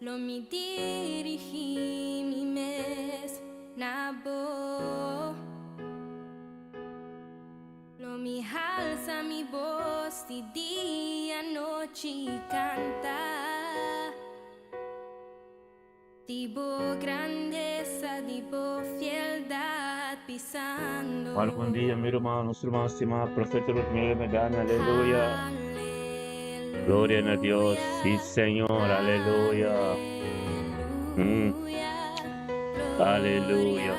Lo mi dirigí mi mes na bo. Lo mi halsa mi bos di dia nochi kanta di bo grandesa, di bo fieldat bisando. Bueno, bon dia, mi ruman, nos ruman stimá, Profeta Ruth Miller Medani, aleluya. Gloria na Dios, sí Señor, aleluya. Aleluya.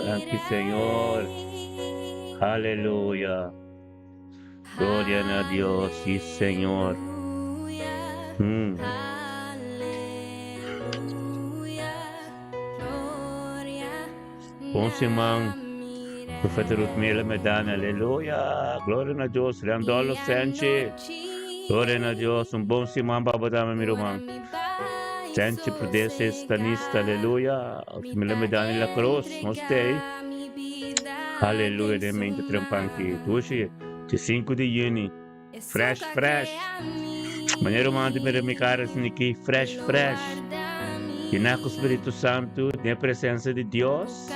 Danki Señor. Aleluya. Gloria na Dios, sí Señor. Bon siman, Profeta Ruth Miller Medani, aleluya. Gloria na Dios, Randolfo Senchi. Gloria na Dios, un bon siman pa bo tambe, mi ruman. Senchi Prudese Stanista, aleluya. Miller Medani La Cruz, nos tei. Aleluya, den mente trempanki. Dushi, di 5 di juni. Fresh, fresh. Manera ruman di mira mi cara asina aki, fresh, fresh. Llená cu Spiritu Santo, den presencia di Dios.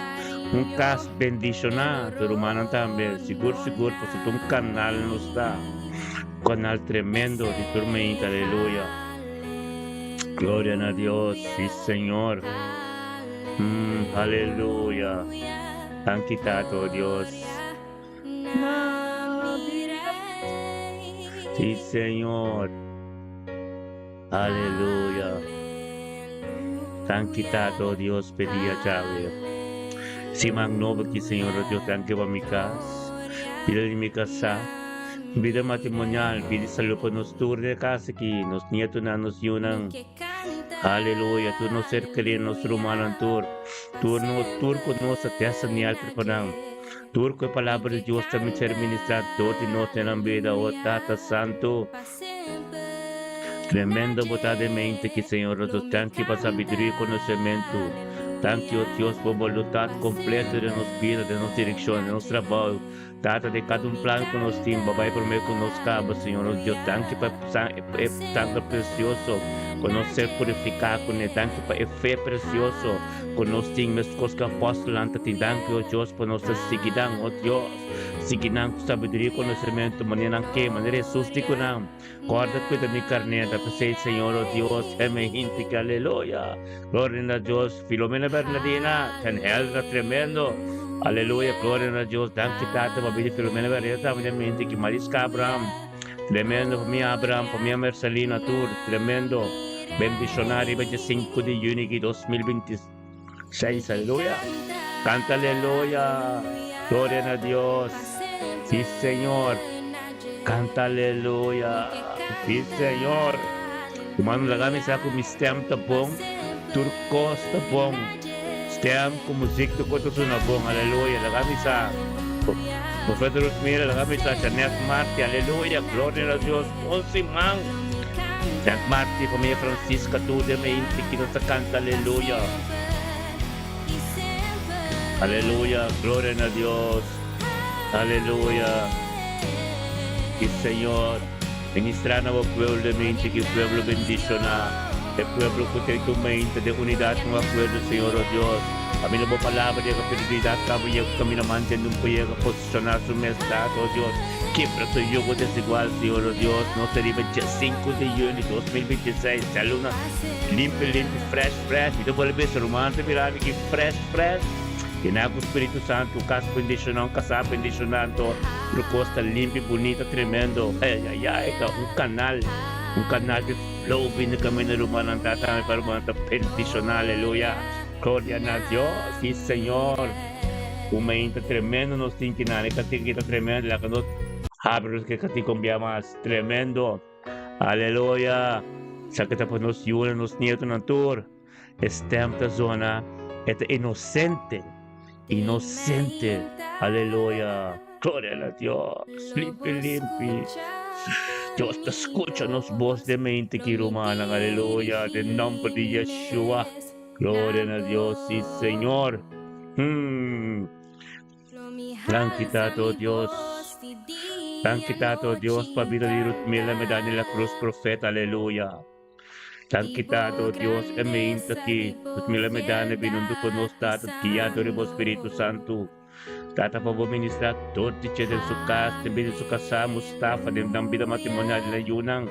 Un cas bendicioná, tu rumannan tambe, sigur, sigur, pasobra un canal nos ta. Un canal tremendo di tur mente, aleluya. Gloria na Dios, sí Señor. Aleluya. Danki Tata, oh Dios. Sí, Señor. Aleluya. Danki Tata, oh Dios, p'e dia djawe. Siman nobo aki, Señor, oh Dios, danki pa mi kas, bida di mi kasá, bida matrimonial, bida di salú pa nos tur den e kas aki, nos nietonan, nos yunan. Aleluya. Tur nos ser kerí, nos rumannan tur, tur nos, tur ku nos ta tèstanial prepará. Tur ku e palabra di Dios ta ser ministrá dor di nos den nan bida, o Tata Santu. Tremendo bo ta den mente ki, Señor, nos Dios. Danki pa sabiduria i konosementu. Danki, o Dios, pa bo boluntat kompleto den nos bida, den nos direkshon, den nos trabou. Tata, den kada un plan ku nos tin, bo bai promé ku nos kaba, Señor, nos Dios. Danki pa e sangre presioso ku nos ser purifiká kuné. Danki pa e fe presioso ku nos tin meskos ku apòstelnan ta tin. Danki, o Dios, pa nos ta sigui nan, o Dios. Sigui nan ku sabiduria i konosementu, manera nan ke, manera Hesus di ku nan, Kòrda kuida mi karné. Ta p'esei, Señor, o Dios, heme hinti ki aleluya. Gloria na Dios. Filomena Bernadina, ten helder tremendo. Aleluya, gloria na Dios. Danki, Tata, pa bida Filomena Bernadina tambe den mente ki Mariska Abraham. Tremendo, famia Abraham, famia Mercelina tur, tremendo. Bendishoná riba dje 5 di juni ki 2026. Aleluya. Kanta aleluya. Gloria na Dios. Sí, Señor. Kanta aleluya. Sí, Señor. Humano laga mi sa ku mi stem ta bon. Tur kos ta bon. Stem ku muzik tur kos ta suna bon. Aleluya. Laga mi sa. Profeta Ruth Mira, laga mi sa. Janet Marti, aleluya. Gloria na Dios. Bon siman. Janet Marti, familia Francisca, tur den mi inti ki nos ta kanta aleluya. Aleluya. Gloria na Dios. Aleluya. Y Señor, ministra na bo pueblo de mente, ki pueblo bendiciona, e pueblo cu ta tu mente de unidad con acuerdo, Señor, oh Dios. A mi na bo palabra yega p'e unidad caba yega cu camina mantende un yega posiciona su mes Tata, oh Dios. Kibra su yugo desigual, Señor, oh Dios. Nos ta riba dje 5 di juni 2026, djaluna limpi limpi, fresh fresh. Mi ta bolbe bisa ruman ta mira mi ki fresh fresh. Yená ku Spiritu Santu, kas bendishoná, un kasá bendishoná, anto tur kos ta limpi, bunita, tremendo. Ayayay, ta un kanal, un kanal di flow bini kaminda rumannan ta tambe pa rumannan ta bendishoná, aleluya. Gloria na Dios, sí Señor. Un mainta tremendo nos tin kinan, e kantika aki ta tremendo, laga nos habri nos ke kantika un bia mas, tremendo. Aleluya. Esaki ta pa nos yunan, nos nietonan tur. E stem ta zona, e ta inosente, inosente, aleluya, gloria na Dios, limpi, limpi. Dios ta skucha nos bos den mente ki rumannan, aleluya, den nomber di Yeshua, gloria na Dios, si Señor. Hmm. Danki Tata, oh Dios. Danki Tata, oh Dios, pa bida di Ruth Miller, Medani La Cruz, profeta, aleluya. Danki Tata, o Dios, e meinta aki, nos mila medane binundu ku nos Tata, guiá dor di bo Spiritu Santu. Tata, pa bo ministrá tur di dje den su kas, den bida di su kasá, Mustafa, den nan bida matrimonial di nan yunan.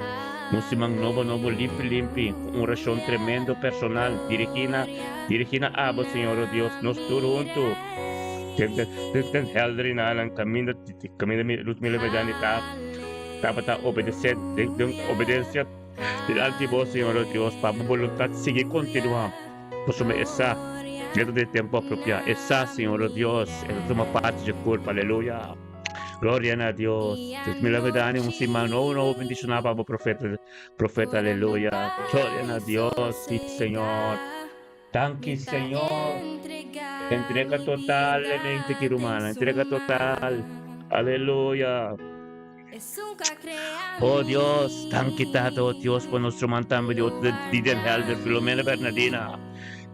Un siman nobo nobo limpi limpi, ku un orashon tremendo personal dirigí na dirigí na abo, Señor, o Dios, nos tur huntu. Den den helder i na nan kaminda kaminda mi Ruth Miller Medani ta tabata obedesé den den obedensia Dilanti bo, Señor o Dios, pa bo boluntat sigui kontinuá, pasobra e sa dentro di e tempu apropiá. E sa, Señor o Dios, e ta tuma parti dje kulpa. Aleluya! Gloria na Dios! Dios mi lave dani un siman nobo nobo bendishoná pa bo profeta, profeta. Aleluya! Gloria na Dios! Si, Señor. Danki, Señor. Entrega totalmente ki rumannan, entrega total. Aleluya! Oh Dios, danki Tata, oh Dios, pa nos ruman tambe di otro di Den Helder, Filomena Bernardina.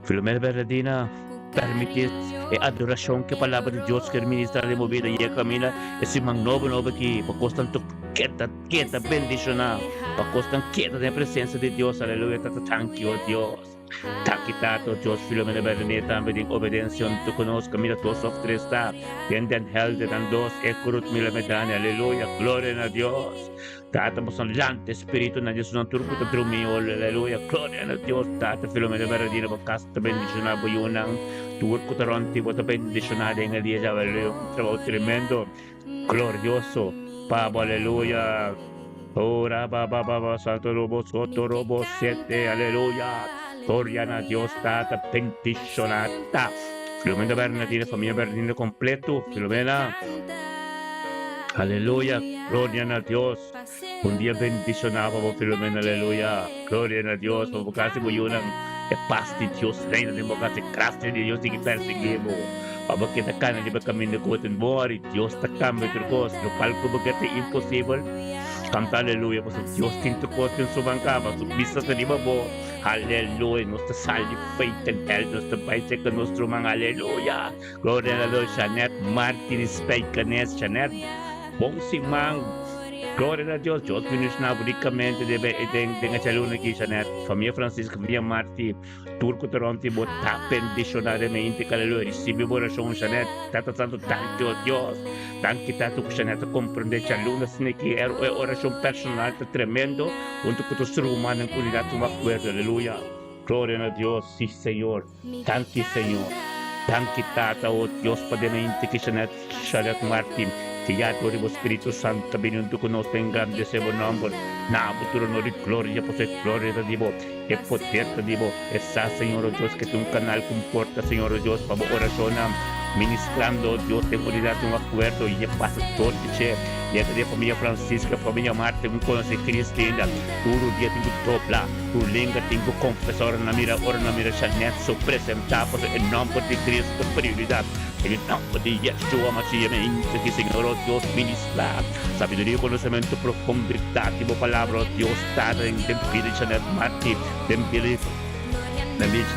Filomena Bernardina, permiti e adoracion ke palabra di Dios ker ministra den bo bida yega kaminda e siman nobo nobo aki, pa kosnan tur keda, keda bendiciona, pa kosnan keda den e presencia di Dios. Aleluya, Tata, danki, oh Dios. Taki Tata, oh Dios, Filomena Bernardina tambe den obedencia unto ku nos kaminda dos of tres ta den Den Helder nan dos e ku Ruth Mila Medani aleluya gloria na Dios Tata boso lanta espiritu nan Jesus nan tur ku ta drumi aleluya gloria na Dios Tata Filomena Bernardina bo kas ta bendiciona bo yunan tur ku ta rond ti bo ta bendiciona den e dia djawe aleluya un trabou tremendo glorioso pa bo aleluya ora ba ba ba ba santo robo soto robo sete aleluya gloria na Dios tata bendiciona ta Filomena Bernardina familia Bernardina completo Filomena aleluya gloria na Dios un dia bendiciona pa bo Filomena aleluya gloria na Dios pa bo casi bo yunan e paz di Dios reina den bo casa e gracia di Dios sigui persigui bo. Pa bo keda kana riba kaminda ku bo ta mori, Dios ta kambia tur kos. Lokual ku bo ke ta imposibel, kanta aleluya, pasobra Dios tin tur kos den su bankaba. Su bista ta riba bo. Aleluya! Nos ta sali di faith and health, nos ta bai serka nos ruman. Aleluya! Gloria na Dios. Shanette Martin di Spijkenes. Shanette, bon siman. Gloria na Dios. Dios bendiciona bo ricamente den den e djaluna aki, Shanette. Famia Francisca, famia Martin. Tur ku ta rònt di bo ta bendishoná remente. Aleluya. Risibi bo orashon, Shanette. Tata Santu, danki, o Dios. Danki, Tata, ku Shanette ta komprendé djaluna asina ki e orashon personal ta tremendo huntu ku tur su rumannan ku unidat un akuerdo. Aleluya. Gloria na Dios. Sí, Señor. Danki, Señor. Danki, Tata, o Dios, pa den mente ki Shanette, Shanette Martin. Ki ya dor di bo Spiritu Santu ta bini huntu ku nos pa engrandesé bo nòmber. Na bo tur onor i gloria, pasobra e gloria ta di bo. E poder ta di bo. E sa, Señor, o Dios, ke ta un kanal ku un porta, Señor, o Dios, pa bo orashonnan, ministrando, o Dios, den unidat, den un akuerdo, i e pasa dor di dje. Yega di e famia Francisca, famia Marta, ku konosé Cristina, tur dia tin ku dobla tur lenga, tin ku konfesá ora nan mira, ora nan mira Shanette so presentá, pasobra e nòmber di Cristo ta prioridat. Den e nòmber di Yeshua Mashiach, mi hinka ki, Señor, o Dios, ministrá sabiduria i konosementu profunditá di bo Palabra, o Dios. Tata den den bida di Chanel Marti, den bida di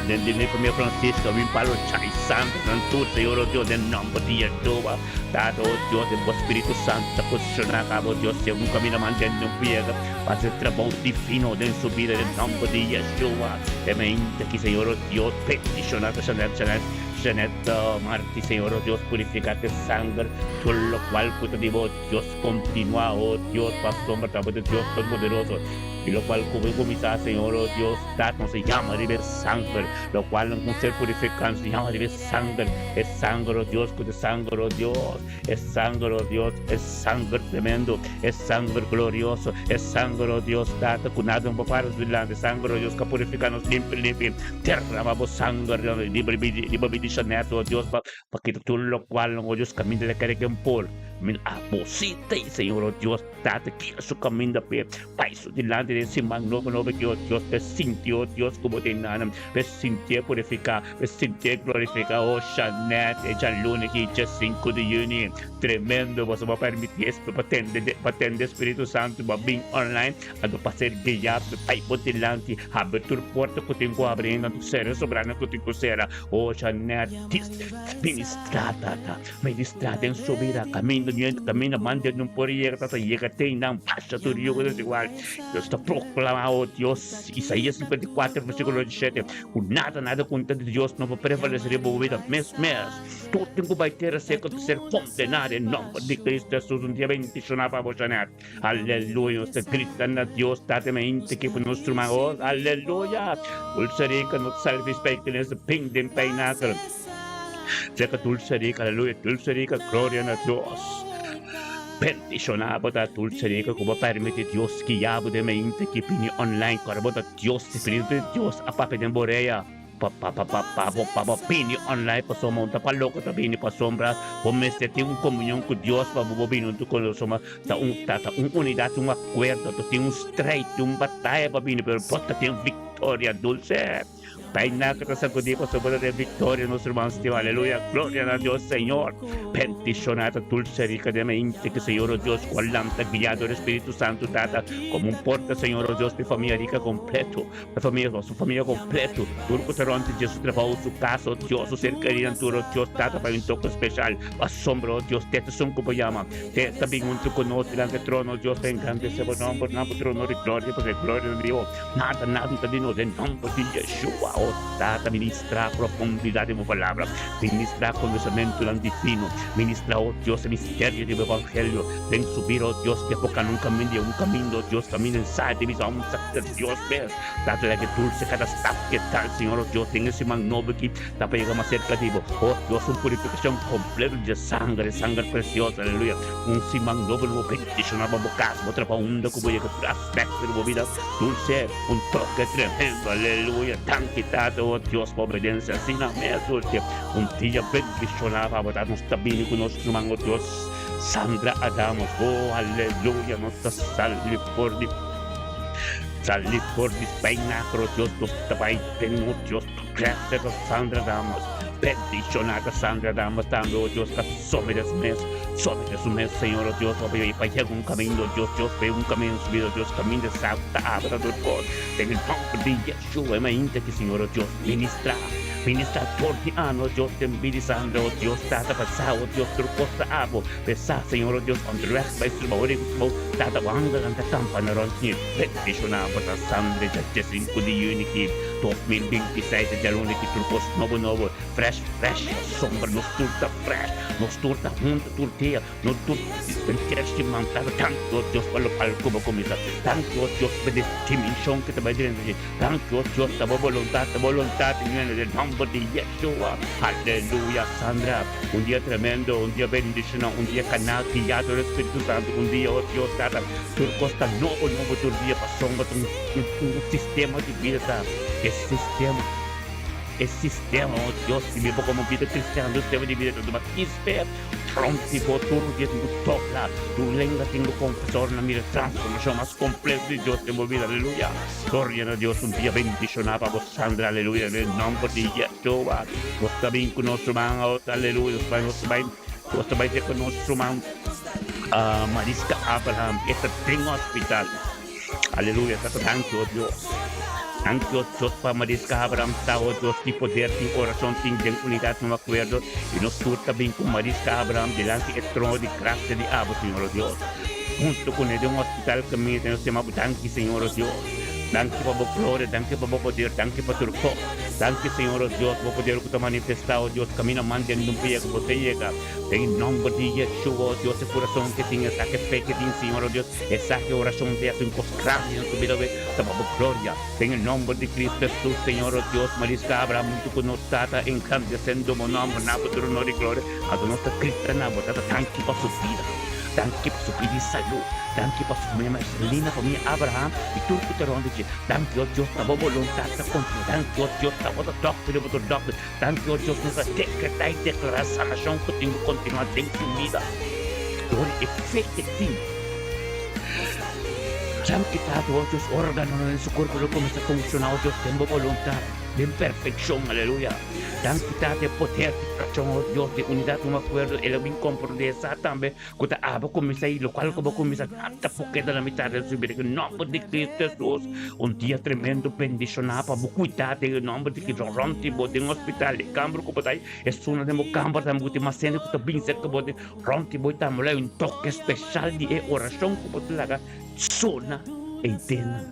den den familia Francisca, mi palo Chay Sandra, nan tur Señor oh Dios den nomber di Yeshua, Tata oh Dios den bo Spiritu Santo ta posiciona caba oh Dios segun camina mantene un piega pa haci trabou divino den su bida den nomber di Yeshua, e mente aki Señor oh Dios bendiciona ta Chanel Chanel Chanel Marti Señor oh Dios purifica cu e sanger tur locual cu ta di bo Dios continua, oh Dios, pasobra ta bo ta Dios Todopoderoso, y locual cu bo cuminsa, Señor, oh Dios, ta nos a yama riba e sanger, locual nan con ser purifica, nos a yama riba e sanger, e sanger, oh Dios, cu ta sanger, oh Dios, e sanger, oh Dios, e sanger tremendo, e sanger glorioso, e sanger, oh Dios, Tata, cu nada no por para nos dilanti, e sanger, oh Dios, cu a purifica nos limpi, limpi, derrama bo sanger riba riba mi di Jeanette, oh Dios, pa Pa kita tur lokual oh Dios kaminda ta kere ken por mi abosita i Señor oh Dios Tata kira su kaminda p'e bai su dilanti den siman nobo nobo ki oh Dios p'e sinti oh Dios ku bo tin nan p'e sintié purifiká p'e sintié glorifiká oh Shanette e djaluna ki dje sinku di yüni tremendo boso bo permití pa tende pa tende Spiritu Santu bo a bin online anto pa ser guiá bai bo dilanti habri tur porta ku tin ku habri ainda anto sera sobranan ku tin ku sera oh Shanette. Ministrá, Tata, ministrá den su bida, kaminda. kaminda niente kaminda mande no por yega tata yega te nan pasa tur yugo desigual. Nos ta proklamá, o Dios, Isaías 54 versíkulo 17, ku nada nada kontra di Dios no por prevalesé riba bo bida mes mes. Tur tin ku bai tera seku ta ser kondená den nòmber di Kristu Hesus. Un dia bendishoná pa bo, Janet. Aleluya! Nos ta grita na Dios Tata mainta ki pa nos ruman. Oh, aleluya! Dulce Rica, no ta sali fi spijkenis, ping den pijnakel. Cheka Dulce Rica, aleluya! Dulce Rica, gloria na Dios. Bendishoná bo ta Dulce Rica ku bo permiti Dios guia bo den mainta ki bini online. Kòrda bo ta Dios, Spiritu di Dios a papia den bo orea. Pa pa pa pa pa bo pa bo bini online pasobra bo ta pa loko ta bini pasobra bo mester tin un komunion ku Dios pa bo bo bini huntu ku nos pasobra ta un ta ta un unidat un akuerdo ta tin un strijd tin un bataya pa bini pero bo ta tin viktoria dulce Painá ku ta sakudí pasobra bo ta tin viktoria nos ruman stima aleluya gloria na Dios Señor bendishoná ta dulce rica den mente ku Señor o Dios ku a lanta guiá dor Espiritu Santu Tata komo un porta Señor o Dios pa e famia rica kompleto. E famia, su famia completo, tur cu ta rond di dje, su trabao, su casa, oh Dios, su ser kerinan tur, oh Dios, Tata, pa un toke special, pasobra, oh Dios, te ta esun cu bo yama, te ta bin hunto cu nos dilanti e trono, oh Dios, pa engrandece bo nomber, na bo tur honor y gloria, pasobra e gloria no di bo, nada, nada no ta di nos, den nomber di Yeshua, oh Tata, ministra profundidad di bo palabra, ministra conocimientonan divino, ministra, oh Dios, e misterio di bo evangelio den su bida, oh Dios, ke por cana un caminda y un caminda, oh Dios, caminda en sa di bisa un Dios mes ta trae dulce cada stap ke tal, Señor, oh Dios, den e siman nobo aki ta pa yega mas cerca di bo, oh Dios, un purificacion completo di sangre, sangre precioso, aleluya, un siman nobo lo bo bendiciona pa bo cas, bo trabao, unda cu bo yega, tur aspecto di bo bida, dulce, un toke tremendo, aleluya, danki Tata, oh Dios, pa obedencia asina mes, dulce, un dia bendiciona pa bo, Tata, nos ta bini cu nos ruman, oh Dios, Sandra Adamos, oh aleluya, nos ta sali for di. Sali for di Spijnakro, Dios nos ta bai den nos Dios gracias a Sandra Damas bendicionada Sandra Damas tambe oh Dios ta somete su mes somete su mes Señor oh Dios pa pa yega un camino Dios Dios ve un camino en su vida Dios caminda sa ta abra tur cos den el nomber di Yeshua e mainta ki Señor oh Dios ministra ministra tur di ano Dios den bida di Sandra oh Dios tata pa sa oh Dios tur cos ta abo P'esá, Señor o Dios, onderweg bai trabou riba trabou, Tata wandelnan ta kampa na rònt mi. Bendishoná bo ta sangre dja diesinku di yüni ki 2026 e djaluna ki tur kos nobo nobo, fresh fresh, pasobra nos tur ta fresh, nos tur ta huntu tur dia, nos tur den tres siman. Tata, danki o Dios pa lokual ku bo kuminsá. Danki o Dios pa e dimenshon ku ta bai drenta dje. Danki o Dios, ta bo boluntat, ta boluntat di mi den nòmber di Yeshua. Aleluya, Sandra. Un dia tremendo, un dia bendiciona, un dia canal guia dor e Spiritu Santo, un dia, oh Dios Tata, tur cos ta nobo nobo tur dia pasobra ta un un sistema di bida ta e sistema, e sistema, oh Dios, di biba como bida cristiano, un sistema di bida ta tuma kispe, trompi bo tur dia tin cu dobla, tur lenga tin cu confesa ora nan mira transformacion mas completo di Dios den bo bida, aleluya. Gloria na Dios, un dia bendiciona pa bo Sandra, aleluya, den nomber di Yeshua. Nos ta bin cu nos ruman, oh, aleluya, nos bai, nos bai, nos ta bai cu nos ruman uh, Mariska Abraham, e ta den hospital. Aleluya, tata, danki, oh Dios. Danki, oh Dios, pa Mariska Abraham, sa, oh Dios, ki poder tin oracion tin den unidad, no acuerdo, y nos tur ta bin cu Mariska Abraham dilanti e trono di gracia di abo, Señor, oh Dios. Hunto cu ne den hospital caminda, nos yama bo danki, Señor, oh Dios. Danki pa bo gloria, danki pa bo poder, danki pa tur cos. Danki, Señor, oh Dios, bo poder cu ta manifesta, oh Dios, camina man den un pia cu bo ta yega. Den nomber di Yeshua, oh Dios, e curason ke tin, esaki fe ke tin, Señor, oh Dios, esaki oracion te haci un cos grandi den su bida, we ta pa bo gloria. Den e nomber di Cristo Jesus, Señor, oh Dios, Marisca Abraham hunto cu nos Tata, engrandecendo bo nomber na bo tur honor y gloria, anto nos ta grita na bo, Tata, danki pa su bida. Danki pa su bida y salud. Danki pa su familia Marcelina, familia Abraham y tur cu ta rond di dje. Danki, oh Dios, ta bo boluntad ta continua. Danki, oh Dios, ta bo ta dokter y bo ta dokter. Danki, oh Dios, nos a decreta y declara sanacion cu tin cu continua den su bida. Dor e fe ke tin. Santidat, oh Dios, órganonan den su kurpo lo kuminsá funshoná, oh Dios, den bo boluntat, den perfekshon, aleluya. Santidat, e poder di orashon, oh Dios, di unidat, un akuerdo, el a bin komprondé sa tambe ku ta abo kuminsá i lokual ku bo kuminsá nada por keda na mitat den su bida. Den e nòmber di Kristu Hesus, un dia tremendo bendishoná pa bo kuidá den e nòmber di Kristu rònt di bo den hospital, den kamber ku bo ta, esunnan den bo kamber tambe ku tin mas hende ku ta bin serka bo den Rònt di bo ta mula un toke speshal di e orashon ku bo ta laga sona ei den nan.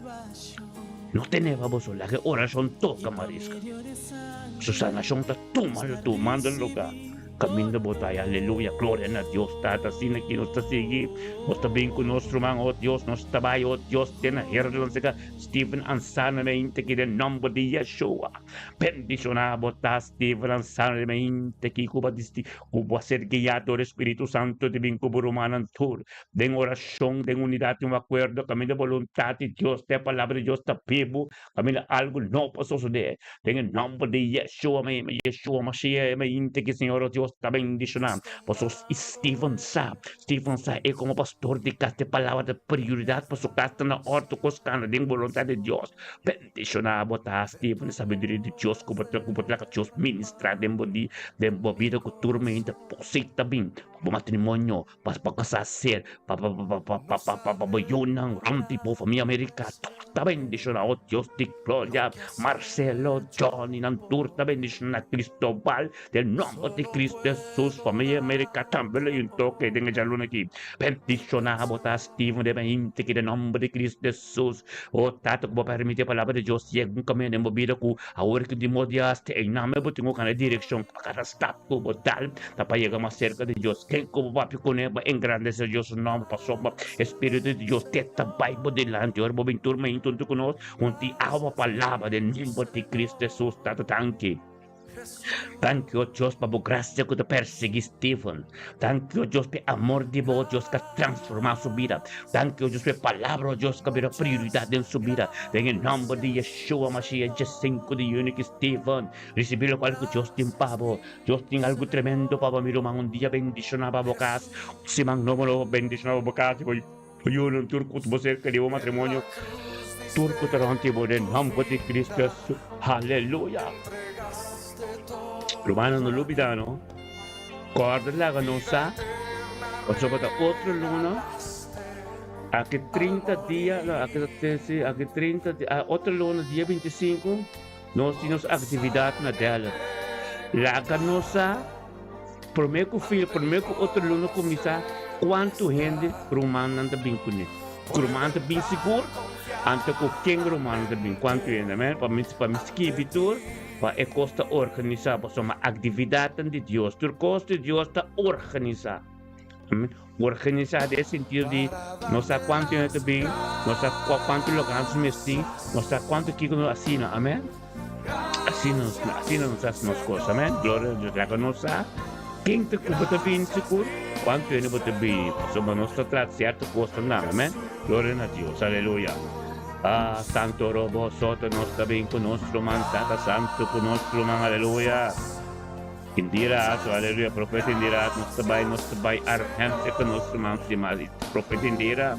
No tene pa boso laga e orashon toka mariska. Su sanashon ta tuma tumando lugá kaminda bo ta. Aleluya, gloria na Dios Tata. Asina ki nos ta sigui, nos ta bin ku nos ruman, o Dios, nos ta bai, o Dios, te na Herdeland serka Steven Ansana mente ki den nòmber di Yeshua. Bendishoná bo ta Steven Ansana mente ki ku bo a disti Ku bo a ser guiá dor e Spiritu Santu di bin ku bo rumannan tur den orashon, den unidat i un akuerdo, kaminda boluntat di Dios ta e Palabra di Dios ta bibu, kaminda algu no por sosodé. Den e nòmber di Yeshua, Yeshua Mashiach, e mainta ki Señor nos Dios ta bendishoná boso. I Steven sa, Steven sa e komo pastor di kas, e Palabra ta prioridat pa su kas ta na òrdu kos kanda den boluntat di Dios. Bendishoná bo ta, Steven, e sabiduria di Dios ku bo ta ku bo ta laga Dios ministrá den bo di den bo bida ku tur mente posig ta bin pa bo matrimonio, pa bo kasá ser, pa pa pa pa pa pa pa pa bo yunan rònt di bo famia Amerika tur ta bendishoná o Dios di gloria Marcelo, Johnny nan tur ta bendishoná Cristobal den nòmber di Cristo Hesus famia Amerika tambe lo un toke den e djaluna aki bendishoná bo ta, Steven den hende ki den nòmber di Cristo Hesus. O Tata, ku bo permiti e Palabra di Dios yega un kaminda den bo bida ku awor ki di modo di hasta einan bo tin ku kanda direkshon pa kada stap ku bo dal ta pa yega mas serka di Dios. Ken ku bo papia kuné bo engrandesé Dios su nòmber pasobra e Spiritu di Dios te ta bai bo dilanti ora bo bin tur mainta huntu ku nos hunti awa pa laba den nòmber di Kristu Hesus. Tata, danki. Danki, o Dios, pa bo gracia ku ta persegui Steven. Danki, o Dios, pa e amor di bo, o Dios, ku a transforma su bida. Danki, o Dios, pa e palabra, o Dios, ku a bira prioridat den su bida. Den e nomber di Yeshua Mashiach, djesinku di yüni ku Steven risibi lokual ku Dios tin pa bo. Dios tin algu tremendo pa bo, mi ruman. Un dia bendishoná pa bo kas. Un siman nobo lo bendishoná pa bo kas i bo yunan tur ku bo serka di bo matrimonio. Tur ku ta rònt di bo den nòmber di Cristo Hesus. Haleluya! Rumannan, no lubidá no. Kòrda laga nos sa pasobra ta otro luna, aki 30 dia, no, aki ta trese, aki 30 dia, otro luna dia 25 nos tin nos aktividat na Dallas. Laga nos sa promé ku fil, promé ku otro luna kuminsá kuantu hende rumannan ta bin kuné. Ku ruman ta bin sigur, anto ku ken ruman ta bin, kuantu hende, amen? Pa mi, pa mi skibi tur, pa e kos ta organisá, pasobra aktividatnan di Dios, tur kos di Dios ta organisá, amen? Organisá den e sentido di no sa kuantu hende ta bin, no sa kuantu loka nos mester tin, no sa kuantu kiko nos asina, amen? Asina nos, asina nos hasi nos kos, amen? Gloria a Dios, laga nos sa ken ta ku bo ta bini sigur, kuantu hende bo ta bini, pasobra nos ta trata sierto kosnan, amen? Gloria na Dios, aleluya. Ah, Santo Robo Soto, nos ta bin ku nos ruman, Tata Santo ku nos ruman, aleluya. Indira Ato, aleluya, Profeta Indira Ato, nos ta bai, nos ta bai Arnhem serka nos ruman stima. Profeta Indira,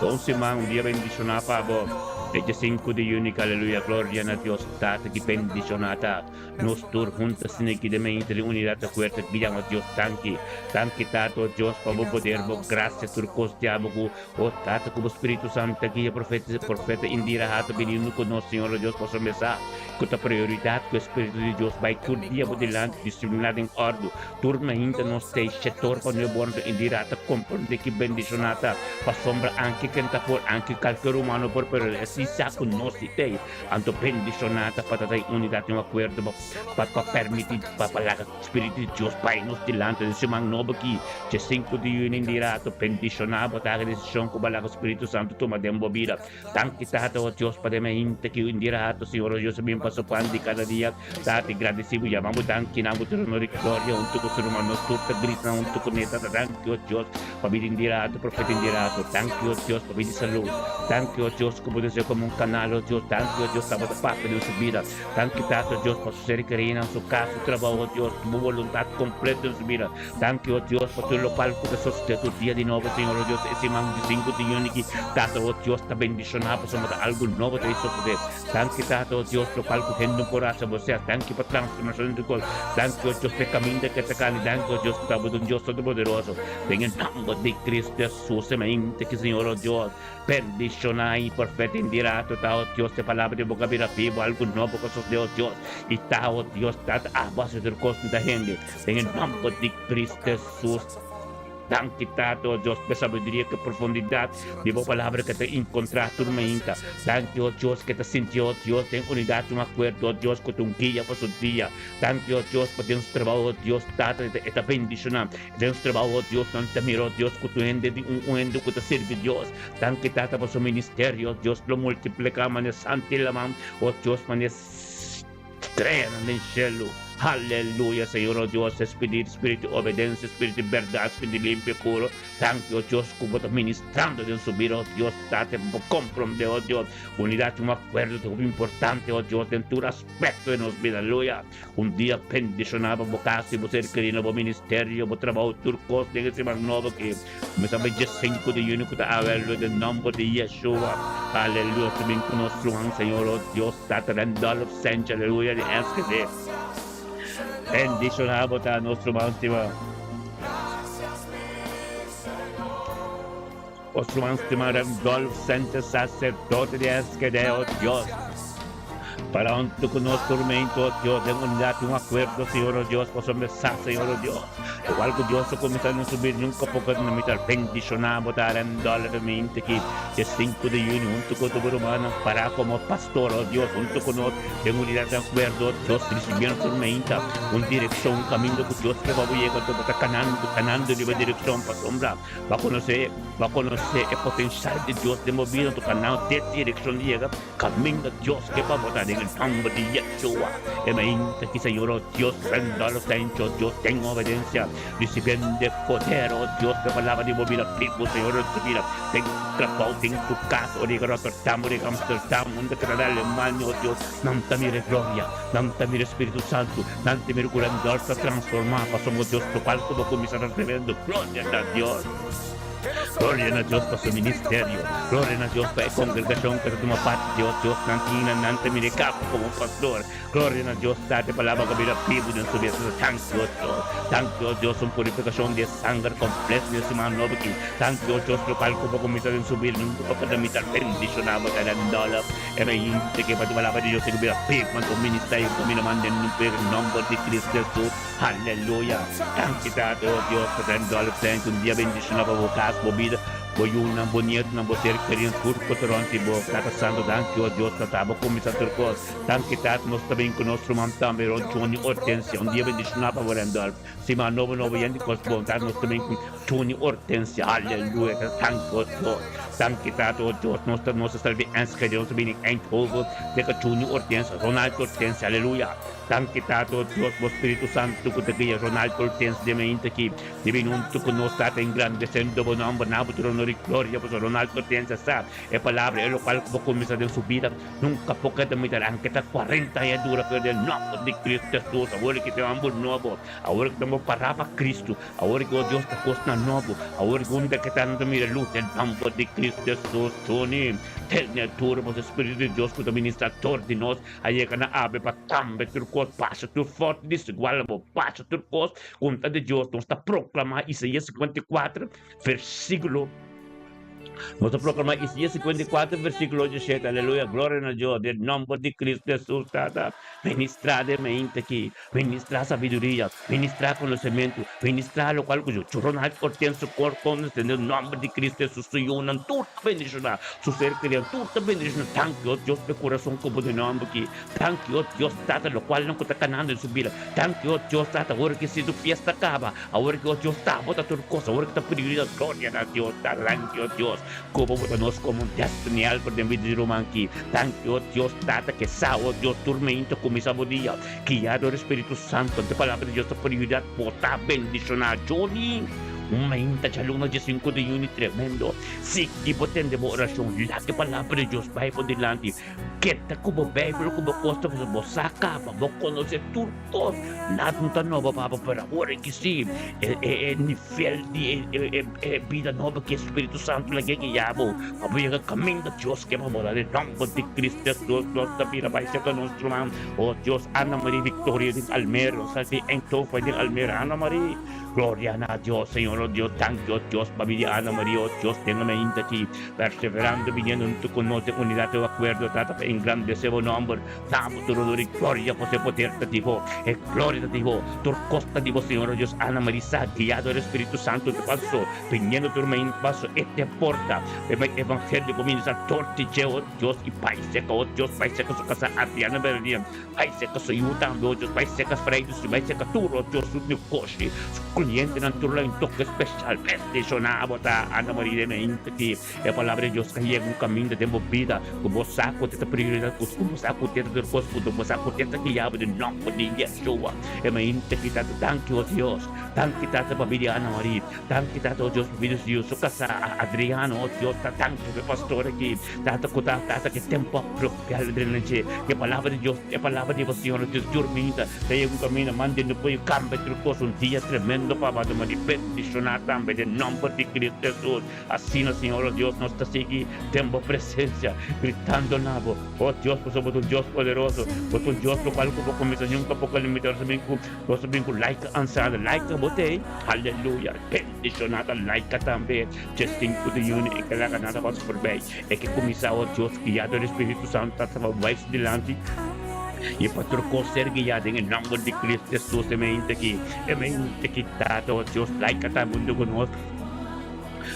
bon siman, un dia bendishoná pa bo. E dia sinku di yüni, aleluya, gloria na Dios Tata ki bendishoná ta. Nos tur huntu asina ki den mente den unidat ta fuerte ki yama Dios danki. Danki Tata, o Dios, pa bo poder, bo grasia, tur kos di abo ku, o Tata, ku bo Spiritu Santu ta guia Profeta, Profeta Indira Ato bini huntu ku nos, Señor, o Dios, pasobra mi sa Ku ta prioridat ku e Spiritu di Dios bai tur dia bo dilanti disipliná den òrdu. Tur mainta nos tei shetor pa nuevo òrdu i di rata komprondé ki bendishoná ta. Pasobra anke ken ta por, anke kalker humano por, pero e si sa ku nos si tei. Anto bendishoná ta pa ta den unidat den un akuerdo pa pa pa permití pa pa laga Spiritu di Dios bai nos dilanti den siman nobo aki, dje sinku di yüni di rato. Bendishoná bo ta haga desishon ku bo laga Spiritu Santu tuma den bo bida. Danki Tata o Dios pa den hende ki un dia rato Señor o Dios a bin pa su pan di kada dia. Tata i gradisi bo yama bo danki nan bo tur honor i gloria huntu ku su ruman nos tur ta grita huntu ku ne Tata danki o Dios pa bida un dia rato profeta un dia rato danki o Dios. Dios, pa bidi salú. Danki, o Dios, ku bo deseo komo un kanal, o Dios. Danki, o Dios, tabata papia den su bida. Danki, Tata Dios, pa su ser kerínan, su kas, su trabou, o Dios, bo boluntat kompleto den su bida. Danki, o Dios, pa tur lokual ku ta sosodé tur dia di nobo, Señor, o Dios, e siman di sinku di yüni aki, Tata, o Dios, ta bendishoná pasobra ta algu nobo ta sosodé. Danki, Tata, o Dios, lokual ku hende no por hasi bo sea. Danki pa transformashon den tur kos. Danki, o Dios, pa e kaminda ku e ta kani. Danki, o Dios, ku ta bo ta un Dios todopoderoso. Den e nòmber di Cristo Hesus, e mente ki, Señor, o Dios, bendishoná i perfet indirato ta, o Dios, e palabra di bo ka bira bibu, algu nobo ku sosodé, o Dios, i ta, o Dios, Tata, abo hasi tur kos ku ta hende. Den e nòmber di Cristo Hesus. Danki, Tata, o Dios, p'e sabiduria ku e profundidat di bo Palabra ku ta inkontrá tur mainta. Danki, o Dios, ku ta sinti, o Dios, den unidat i un akuerdo, o Dios, ku ta un guia pa su dia. Danki, o Dios, pa den su trabou, o Dios, Tata, e ta bendishoná. Den su trabou, o Dios, nan ta mira, o Dios, ku tur hende di un un hende ku ta sirbi Dios. Danki, Tata, pa su ministerio, o Dios, lo multipliká manera santu i laman, o Dios, manera. Streanan den shelu. Haleluya Señor o Dios espíritu espíritu di obedencia espíritu di berdad espíritu di limpio puro danki o Dios ku bo ta ministrando den su bida o Dios tate bo comprende o Dios unidad un acuerdo ta hopi importante o Dios den tur aspecto de nos bida aleluya un dia bendiciona pa bo casa y bo ser querido na bo ministerio bo trabao tur cos den e siman nobo aki. Mesa bai dje sinku di yüni ku ta awe den nòmber di Yeshua. Aleluya ta bin ku nos ruman Señor o Dios Tata Randolph Sench aleluya di SGD. Bendishoná bo ta nos ruman stima. Nos ruman stima Randolph Sench saserdote di SGD o Dios. Para huntu ku nos turmento, o Dios, den unidat i un akuerdo, Señor, o Dios, pasobra mi sa, Señor, o Dios, igual ku Dios a kuminsá den su bida, nunka por keda na mitar. Bendishoná bo ta Randolph e mente aki dje sinku di yüni huntu ku tur bo rumannan pará komo pastor, o Dios, huntu ku nos den unidat i akuerdo, o Dios, risibiendo tur meinta un direkshon, un kaminda ku Dios ke pa bo yega, anto bo ta kanando, kanando riba e direkshon, pasobra bo a konosé, bo a konosé e potensial di Dios den bo bida, anto kanando den direkshon di yega. Kaminda Dios ke pa bo ta den e nomber di Yeshua. E mainta ki Señor o Dios renda lo sencho Dios den obedencia ricibiendo e poder o Dios pe palabra di bo bida bibu Señor en su bida den su trabao den su casa o riga Rotterdam o riga Amsterdam unda ke ta na Alemania o Dios nan ta mira e gloria nan ta mira e Spiritu Santo nan ta mira ku Randolph ta transforma pasobra Dios locual ku bo cuminsa ta tremendo gloria na Dios. Gloria na Dios pa su ministerio. Gloria na Dios pa e congregacion cu ta tuma parti Dios. Dios nan tin na nan ta mira e cabo como un pastor. Gloria na Dios Tata e palabra cu a bira bibu den su bida. Danki o Dios. Danki o Dios un purificacion di e sanger completo den e siman nobo aki. Danki o Dios locual cu bo cuminsa den su bida nunca pa kada mitar bendiciona bo ta dan dollar. E mainta ke pa e palabra di Dios tin cu bira bibu man un ministerio cu mi na manda den nomber di Cristo Jesus. Aleluya! Danki Tata, oh Dios, pa trae dollar cents un dia bendiciona pa bo cas, bo bida, bo yunan, bo nietonan, bo ser kerinan, tur cu ta rond di bo. Tata Santo, danki, oh Dios, pa ta bo cuminsa tur cos. Danki Tata, nos ta bin cu nos ruman tambe, Ron Tony Hortensia, un dia bendiciona pa bo Randolph. Siman nobo nobo yen di cos bon, Tata, nos ta bin cu Tony Hortensia. Aleluya! Tata, danki, oh Dios. Danki Tata, oh Dios, nos ta nos ta sali di Enschede, nos ta bini Eindhoven, te cu Tony Hortensia, Ronald Hortensia, aleluya! Danki Tata, o Dios, bo Spiritu Santu ku ta guia Ronald Hortense den mainta aki. Di bin huntu ku nos, Tata, engrandesendo bo nomber, na bo tur honor i gloria, pasobra Ronald Hortense sa e palabra, e lokual ku bo kuminsá den su bida, nunka por keda mitar, anke ta kuarenta aña dura, pero den nomber di Cristo Jesus, awor ki ta un homber nobo, awor ki ta un pará pa Cristo, awor ki, o Dios, ta kosnan nobo, awor ki unda ke ta nan ta mira lus, den nomber di Cristo Jesus, Tony, tene tur boso Spiritu di Dios ku ta ministra dor di nos, A yega na abe pa tambe tur kos pasa tur forti desigual bo pasa tur kos konta di Dios nos ta proklama Isaías 54 versíkulo nos ta proklama Isaías 54 versíkulo 17 aleluya gloria na Dios den nomber di Cristo Jesus tata ministra den mente aki ministra sabiduria ministra konosementu ministra lokual ku Ronald Hortense Corcones den nomber di Cristo Jesus su yunan tur ta bendiciona su ser querido tur ta bendiciona danki o Dios pa e curason cu bo duna homber aki danki o Dios tata locualnan cu ta canando den su bida danki o Dios tata awor ki si su fiesta caba awor ki o Dios ta bo ta tur cos awor ki ta prioridad gloria na Dios tata danki o Dios cu bo bota nos como un destiny helper den bida di ruman aki danki o Dios tata ke sa o Dios tur meinta cuminsa bo dia guia dor e Spiritu Santo ante palabra di Dios ta prioridad bo ta bendiciona Johnny. Un mainta djaluna diesinku di yüni tremendo. Sigui bo tende bo orashon, laga e palabra di Dios bai bo dilanti. Keda ku bo Beibel ku bo kos ta pasobra bo sa kaba, bo konosé tur kos. Nada no ta nobo pa bo, pero awor aki sí e e nivel di e e e bida nobo ku e Spiritu Santu la ke guia bo pa bo yega kaminda Dios ke pa bo ta. Den nòmber di Kristu Hesus nos ta bira bai serka nos ruman. O Dios, Ana Marie Victoria den Almere, nos ta di Eindhoven den Almere. Ana Marie, gloria na Dios, Señor o Dios, danki o Dios pa bida di Ana Marie, o Dios tenga mainta aki. Perseverando biniendo hunto cu nos den unidad y acuerdo, Tata, pa engrandece bo nomber. Da bo tur honor y gloria, pasobra e poder ta di bo, e gloria ta di bo, tur cos ta di bo, Señor, o Dios. Ana Marisa, guiado dor e Spiritu Santo, ta paso, biniendo tur mainta paso, e te porta pa e evangelio cu ministra dor di dje, o Dios, y bai seca, o Dios, bai seca su casa, Adriana Bernardino, bai seca su yu tambe, o Dios, bai seca Freidy, bai seca tur, o Dios, su negoshi, su clientenan tur lo un toke special. Bendiciona bo ta, Ana Maria de mainta ki e palabra di Dios ka yega un caminda den bo bida cu bo sa cu te ta prioridad cu bo sa cu te ta tur cos cu bo sa cu te ta guia bo den nomber di Yeshua e mainta ki tata danki o Dios danki tata pa bida di Ana Maria danki tata o Dios pa bida di su casa Adriano o Dios ta danki pa e pastor aki tata cu ta tata ki tempo apropiado den nan dje ki e palabra di Dios e palabra di bo Señor o Dios tur mainta ta yega un caminda mande no por cambia tur cos un dia tremendo pa bo ta Bendishoná tambe den nòmber di Cristo Hesus. Asina, Señor, o Dios, nos ta sigui den bo presencia, gritando na bo, O Dios, pasobra bo ta un Dios poderoso, bo ta un Dios locual cu bo cuminsa nunca por ka limita. Nos ta bin cu, nos ta bin cu like ansado, like bo t'ey, aleluya, bendishoná ta like tambe. Dje sinku di juni e ke laga nada pasa forbij, e ke cuminsa, o Dios, guiá dor di Spiritu Santo ta traba bai su dilanti, y pa tur cos ser guiá den e nòmber di Cristo Hesus. E mente aki. E mente ki Tata, o Dios, laika ta huntu ku nos.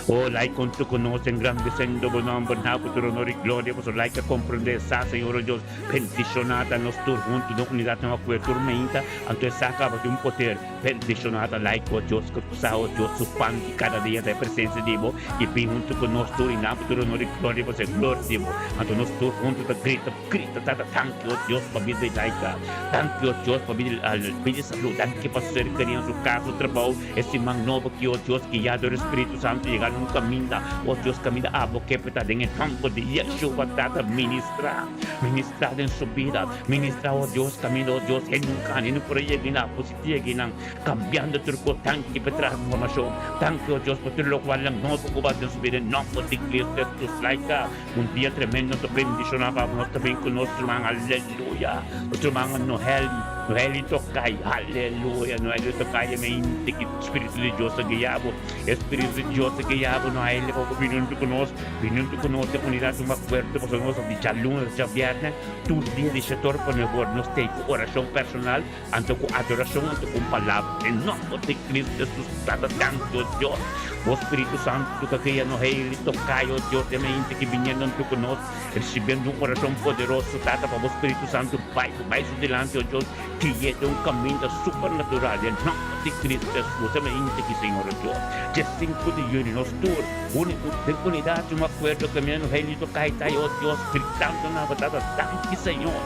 O laika huntu ku nos, engrandesendo bo nòmber na bo tur honor i gloria, pasobra laika komprendé sa, Señor, o Dios, bendishoná ta nos tur huntu den unidat den akuer tur meinta, anto e sa kaba tin un poder. Bendishoná ta laika, o Dios, ku sa, o Dios, su pan di kada dia ta e presensia di bo, i bin huntu ku nos tur i na bo tur honor i gloria, pasobra e gloria di bo. Anto nos tur huntu ta grita. Grita Tata, Danki, o Dios, pa bida di Laika. Danki, o Dios, pa bida di salud. Danki pa ser kerian su kas, su trabou. E siman nobo ki, o Dios, guiá dor e Spiritu Santu yega na un kaminda, o Dios, kaminda abo ke pa ta den e nòmber di Yeshua, Tata, ministrá, ministrá den su bida. Ministrá, o Dios, kaminda, o Dios, e nunka ni no por a yega na bo si ta yega nan, kambiando tur kos. Danki pa e transformashon. Danki, o Dios, pa tur lokualnan nobo ku bo a den su bida, den nòmber di Cristo Hesus. Laika. Un dia tremendo ta bendiciona pa nos ta bin cu nos ruman aleluya nos ruman Noheli Noheli Tokay aleluya Noheli Tokay e mente ki spiritu di Dios ta guia bo e spiritu di Dios ta guia bo Noheli pa bo bini hunto cu nos bini hunto cu nos den unidad un acuerdo pasobra nos ta di djaluna ta djabierne tur dia di shetor pa nueve ora nos ta cu oracion personal Anto ku adorashon, anto ku un palabra, den nòmber di Cristo Jesus, Tata danki, o Dios, bo Spiritu Santu ta guia nos hei toka, o Dios, den mente ki biniendo anto ku nos, risibiendo un orashon poderoso, Tata, pa bo Spiritu Santu bai, bai su dilanti, o Dios, gui'e den un kaminda supernatural, den nòmber di Cristo Jesus, den mente ki, Señor, o Dios, dje sinku di yüni, nos tur, uni, den unidat, un akuerdo, kaminando hei toka, o Dios, gritando na bo, Tata, danki, Señor.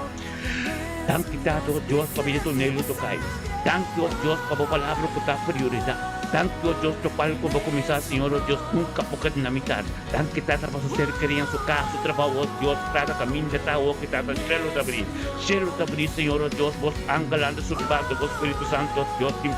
Danki Tata o Dios pa bida tonel lo kai. Danki o Dios pa bo palabra ku ta prioridat. Danki o Dios lokual ku bo kuminsá Señor o Dios nunka por keda na mitat. Danki Tata pa su ser kerí en su kas, su trabou o Dios Tata kaminda ta awoki Tata shelu ta brí. Shelu ta brí Señor o Dios bos angelnan ta surbando bo Spiritu Santo o Dios tin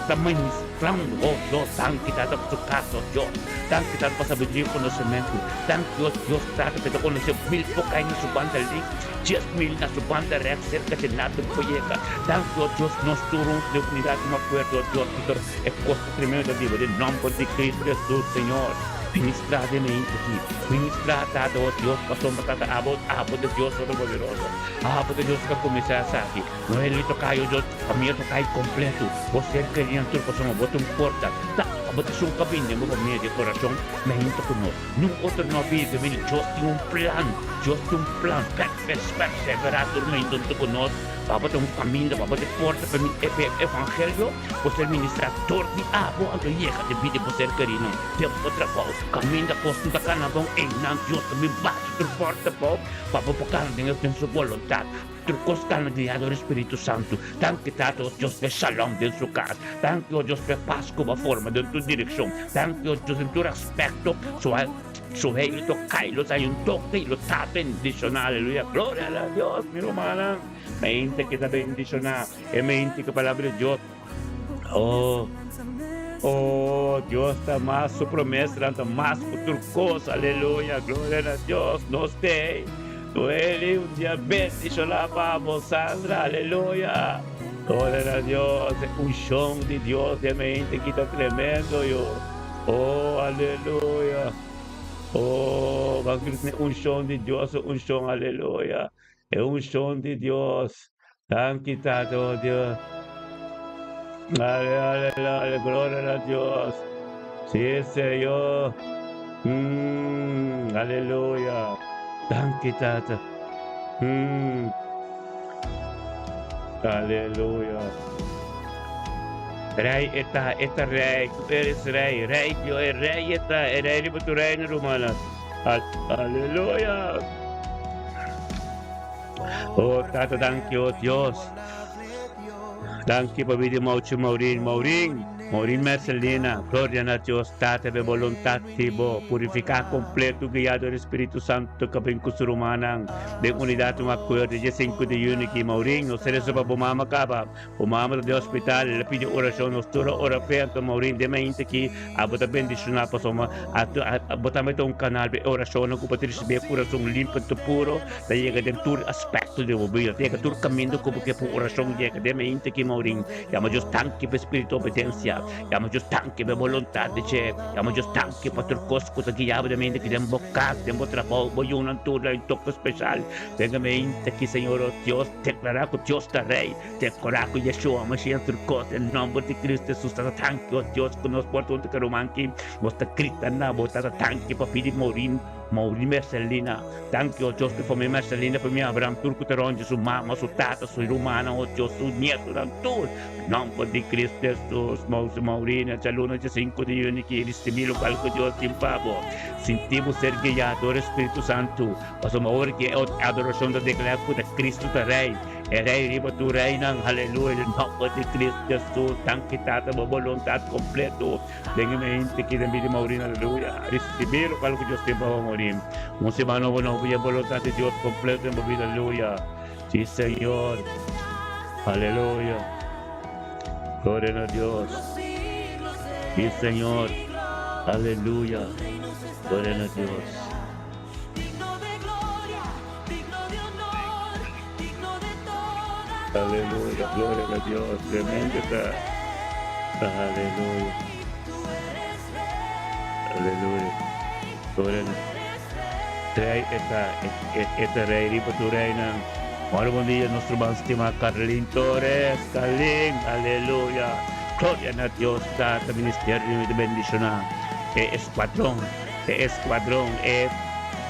ta ministrando o Dios. Danki Tata pa su kas o Dios. Danki Tata pa sabiduria i konosementu. Danki o Dios Tata pa e ta konosé mil por kai na su banda links. 10,000 na su banda rèks serka di Nato Boyega. Danki, o Dios, nos tur huntu den unidat un akuerdo, o Dios, pasobra e kos ta tremendo ta biba den nòmber di Kristu Hesus, Señor. Ministrá den e hende aki. Ministrá, Tata, o Dios, pasobra, Tata, abo, abo ta Dios Todopoderoso. Abo ta Dios ku a kuminsá esaki. No e li toká, o Dios, famia toká i kompleto. Bo ser kerí nan tur pasobra bo ta un porta. Ta, abo ta esun ku a bini den bo famia di kurason, me huntu ku nos. Niun otro no a bini den mi. Dios tin un plan. Dios tin un plan perseverá durmiendo hunto ku nos pa bo ta un kaminda, pa bo ta e porta pa e evangelio, bo ser ministrá dor di abo, anto yega den bida di bo ser kerinan den bo trabou. Kaminda kos no ta kana bon, einan Dios ta bin bati tur porta pa bo, pa bo por kana den su boluntat. tur kos kana guiá dor e Spiritu Santu. Danki Tata o Dios p'e shalom den su kas. Danki o Dios p'e pas ku bo a forma den tur direkshon. Danki o Dios den tur aspekto. Su su hei lo kai, lo ta un toke i lo ta bendishoná. Aleluya. Gloria na Dios, mi rumannan. Mente ke ta bendishoná, e mente ku palabra di Dios. Oh, oh, Dios ta mas, su promesanan ta mas ku tur kos. Aleluya. Gloria na Dios. Nos t'ei. Noeli, un dia bendishoná pa bo, Sandra. Aleluya. Gloria na Dios. E unshon di Dios den mente ki ta tremendo, yo. Oh, aleluya. Oh, ban grita e unshon di Dios, e unshon, aleluya. E unshon di Dios. Danki, Tata, oh Dios. Ale, ale, ale, gloria na Dios. Sí, Señor. Aleluya. Danki, Tata. Aleluya. Rei e ta, e ta rei, tu eres rei, rei Dios, e rei e ta, e rei riba tu reino, rumannan. Aleluya. Oh, Tata, danki, oh Dios. Danki pa bida di Mauchi Maurin. Maurin, Maurin Mercelina, gloria na Dios, Tata, be boluntat di bo, purifiká kompleto, guiá dor di Spiritu Santo, ka bin ku su rumannan den unidat un akuerdo dje sinku di yüni ki. Maurin, nos ta resa pa bo mama kaba. Bo mama ta den hospital, el a pidi orashon, nos tur a ora p'e, anto Maurin, den mainta ki abo ta bendishoná pasobra abo tambe ta un kanal pa e orashonnan ku bo ta risibí e kurason limpi anto puro. Ta yega den tur aspekto di bo bida. Ta yega tur kaminda ku bo ke pa un orashon yega den mente ki Maurin. Yama Dios danki pa e spiritu di obedensia. Yama Dios danki pa e boluntat di dje. Yama Dios danki pa tur kos ku ta guia bo den mente ki den bo kas, den bo trabou, bo yunan tur la un toke speshal. Den e mente ki Señor o Dios deklará ku Dios ta Rei. Deklará ku Yeshua Mashiach tur kos den nomber di Cristo Jesus. Tata danki o Dios ku nos por ta huntu ku e ruman ki. Nos ta grita na bo Tata danki pa pidi Maurin. Mauri Mercelina, Danki o Dios pa famia Mercelina, famia Abraham, tur ku ta rond su mama, su tata, su rumannan, o Dios, su nietonan, tur. Nomber di Cristo Jesus, Mausi Maurina, djaluna dje sinku di juni ki risibi lokual ku Dios tin pa bo. Sinti bo ser guiá dor e Spiritu Santu, pasobra ora ki e adorashon ta deklará ku ta Cristo ta Rei, E Rei riba tur reinan, aleluya, den nomber di Cristo Jesus, danki Tata bo boluntat kompleto. Den e mente ki den bida Maurin, aleluya. Risibi lokual ku Dios tin pa bo, Maurin. Un siman nobo nobo i e boluntat di Dios kompleto den bo bida, aleluya. Si, Señor. Aleluya. Gloria na Dios. Si, Señor. Aleluya. Gloria na Dios. Aleluya, gloria na Dios, tremendo ta. Aleluya. Aleluya. Gloria na Rey eta eta rey riba tu reinan. Bueno, buen dia, nuestro man estima Carlin Torres. Carlin, aleluya. Gloria na Dios, Tata, ministerio de bendicionar. E escuadrón, e escuadrón, e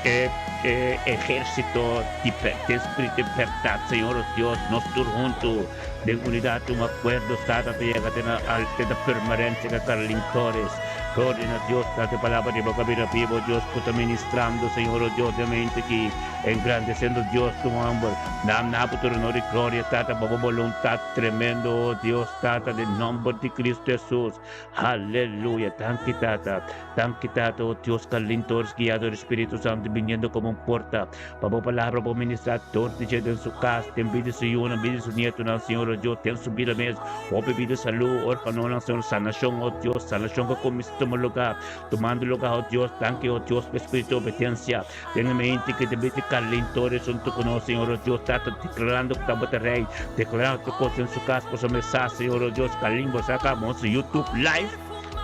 E e ehérsito di den spiritu di bèrdat, Señor nos Dios, nos tur huntu den unidat un akuerdo Tata ta yega te na al te na permarensia ka Carlin Torres. Gloria na Dios, Tata e palabra di bo ka bira bibo, Dios ku ta ministrando, Señor o Dios den mente aki, engrandesiendo Dios tu nomber. Nam na bo tur honor i gloria, Tata, pa bo boluntat tremendo, o Dios, Tata, den nomber di Cristo Jesus. Aleluya! Danki Tata. Danki Tata, o Dios calentores guiado di Spiritu Santo biniendo como un porta pa bo palabra bo ministra dor di dje den su cas, den bida di su yunan, bida di su nietonan, Señor, o Dios, den su bida mes. Hopi bida salud, orfanonan, Señor, sanacion, o Dios, sanacion cu cuminsa tuma lugar, tumando lugar, o Dios. Danki, o Dios, pa Spiritu di obedencia Den e mente cu ta bida calentores hunto cu nos, Señor, o Dios, Tata, declarando cu tabata Rey, declarando tur cos den su cas, pasobra mi sa, Señor, o Dios, Carlin, bo sa caba nos YouTube live,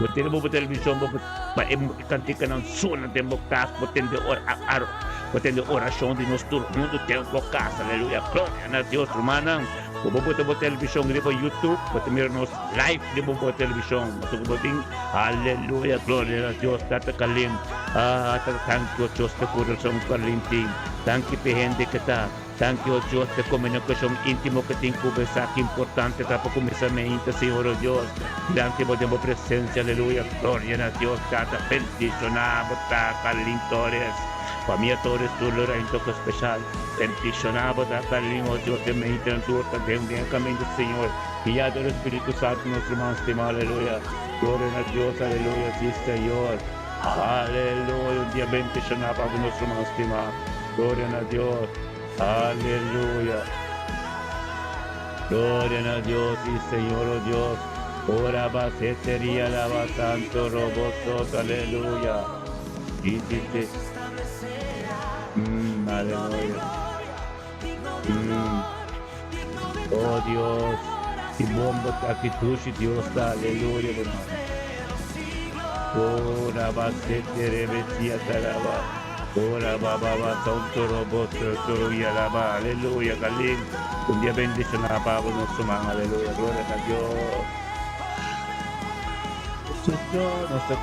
bo tene bo television, bo pa e canticanan sona den bo cas, bo tende ora, bo tende oracion di nos tur hunto den bo cas, aleluya, gloria na Dios, rumannan, bo por pone bo television riba YouTube, bo ta mira nos live riba bo television, pasobra bo tin, aleluya, gloria na Dios, Tata Carlin. Ah, ta danki, o Dios, p'e kurason kalenti. Danki p'e hende ke ta. Danki, o Dios, p'e komunikashon íntimo ke tin ku bo. Esaki importante ta pa kuminsá meinta, Señor, o Dios, dilanti bo den bo presensia. Aleluya. Gloria na Dios, Tata. Bendishoná bo ta, Carlin Torres. Famia Torres tur lo un toque special. Bendiciona bo Tata lindo, oh Dios, den mente tur ta den den caminda, Señor. Guiado el Espíritu Santo, nos ruman stima, aleluya. Gloria na Dios, aleluya, sí, Señor. Aleluya, un dia bendiciona pa nos ruman stima. Gloria na Dios, aleluya. Gloria na Dios, sí, Señor, oh Dios. Ora ba seteria lava santo robosos, aleluya. Sí, sí, sí. Aleluya. Oh Dios, ki bon bo ta, ki dushi Dios ta, aleluya, hermano. Ora ba setere besia taraba. Ora ba ba ba santo roboso toro y alaba, aleluya, kalin. Un dia bendiciona pa bo nos man, aleluya, gloria na Dios. Señor, nuestro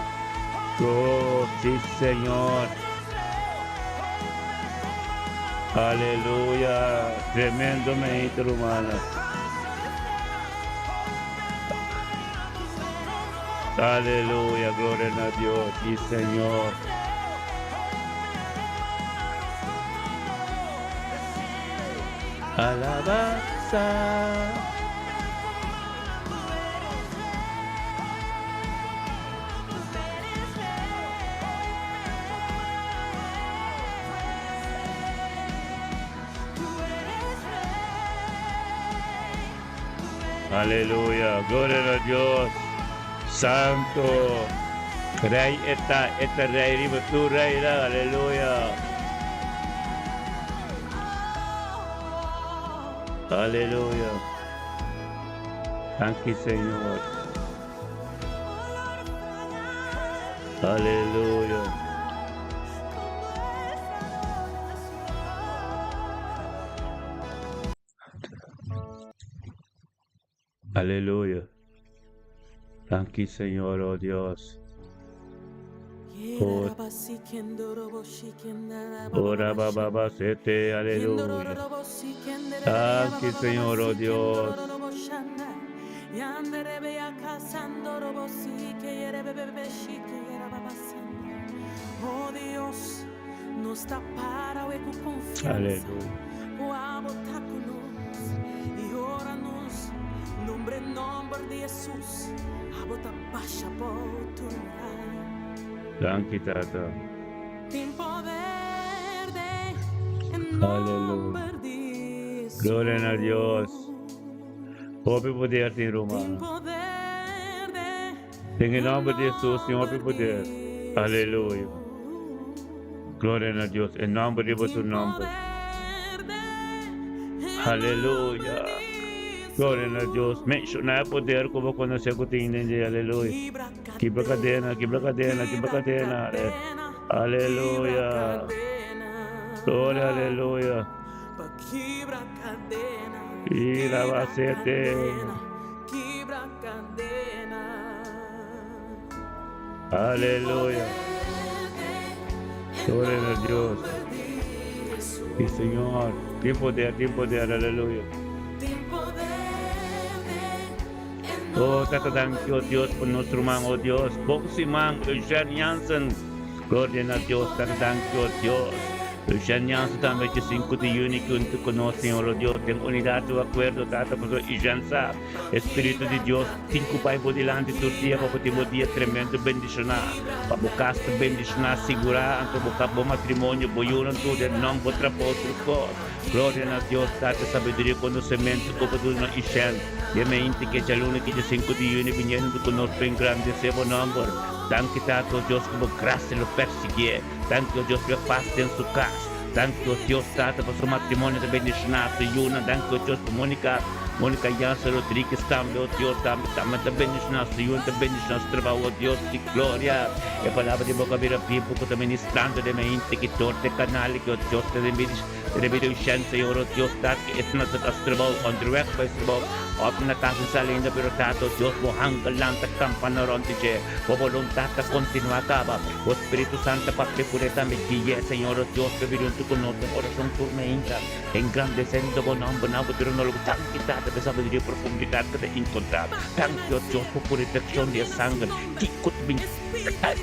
Oh, sí, Señor. Aleluya. Tremendo mérito, hermano. Aleluya, gloria a Dios, sí, Señor. Alabanza. Aleluya, gloria a Dios. Santo. Rey está, este rey riba tu rey, aleluya. Aleluya. Thank you, Señor. Aleluya. Aleluya. Thank you, Señor, oh Dios. Ora baba ba sete, aleluya. Thank you, Señor, oh Dios. Oh Dios, nos ta para ku confianza. Aleluya. Y ora nos nombre nomber di Jesus, abo ta basha por Thank you, Tata. Tin poder den Aleluya. nomber di Jesus. Gloria a Dios. Hopi poder tin, ruman. Poder den Den nomber di Jesus, tin hopi poder. Aleluya. Gloria na Dios. Den nomber di boso nomber. Aleluya. Gloria na Dios. Menciona poder cu bo conoce cu tin den dje. Aleluya. Kibra cadena, kibra cadena, kibra cadena. Aleluya. Gloria, aleluya. Kibra cadena. Y la basete. Kibra cadena. Aleluya. Gloria a Dios. Sí, Señor. Tin poder, tin poder. Aleluya. Oh, Tata, dank je, oh Dios, pa nos ruman, oh Dios. Bon siman, Eugene Jansen. Gloria na Dios, Tata, dank je, oh Dios. Eugene Jansen tambe, 5 di juni, hunto cu nos, Señor, oh Dios, den unidad y acuerdo, Tata, pa Eugene sa, Spirito di Dios, tin cu bay bo dilanti tur dia, pa bo dia tremendo bendiciona, pa bo cas bendiciona, sigura, anto bo bo matrimonio, bo yiunan tur, den nomber bo trabou, tur cos. Gloria na Dios, Tata, sabiduria, conocimento, cu bo duna Eugene. E mente cu dialuna, cu 5 di juni, biniendo cu nos pa engrandece bo nomber. Danki, Tata, Dios, cu bo gracia lo persigui. Danki, Dios, pa paz den su cas. Danki, Dios, Tata, pa su matrimonio ta bendiciona, su yiunan. Danki, Dios, pa Monica, Monica Jansen Rodriguez tambe, oh Dios, tambe, tambe ta bendiciona, su yiunan ta bendiciona, su trabou, oh Dios, di gloria. E palabra di boca bira bibo, cu ta ministrando den mente, cu door di canal, cu Dios ta den Señor, oh Dios, dat cu e na su trabou, onderweg pa e trabou, of na cas saliendo, pero Tata, Dios, bo angelnan ta campana rond di dje, bo voluntad ta continua caba, bo Spirito Santo papia cu tambe guia, Señor, oh Dios, pa bini hunto cu nos den oracion tur mainta, engrandeciendo bo nomber, na bo trono, danki, Tata. ta e sabiduria profundidat ku ta enkontrá. Danki, o Dios, pa purifikashon di e sanger. Kiko ta bin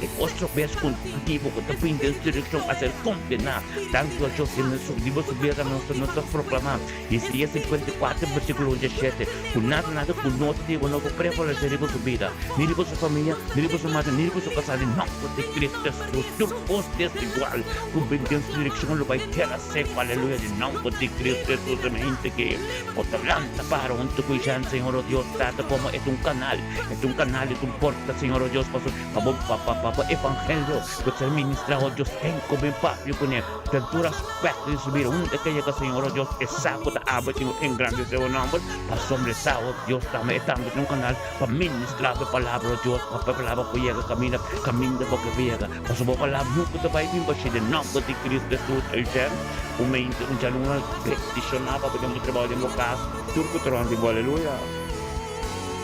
e kos robes kontibo ku ta bin den su direkshon a ser kondená. Danki, o Dios, den su di bo sobera nos ta nos ta proklamá Isaías 54 versíkulo 17, ku nada nada ku no ta di bo no por prevalesé riba su bida, ni riba su famia, ni riba su madre, ni riba su kasá, den nòmber di Cristo Jesús. Tur kos desigual ku bin den su direkshon lo bai tera seku, aleluya, den nòmber di Cristo Jesús. E hende ke bo ta lanta para huntu ku Ishan, Señor, o Dios Tata, komo e ta un kanal, e ta un kanal, e ta un porta, Señor, o Dios, pasobra pa bo, pa, pa, pa bo evangelio ku ta ser ministrá, o Dios, ten ku bin papia kuné den tur aspekto di su bida. Unda ke yega, Señor, o Dios, e sa ku ta abri, Señor, engrandesé bo nòmber, pasobra e sa, o Dios, tambe e tambe ta un kanal pa ministrá bo palabra, o Dios, pa bo palabra por yega kaminda, kaminda bo ke por yega, pasobra bo palabra nunka ta bai bin bashí den nòmber di Cristo Hesus, Amen. Un mente, un djaluna bendishoná pa bo den bo trabou, den bo kas, tur ku ta rònt di bo. Aleluya!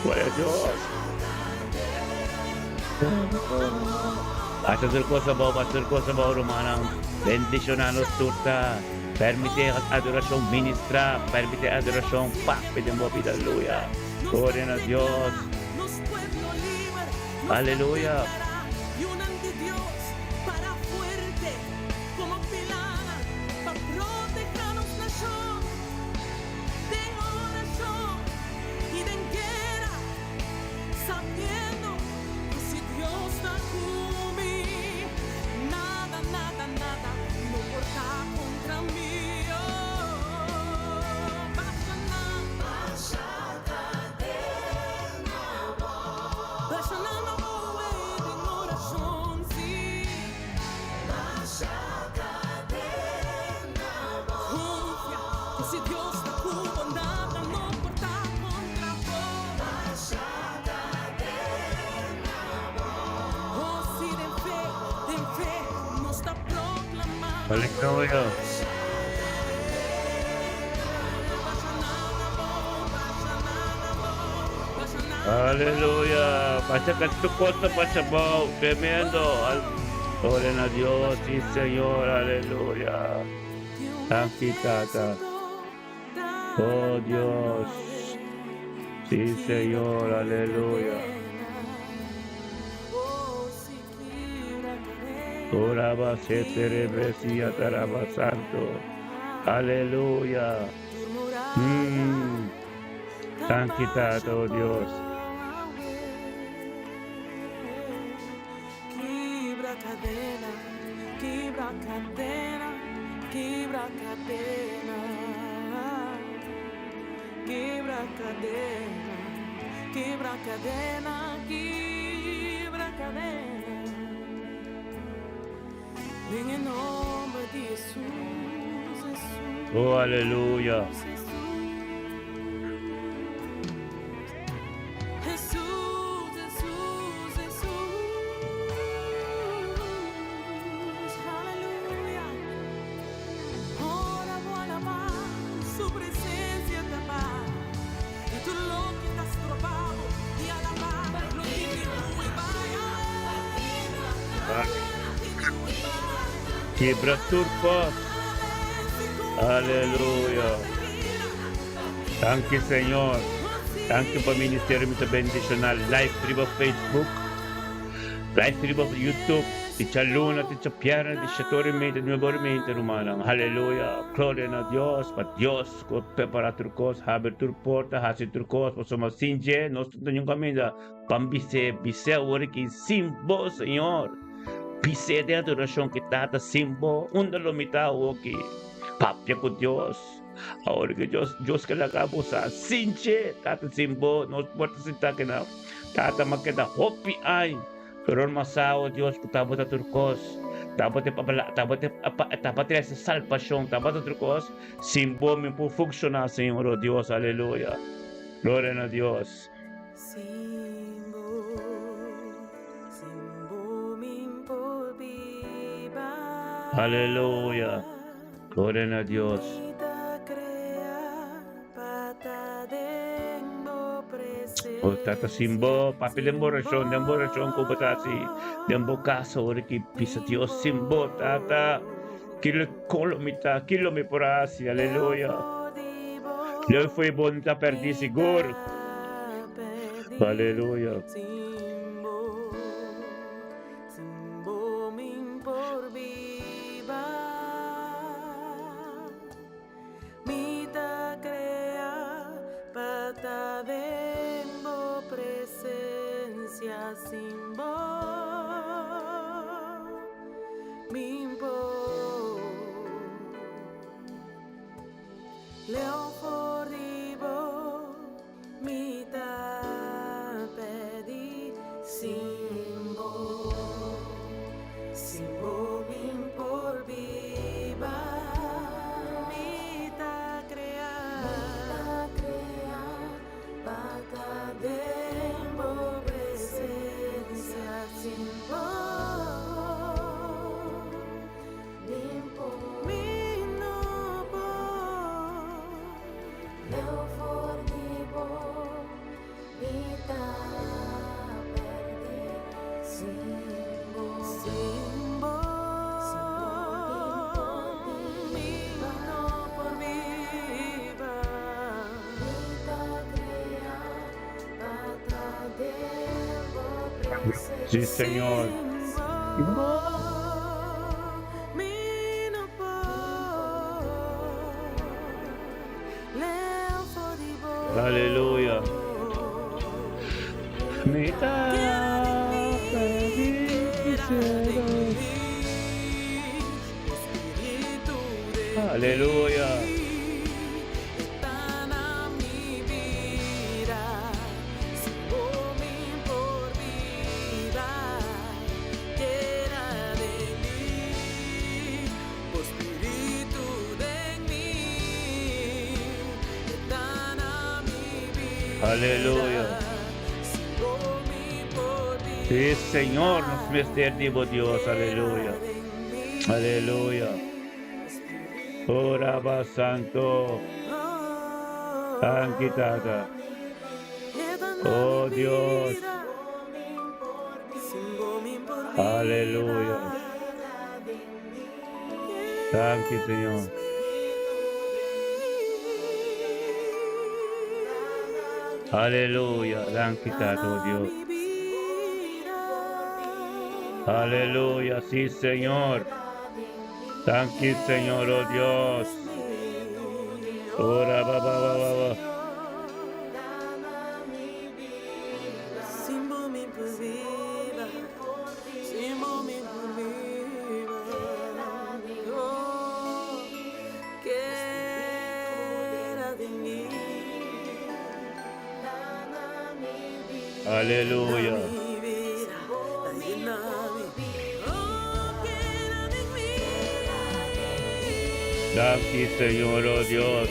Gloria a Dios! Basha tur kos abou, basha tur kos abou, rumannan. Bendishoná nos tur ta. Permití adorashon ministrá, permití adorashon papia den bo bida. Aleluya! Gloria na Dios! Aleluya! Aleluya! Aleluya! Pasa ka tu kota pasa bou. Tremendo. Gloria na Dios, sí Señor. Aleluya. Danki Tata. Oh Dios. Sí Señor. Aleluya. Oraba setere besia taraba santo. Aleluya. Mm. Danki Tata, oh Dios. Kibra cadena, kibra cadena, kibra cadena. Kibra cadena, kibra cadena, kibra cadena. Den e nomber di Jesus, Jesus. Oh, aleluya. Jesus, Jesus, Jesus. Aleluya. Ora bo alabá, su presencia ta ba. Y tur loke ta stroba bo di alabá, lo tin di hui bai. Kibra tur kos. Aleluya. Danki Señor. Danki pa ministerio mi ta bendiciona live riba Facebook, live riba YouTube. Di djaluna te djabièrnè di shete ora i media, nuebe ora i media rumannan. Aleluya. Gloria na Dios pa Dios ku a prepara tur kos, habri tur porta, hasi tur kos pasobra sin dje nos no ta niun kaminda. Ban bis'é, bis'é awor aki, sin bo, Señor. Bis'é den adorashon ki Tata, sin bo, unda lo mi ta awoki? Papia ku Dios. Awor ki Dios, Dios ke laga bo sa, sin dje, Tata, sin bo, nos por ta sinta akinan. Tata, m'a keda hopi aña, pero m'a sa, o Dios, ku tabata tur kos. Tabata e papala, tabata e, tabata e salbashon, tabata tur kos. Sin bo mi por funshoná, Señor, o Dios, aleluya. Gloria na Dios. Sin bo, sin bo mi por biba. Aleluya. Gloria na Dios. Mi ta crea pa ta den bo O tata sin bo, presencia. papi den bo Sin orashon, den bo orashon ku bo ta hasi den bo kasa ora ki bisa Dios sin bo, tata, kilo kolo mi ta, kilo mi por hasi, aleluya. Leu fo'i bo no ta perdí sigur. Aleluya. Sí, Señor. Aleluya. Mi ta Aleluya. Aleluya. Sí, Señor, nos mester di bo Dios. Aleluya. Aleluya. Ora ba Santo. Danki, Tata. Oh Dios. Aleluya. Danki, Señor. Aleluya. Danki, Tata, oh Dios. Aleluya. Sí, Señor. Danki, Señor, oh Dios. Ora, ba, ba, ba, ba, ba. Aleluya. Danki, Señor, oh Dios.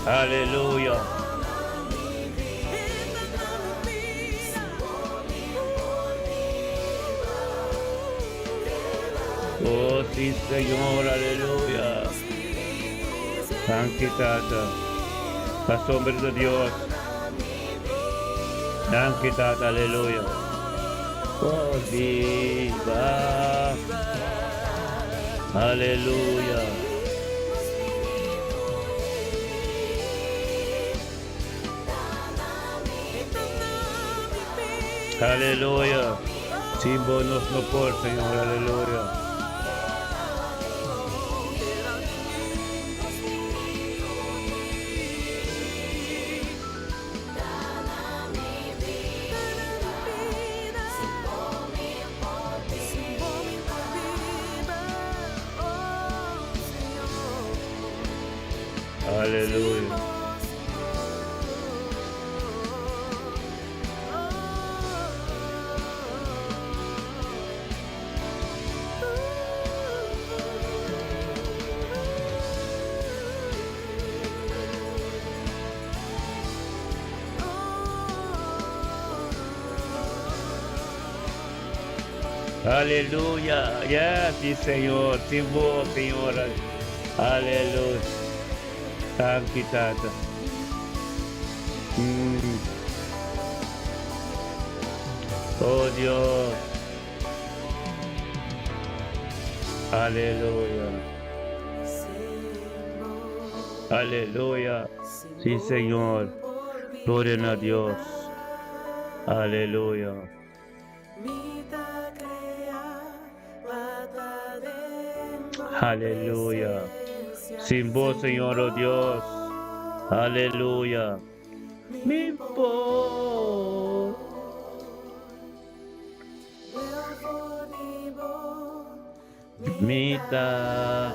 Aleluya. Oh, sí, Señor, aleluya. Danki, Tata. Pasobra di Dios. Danki, Tata, aleluya. Oh, viva. Aleluya. Aleluya. Sin bo nos no por, Señor, aleluya. Aleluya. Aleluya. Yes, sí, Señor. Sin bo, Señor. Aleluya. Danki, Tata. Oh Dios. Aleluya. Aleluya. Sí, Señor. Gloria na Dios. Aleluya. Aleluya. Sin bo, Señor, oh Dios. Aleluya. Mi por. Mi ta.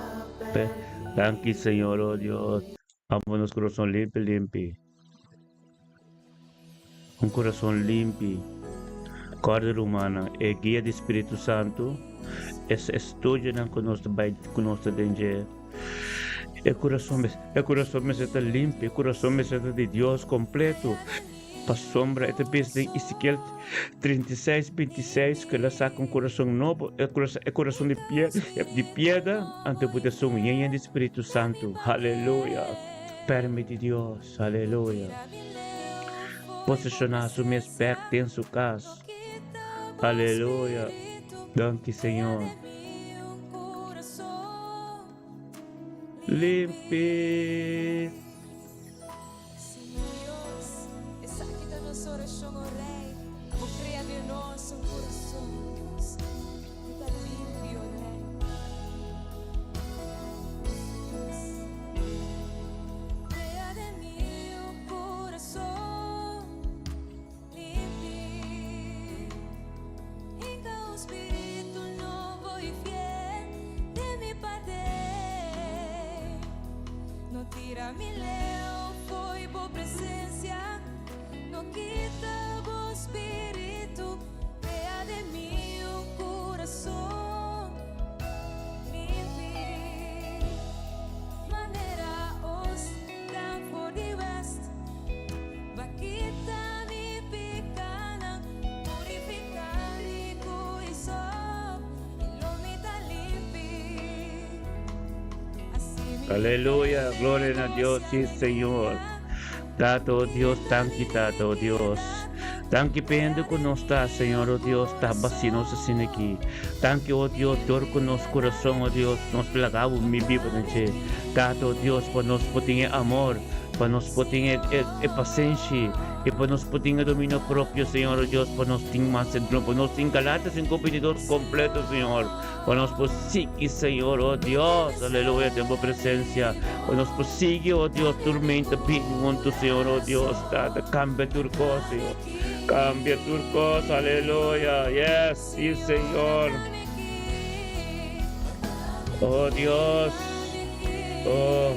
Danki, Señor, oh Dios. Amo nos corazón limpi, limpi. Un corazón limpi. Corda rumana, e guia di Spiritu Santu, es estudionan ku nos ta bai ku nos ta den dje. E corazón e corazón mester ta limpi, e corazón mester ta di Dios completo. Pasobra e ta bisa den Ezekiel 36, 26 ku el a saka un kurason nobo, e kurason di di piedra, anto bo ta sun yen yen di Spiritu Santu. Aleluya! Permiti Dios, aleluya, poseshoná su mes bèk den su kas. Aleluya! Danki, Señor. Limpi. Señor Dios, esaki ta nos orashon, o Rei, Bo krea den nos un kurason, o Dios, ku ta limpi, o Rei. Krea den mi un kurason limpi, hinka un spiritu nobo i fiel den mi paden. No tira mi leu fo'i bo presencia, no kita bo spiritu, crea den mi un curason limpi, manera os dan for di west, ba kita mi picanan, purifica mi cu isop, i lo mi ta limpi. Aleluya, gloria na Dios, sí Señor. Tata, oh Dios, danki Tata, oh Dios. Danki pa hende ku nos ta, Señor, oh Dios, ta basi nos asina aki. Danki, oh Dios, dor ku nos kurason, oh Dios, nos laga bo mi biba den dje. Tata, oh Dios, pa nos por tin e amor, pa nos por tin e, e, e pasenshi, i pa nos por tin e dominio propio, Señor, oh Dios, pa nos tin mas, pa nos tin Galatas 5:22 kompleto, Señor. Pa nos por sigui, Señor, oh Dios, aleluya, den bo presencia. Pa nos por sigui, oh Dios, tur mente bini hunto, Señor, oh Dios, Tata, cambia tur cos, Señor. Cambia tur cos, aleluya, yes, sí, Señor. Oh Dios, oh.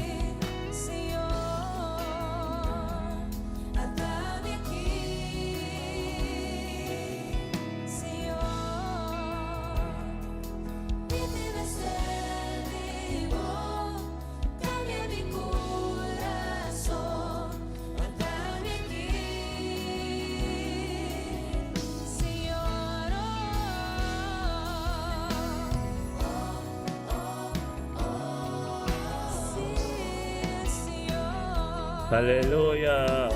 Aleluya.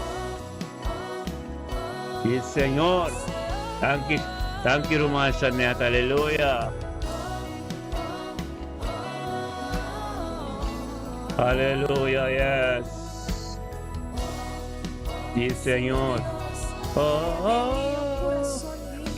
Sí, Señor. Danki, danki ruman Janet. Aleluya. Aleluya, yes. Sí, Señor. Oh, oh.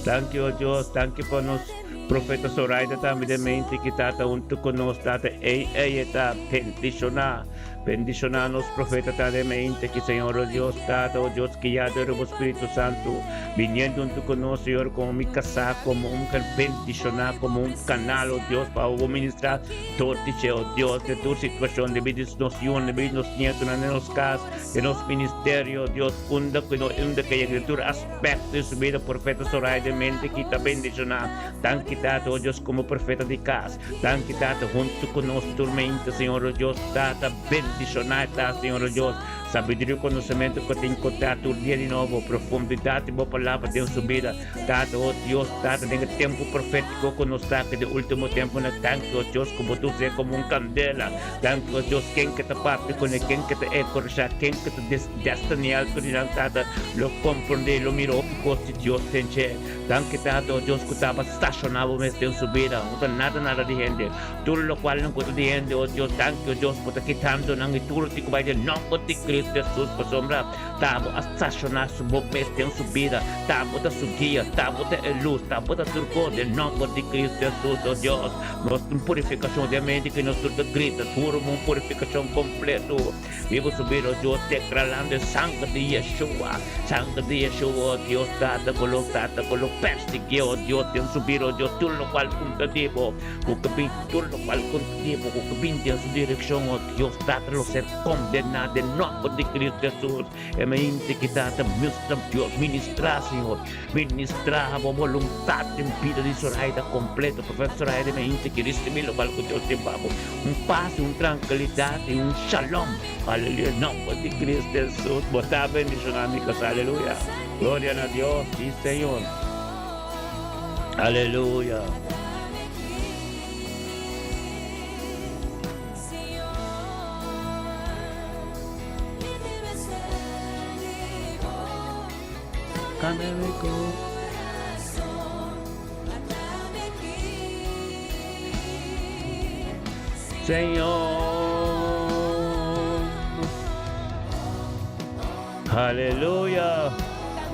Danki, oh Dios. Danki pa nos profeta Zoraida tambe den mente ki tata hunto ku nos tata ei ei ta bendishoná. Bendishoná nos profeta ta den mente ki Señor oh Dios Tata oh Dios guiado dor bo Spiritu Santu biniendo hunto ku nos Señor komo mi kasá komo un muher bendishoná komo un kanal oh Dios pa bo ministrá tur diche oh Dios den tur situashon den bida di nos yunan den bida di nos nietonan den nos kas den nos ministerio oh Dios unda ku no unda ke yega den tur aspekto di su bida profeta Soraya den mente ki ta bendishoná Danki Tata oh Dios komo profeta di kas. Danki Tata huntu ku nos tur meinta Señor oh Dios Tata bendishoná e ta Señor oh Dios. Sabiduria i konosementu ku tin ku ta tur dia di nobo, profundidat di bo palabra den su bida. Tata, o Dios, Tata, den e tempu profétiko ku nos ta aki, den último tempunan, danki, o Dios, ku bo ta us'é komo un kandela. Danki, o Dios, ken ku ta papia kuné, ken ku ta enkurashá, ken ku ta destaniá tur di nan, Tata, lo komprondé, lo mira hopi kos di Dios den dje. Danki, Tata, o Dios, ku tabata stashoná bo mes den su bida. No ta nada, nada di hende. Tur lokualnan ku ta di hende, o Dios, danki, o Dios, bo ta kitando nan i tur tin ku bai den nòmber di Cristo Hesus, pasobra ta bo a stashoná su bo mes den su bida, ta bo ta su guia, ta bo ta e lus, ta bo ta tur kos, den nòmber di Cristo Hesus, o Dios. Nos tin purifikashon den mente ku nos tur ta grita duru un purifikashon kompleto. Biba su bida, o Dios, dekralando e sanger di Yeshua, sanger di Yeshua, o Dios, Tata, ku lo Tata, ku lo persiguié, o Dios, den su bida, o Dios, tur lokual punta di bo. Ku ke bin tur lokual kontra di bo, ku ke bin den su direkshon, o Dios Tata, lo ser kondená den nòmber di Kristu Hesus. E mente ki Tata mustra, Dios, ministrá, Señor, ministrá bo boluntat den bida di Zoraida kompleto. Profeta Zoraida, e mente ki risibí lokual ku Dios tin pa bo, un pas i un trankilidat i un shalom. Aleluya, nòmber di Kristu Hesus, bo ta bendishoná mi kas. Aleluya. Gloria na Dios, sí Señor. Aleluya. Cambia mi Señor. Aleluya.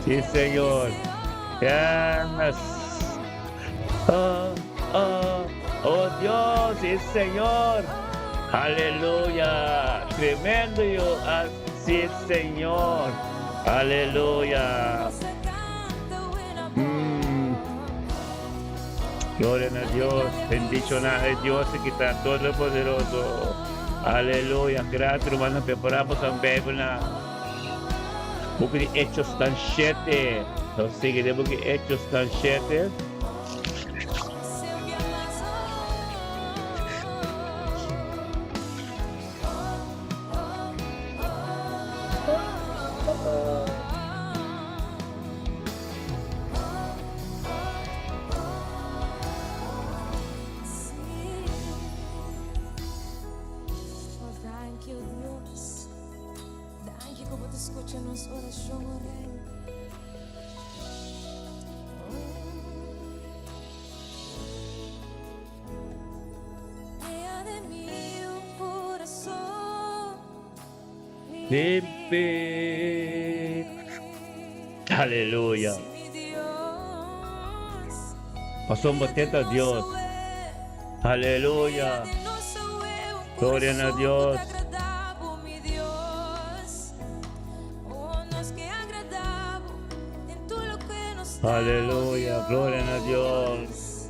Sí, Señor. Yes. Oh, oh, oh Dios, sí, Señor. Aleluya. Tremendo yo. Sí, Señor. Aleluya. Gloria na Dios. Bendiciona e Dios que está todopoderoso. Aleluya. Gracias, hermano. Preparamos un Bijbel na Buki di Hechosnan shete. Nos sigui den buki Hechosnan shete. Thank you, Dios. Danki ku bo ta skucha nos orashon, o Rei. Crea den mi un kurason Limpi. Aleluya. Sí, mi Dios. Pasobra bo ta Dios. Aleluya. Gloria na Dios. Aleluya. Gloria na Dios.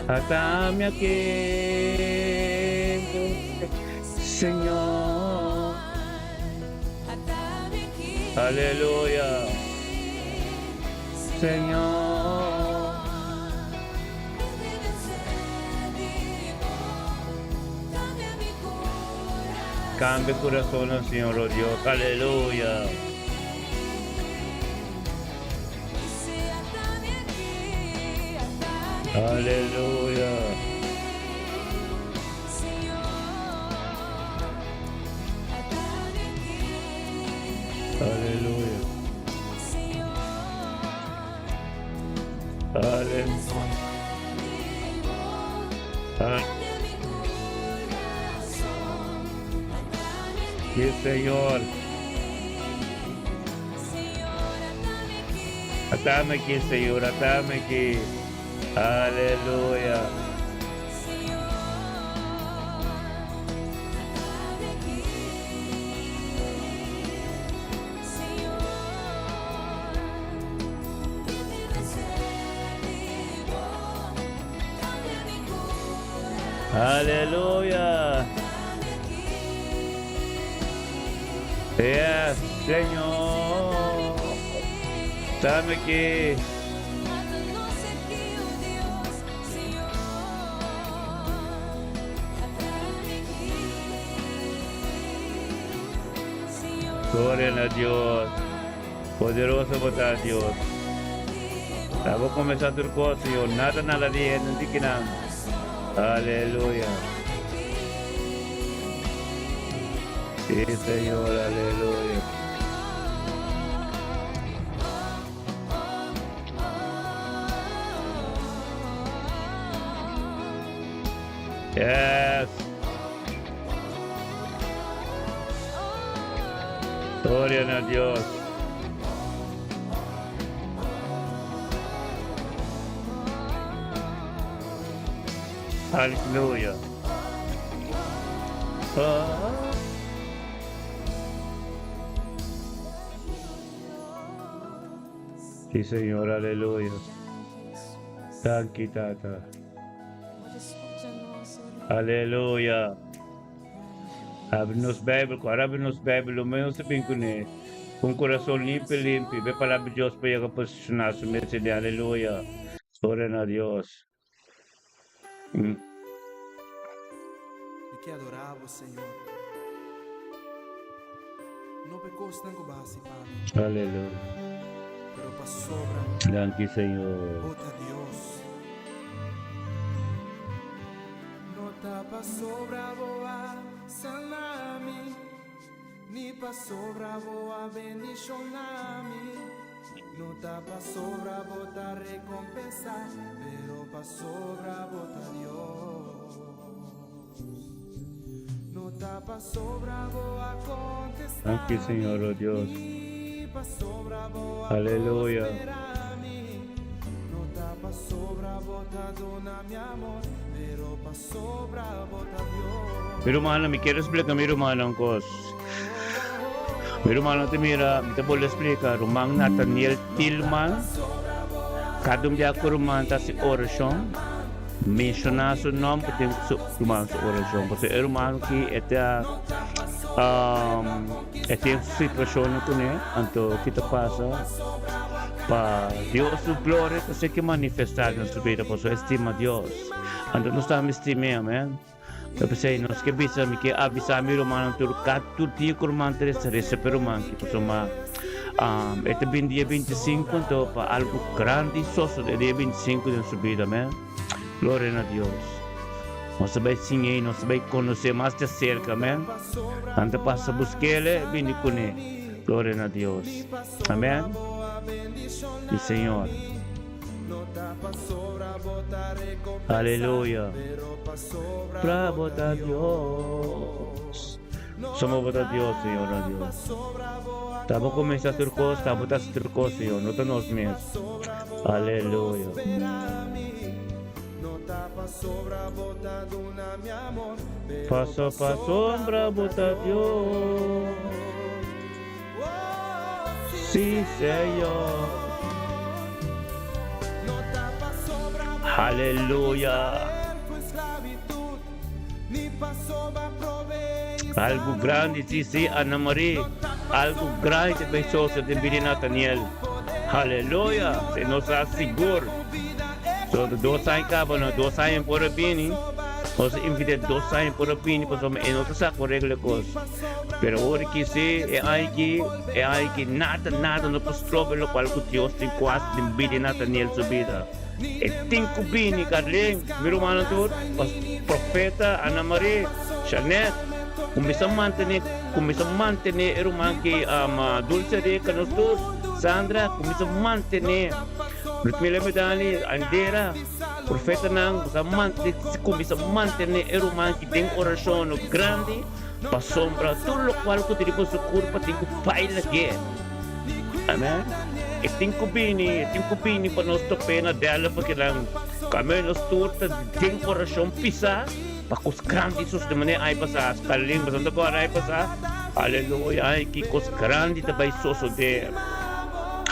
Ata mi aki, Señor. Aleluya. Señor. Cambia corazón, Señor, oh Dios. Aleluya. Aleluya. Aleluya. Aleluya. Ah. Sí, Señor. Atame aki, Señor, atame aki. Aleluya. Aleluya. Yes, Señor. Tami aki. Gloria na Dios. Poderoso bo ta, Dios. Ta bo comenzá tur cos, Señor. Nada nada di hende di kinan. Aleluya. Sí, Señor, aleluya. Yes. Gloria na Dios. Aleluya. Ah. Sí, Señor, aleluya. Danki, Tata. Aleluya. Abri nos Bijbel, ku abri nos Bijbel, lo menos te bin kuné. Un corazón limpio, limpio. Ve palabra de Dios para llegar a posicionar su mes de aleluya. Gloria a Dios. Mi ke adorá bo, Señor. No p'e kosnan ku bo a hasi pa mi. Aleluya. Pero pasobra. Danki, Señor. Bo ta Dios. No ta pasobra bo a sana mi, ni pasobra bo a bendishoná mi. No ta pasobra bo ta recompensá, pero pasobra bo ta Dios. No ta pasobra bo a contestá Danki, Señor, oh Dios. mi, pasobra bo a Aleluya. prosperá mi. No ta pasobra bo ta duna mi amor, pero pasobra bo ta Dios. Mi rumannan, mi kier explica mi rumannan un cos. Mi rumannan ta mira, mi ta bolbe splika, ruman Nathaniel Tilman, kada un bia ku ruman ta hasi orashon, menshoná su nòmber den su ruman su orashon, pasobra e ruman aki e ta e tin su situashonnan kuné, anto ki ta pasa pa Dios su gloria ta ser ke manifestá den su bida, pasobra e stima Dios, anto nos tambe stim'é, amen. Ta p'esei nos ke bisa, mi ke avisá mi rumannan tur ka tur dia ku ruman ta resa, resa p'e ruman ki pasobra e ta bin dia 25 anto pa algu grandi sosodé dia 25 den su bida, amèn. Gloria na Dios. Nos ta bai siñ'é i nos ta bai konosé mas di aserka, amèn. Nan ta pasa busk'el, e bini kuné. Gloria na Dios. Amèn. Di Señor. Aleluya. Pra bo ta Dios. Somos bo ta Dios, Señor, no Dios. Ta bo comienza tur cos, ta bo ta haci tur cos, Señor, no ta nos mes. Aleluya. Paso pa sombra bo ta Dios. Sí, Señor. Aleluya. Algo grandi, sí, sí, Ana Marie. Algo grandi te bay sose den bida Nathaniel. Aleluya. Se nos sa sigur. So, dos aña caba, no, dos aña por a bini. Nos invité dos aña por a bini, pasobra e no ta sa con regla cos. Pero ora ki si e aña aki, e aña aki nada, nada no por stroba lokual ku Dios tin ku hasi den bida di Nataniel su bida. E tin ku bini, Carlin, mi rumannan tur, pas Profeta, Ana Marie, Shanette, kuminsá mantené, kuminsá mantené e ruman ki Dulce Rica, nos tur, Sandra, kuminsá mantené, Rutmila Medani, Andera, Profetanan, kuminsá mantené, kuminsá mantené e ruman ki den orashon no grandi. Pasobra tur lokual ku ta riba su kurpa tin ku bai lag'é. Amen. E tin ku bini, e tin ku bini pa nos top'é na dèle pakinan. Kame nos tur ta den orashon pisá pa kos grandi sosodé. Manera aña pasá, Scarlin, boso no ta kòrda aña pasá? Aleluya, ay ki kos grandi ta bai sosodé.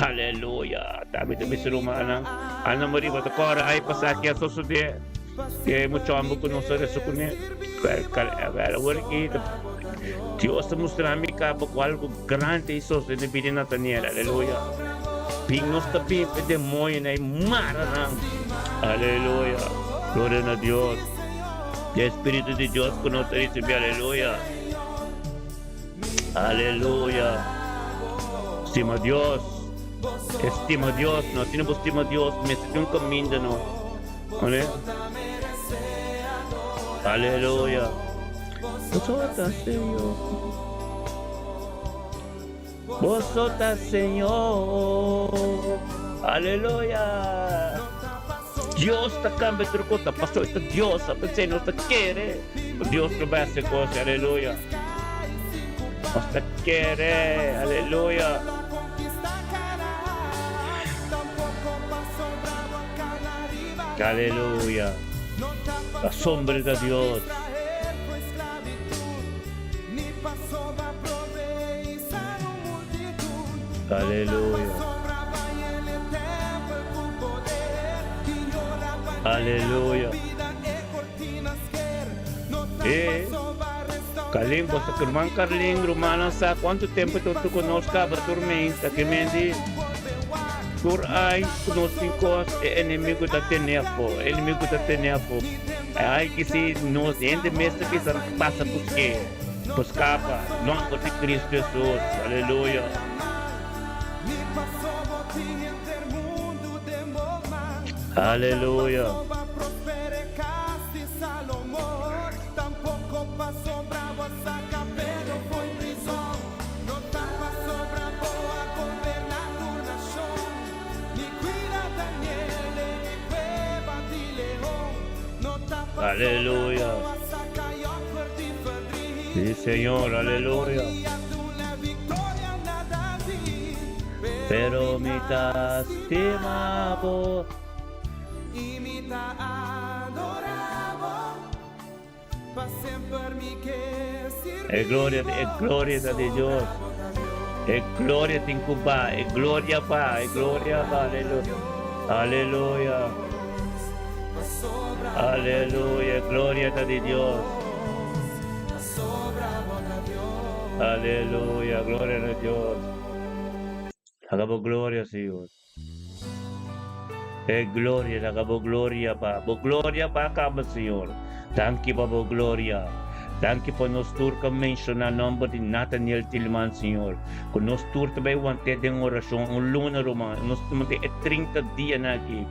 Aleluya. Tambe ta bisa rumannan, Ana Marie, bo ta kòrda aña pasá ki a sosodé? E mucha homber ku nos a resa kuné. Awor aki ta. Dios a mustra mi caba cu algo grandi a sosode den bida di Nathaniel. Aleluya. Bin nos ta bin pa e demoñonan y mara nan. Aleluya. Gloria na Dios. E Espiritu di Dios cu nos ta ricibi. Aleluya. Aleluya. Stima Dios. Estima Dios. No asina bo stima Dios mester tin un caminda no. Aleluya. Aleluya. Boso ta Señor. Boso ta Señor. Aleluya. Dios ta cambia tur cos. Ta paso ta Dios. A pensé nos ta kere. Dios lo bay haci cos. Aleluya. Nos ta kere. Aleluya. Aleluya. La sombra ta Dios. Aleluya. Aleluya. E Carlin, boso herman Carlin, rumannan sa cuanto tempo ta tur cu nos caba tormenta ke men di tur ai cu nos tin cos e enemigo ta tene afo, e enemigo ta tene afo. Ai ki si nos hende mes ta bisa pasa busque, por scapa, nomber di Cristo Jesus, aleluya. Aleluya. Aleluya. Sí, Señor, aleluya. Pero mi ta stima bo. E gloria, e gloria ta di Dios. E gloria tin cu ba, e gloria ba, e gloria ba, aleluya. Aleluya. Aleluya, e gloria ta di Dios. Aleluya, gloria na Dios. Laga bo gloria, Señor. E gloria, laga bo gloria ba. Bo gloria ba kaba, Señor. Danki pa bo gloria. Danki pa nos tur ku a menshoná nòmber di Nathaniel Tilman, Señor. Ku nos tur ta bai want'é den orashon un luna, ruman. Nos ta mant'é e trinta dianan aki.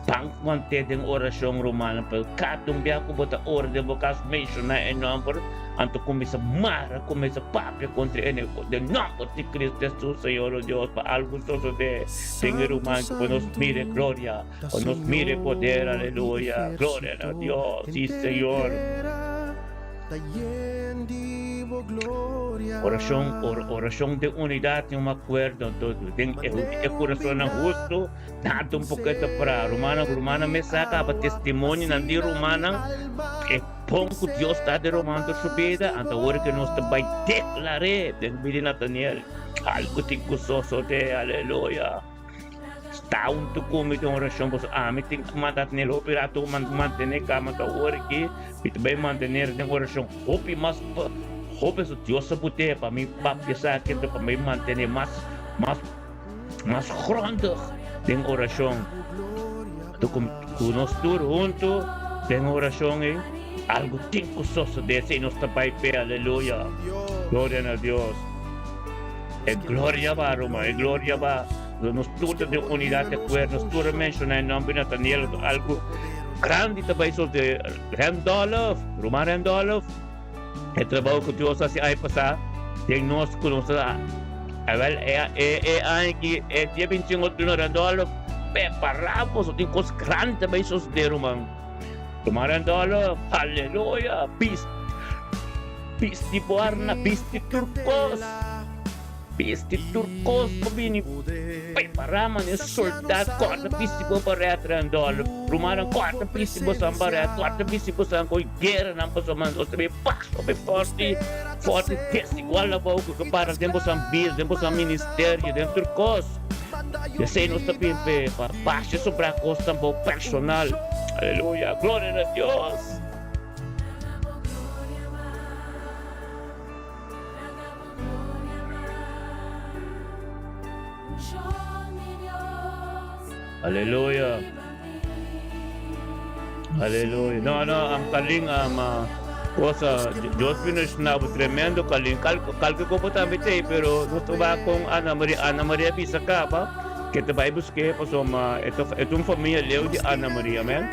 Ban want'é den orashon, rumannan. Pa kada un bia ku bo ta ora den bo kas, menshoná e nòmber, anto kuminsá mara, kuminsá papia kontra e enemigo. Den nòmber di Cristo Hesus, Señor o Dios, pa algu sosodé den e ruman ki pa nos mira e gloria, pa nos mira e poder, aleluya, gloria na Dios, si Señor. Orashon, orashon den unidat tin un akuerdo, anto den e kurasonnan hustu, nada un poco ta para. Rumannan, rumannan mes sa kaba testimonionan di rumannan, e Pon ku Dios ta deromando su bida, anto awor ke nos ta bai deklar'é den bida di Nataniel, algu tin ku sosodé, aleluya. Sta huntu ku mi den orashon, pasobra ami tin ku manda Nataniel hopi rato mantené kama, anto awor aki mi ta bai mantené den orashon hopi mas, hopi pasobra Dios a but'é pa mi papia esaki, anto pa mi mantené mas, mas, mas grondig den orashon. Anto ku nos tur huntu den orashon ei, algu tin ku sosodé si nos ta bai p'e. Aleluya! Gloria na Dios! E gloria ba, ruman, e gloria ba. Nos tur ta den unidat di akuerdo, nos tur a menshoná e nòmber di Nataniel, anto algu grandi ta bai sosodé. Randolph, ruman Randolph, e trabou ku Dios a hasi aña pasá den nos ku nos ta Awel e e aña aki e dia 25 di Randolph prepará boso tin kos grandi ta bai sosodé ruman. Ruman Randolph, aleluya, bisti bisti bo arna, bisti tur kos. Bisti tur kos pa bini prepará manera soldat kòrta bisti bo barèt Randolph. Rumannan kòrta bisti bosan barèt, kòrta bisti bosan ku gueranan pasobra nos ta bin pas hopi fòrti, fòrti desigual abou ku ta para den bosan bida, den bosan ministerio, den tur kos. Esei nos ta bin p'e pa basha sobrá kos tambo personal. Aleluya, gloria na Dios! Aleluya. Aleluya. No, no, am kalin am cosa. Dios bendiciona bo tremendo kalin. Kal kalke ko tambe te, pero no to ba con Ana Maria. Ana Maria bisa capa que te vai busque paso ma eto eto un familia leo di Ana Maria, amen.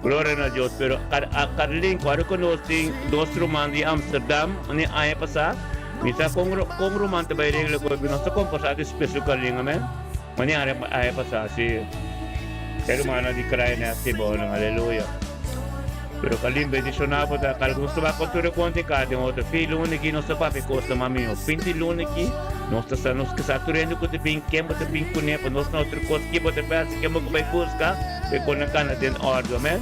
Gloria na Dios. Pero kar a Carlin, cuando conocí dos ruman di Amsterdam, ni aña pasá, mi sa con con ruman te vai regla ko, nos ta comportar special Carlin, amen. Mani aña aña pasá, si. E rumannan di Kraaiennest di bonan, aleluya. Pero Carlin bendiciona bo ta kal nos ta bai con tur e conte ka den otro fin luna aki nos ta papia cos ta mami fin di luna aki nos ta sa nos kisa tur hende cu ta bin ken bo ta bin cune pa nos na otro cos ki bo ta besi ken bo ta bai busca pa e con nan cana den ordo amen.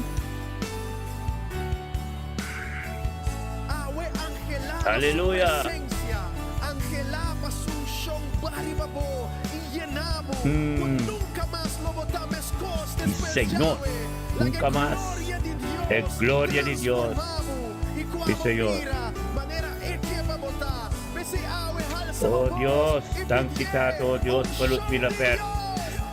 Awe anhelá pa su Aleluya. presencia, anhelá pa su unshon baha riba bo i yená bo, ku nunka mas lo bo ta meskos Y despues Señor, djawe. Laga nunca e mas gloria di e Dios gloria di Dios. transformá bo i ku Sí, abo Señor. bira manera e ke pa bo ta. P'esei awe halsa bo Oh bos Dios, i danki pidié Tata, oh Dios, pa unshon Luzmila di Pers. Dios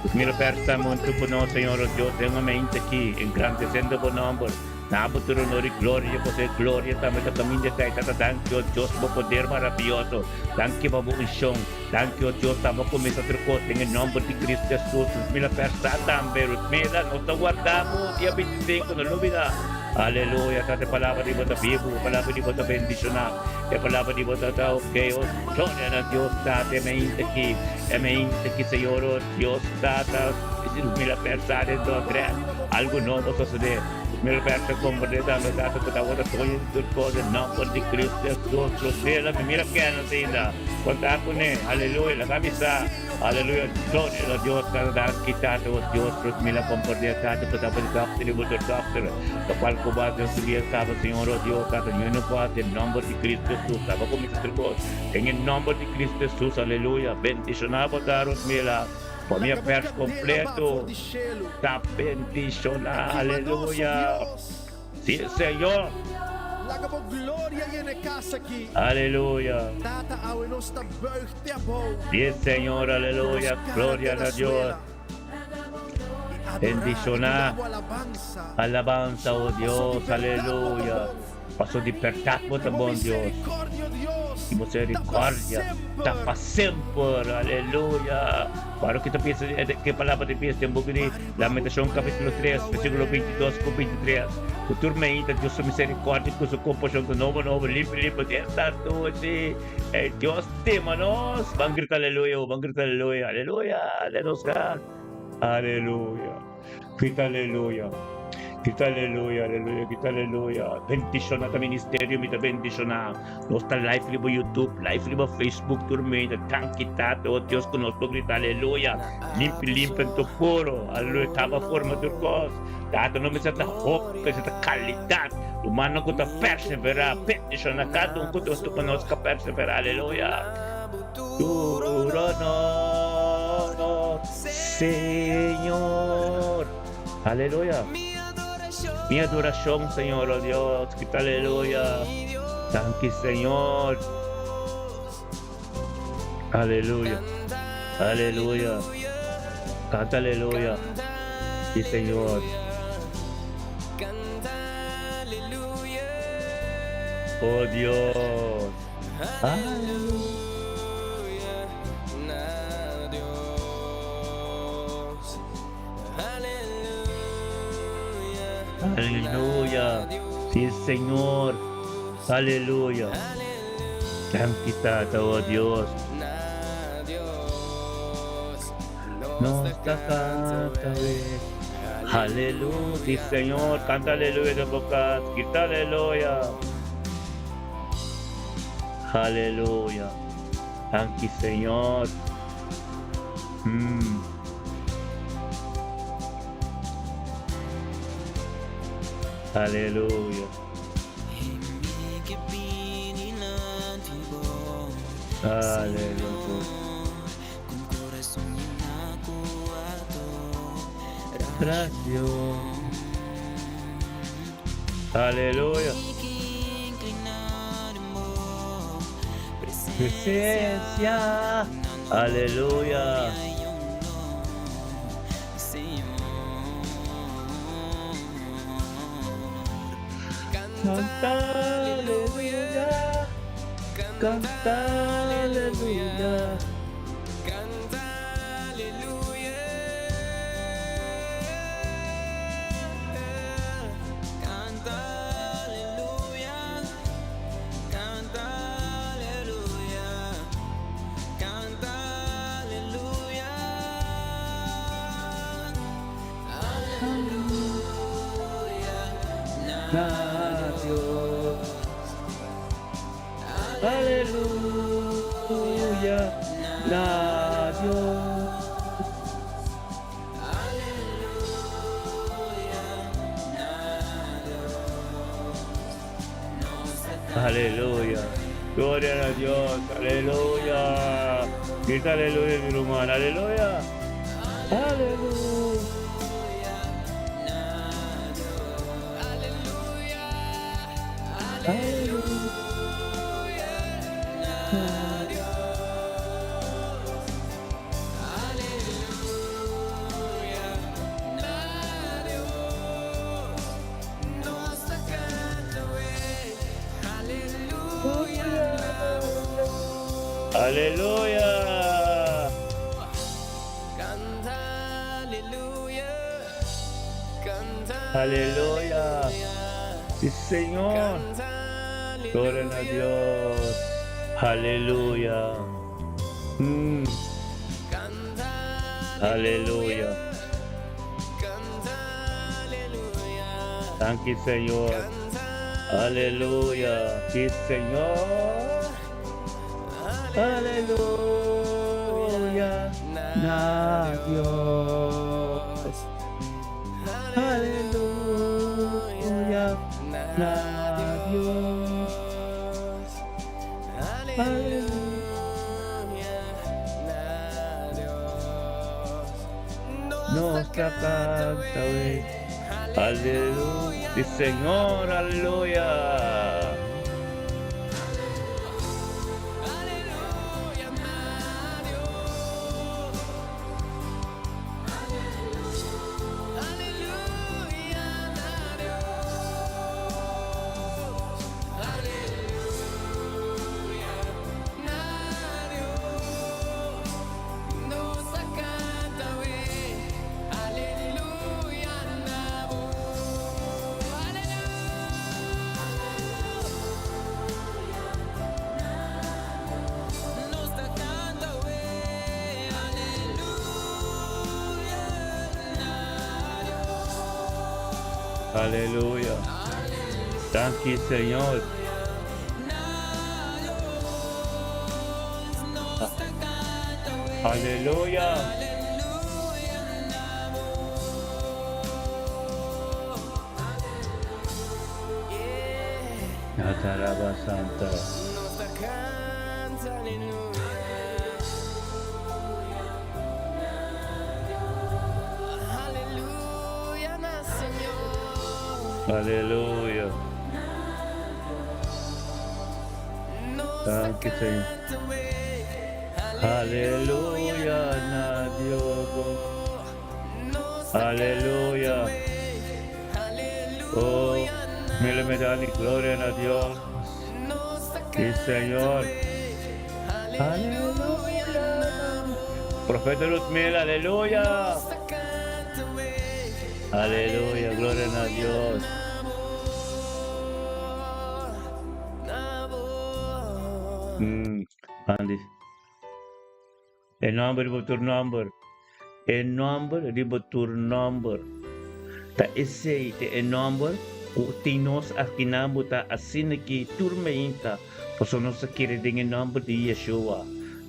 Luzmila baha Pers ta riba huntu mi. ku nos, Señor, oh Dios, den momento aki, engrandeciendo bo nomber. Na bo tur honor i gloria, pasobra e gloria tambe ta kaminda ta e Tata. Danki, o Dios, pa bo poder maravioso. Danki pa bo unshon. Danki, o Dios, ta bo kuminsá tur kos den e nòmber di Kristu Hesus. Rutmila pèrsá tambe. Rutmila, nos ta warda bo dia 25, no lubidá. Aleluya, Tata, e palabra di bo ta bibu, e palabra di bo ta bendishoná, e palabra di bo ta ta ok. O gloria na Dios, Tata, e mainta aki, e mainta aki, Señor, o Dios, Tata, Rutmila pèrsá den Dordrecht. Algu nobo sosodé. Mi Roberto comprende tambe tata cu tabata soña di tur cos den nomber di Cristo Jesus. Rosela, mi mira Kenneth ainda. Conta cu ne. Aleluya. Laga mi sa. Aleluya. Gloria na Dios. Tata danki tata o Dios. Rosmila comprende tata cu tabata doctor y bo doctor. Locual cu bo a haci den su dia caba Señor o Dios tata ñu no por haci den nomber di Cristo Jesus. Taba cuminsa tur cos den e nomber di Cristo Jesus. Aleluya. Bendiciona bo ta Rosmila. Famia Laga bo Pers kandela baha completo for di shelu ta i bendiciona. kima nos, o Aleluya. Dios. Si, Señor. Laga bo gloria yena e kas aki. Aleluya. Tata, awe nos ta buig te abou. Si, Señor. Ku nos Aleluya. kara Gloria te na na Dios. suela. I adorá i Bendiciona. duna bo alabansa. Alabansa, o Paso di Dios. bèrdat bo ta Aleluya. bon. Paso di bèrdat bo I ta bo bon, Dios. misericordia, o Dios, I bo ta pa misericordia ta pa semper. semper. Aleluya. Ora ki ta pensa di ke palabra ta pensa den buki di Lamentacion capítulo 3, versículo 22 ku 23. Ku tur meinta Dios su misericordia ku su compasion ta nobo nobo, limpi limpi esta nochi. E Dios stima nos. Ban grita aleluya, ban grita aleluya, aleluya, den nos kas. Aleluya. Grita aleluya. Grita aleluya, aleluya, grita aleluya. Bendiciona ta ministerio, mi ta bendiciona. Nos ta live riba YouTube, live riba Facebook, tur medio. Danki Tata, oh Dios, ku nos por grita aleluya. Limpi, limpi en tu puro. Aleluya, taba forma tur kos. Tata, no mester ta hopi, mester ta kalidat. Humano ku ta persevera, bendiciona kada un ku ta huntu ku nos ka persevera, aleluya. Tur honor, Señor. Aleluya. Mi adoracion, Señor, oh Dios. Grita aleluya. Danki, Señor. Aleluya. Aleluya. Canta aleluya. Sí, Señor. Oh Dios. Aleluya. Aleluya. Sí, Señor. Aleluya. Danki Tata, oh Dios. Nos ta canta we. Aleluya. Sí, Señor. Canta aleluya de boca. Grita aleluya. Aleluya. Danki, Señor. Aleluya. Aleluya. Gracias. Aleluya. Presencia. Aleluya. Canta aleluya, canta aleluya. Na Dios. Aleluya na Dios. Aleluya. Gloria na Dios. Aleluya. Grita aleluya, mi ruman. Aleluya. Aleluya. Aleluya. Aleluya. Sí, Señor. Gloria a Dios. Aleluya. Aleluya. Danki, Señor. Aleluya. Sí, Señor. Aleluya. Na Dios. Aleluya. Na Dios. Aleluya. Nos ta canta, wey. Aleluya. Sí, Señor, aleluya. Aleluya. Danki, Señor. Aleluya. Ataraba Santa. Aleluya. Danki, Señor. Aleluya, na Dios. Aleluya. Oh, mila me dani gloria na Dios. Sí, Señor. Aleluya. Profeta Luzmila, aleluya. Aleluya, gloria na Dios. Andy. E nomber riba tur nomber. E nomber riba tur nomber. Ta esei ta e nomber ku tin nos akinan bo ta asina ki tur meinta pasobra nos ta kere den e nomber di Yeshua.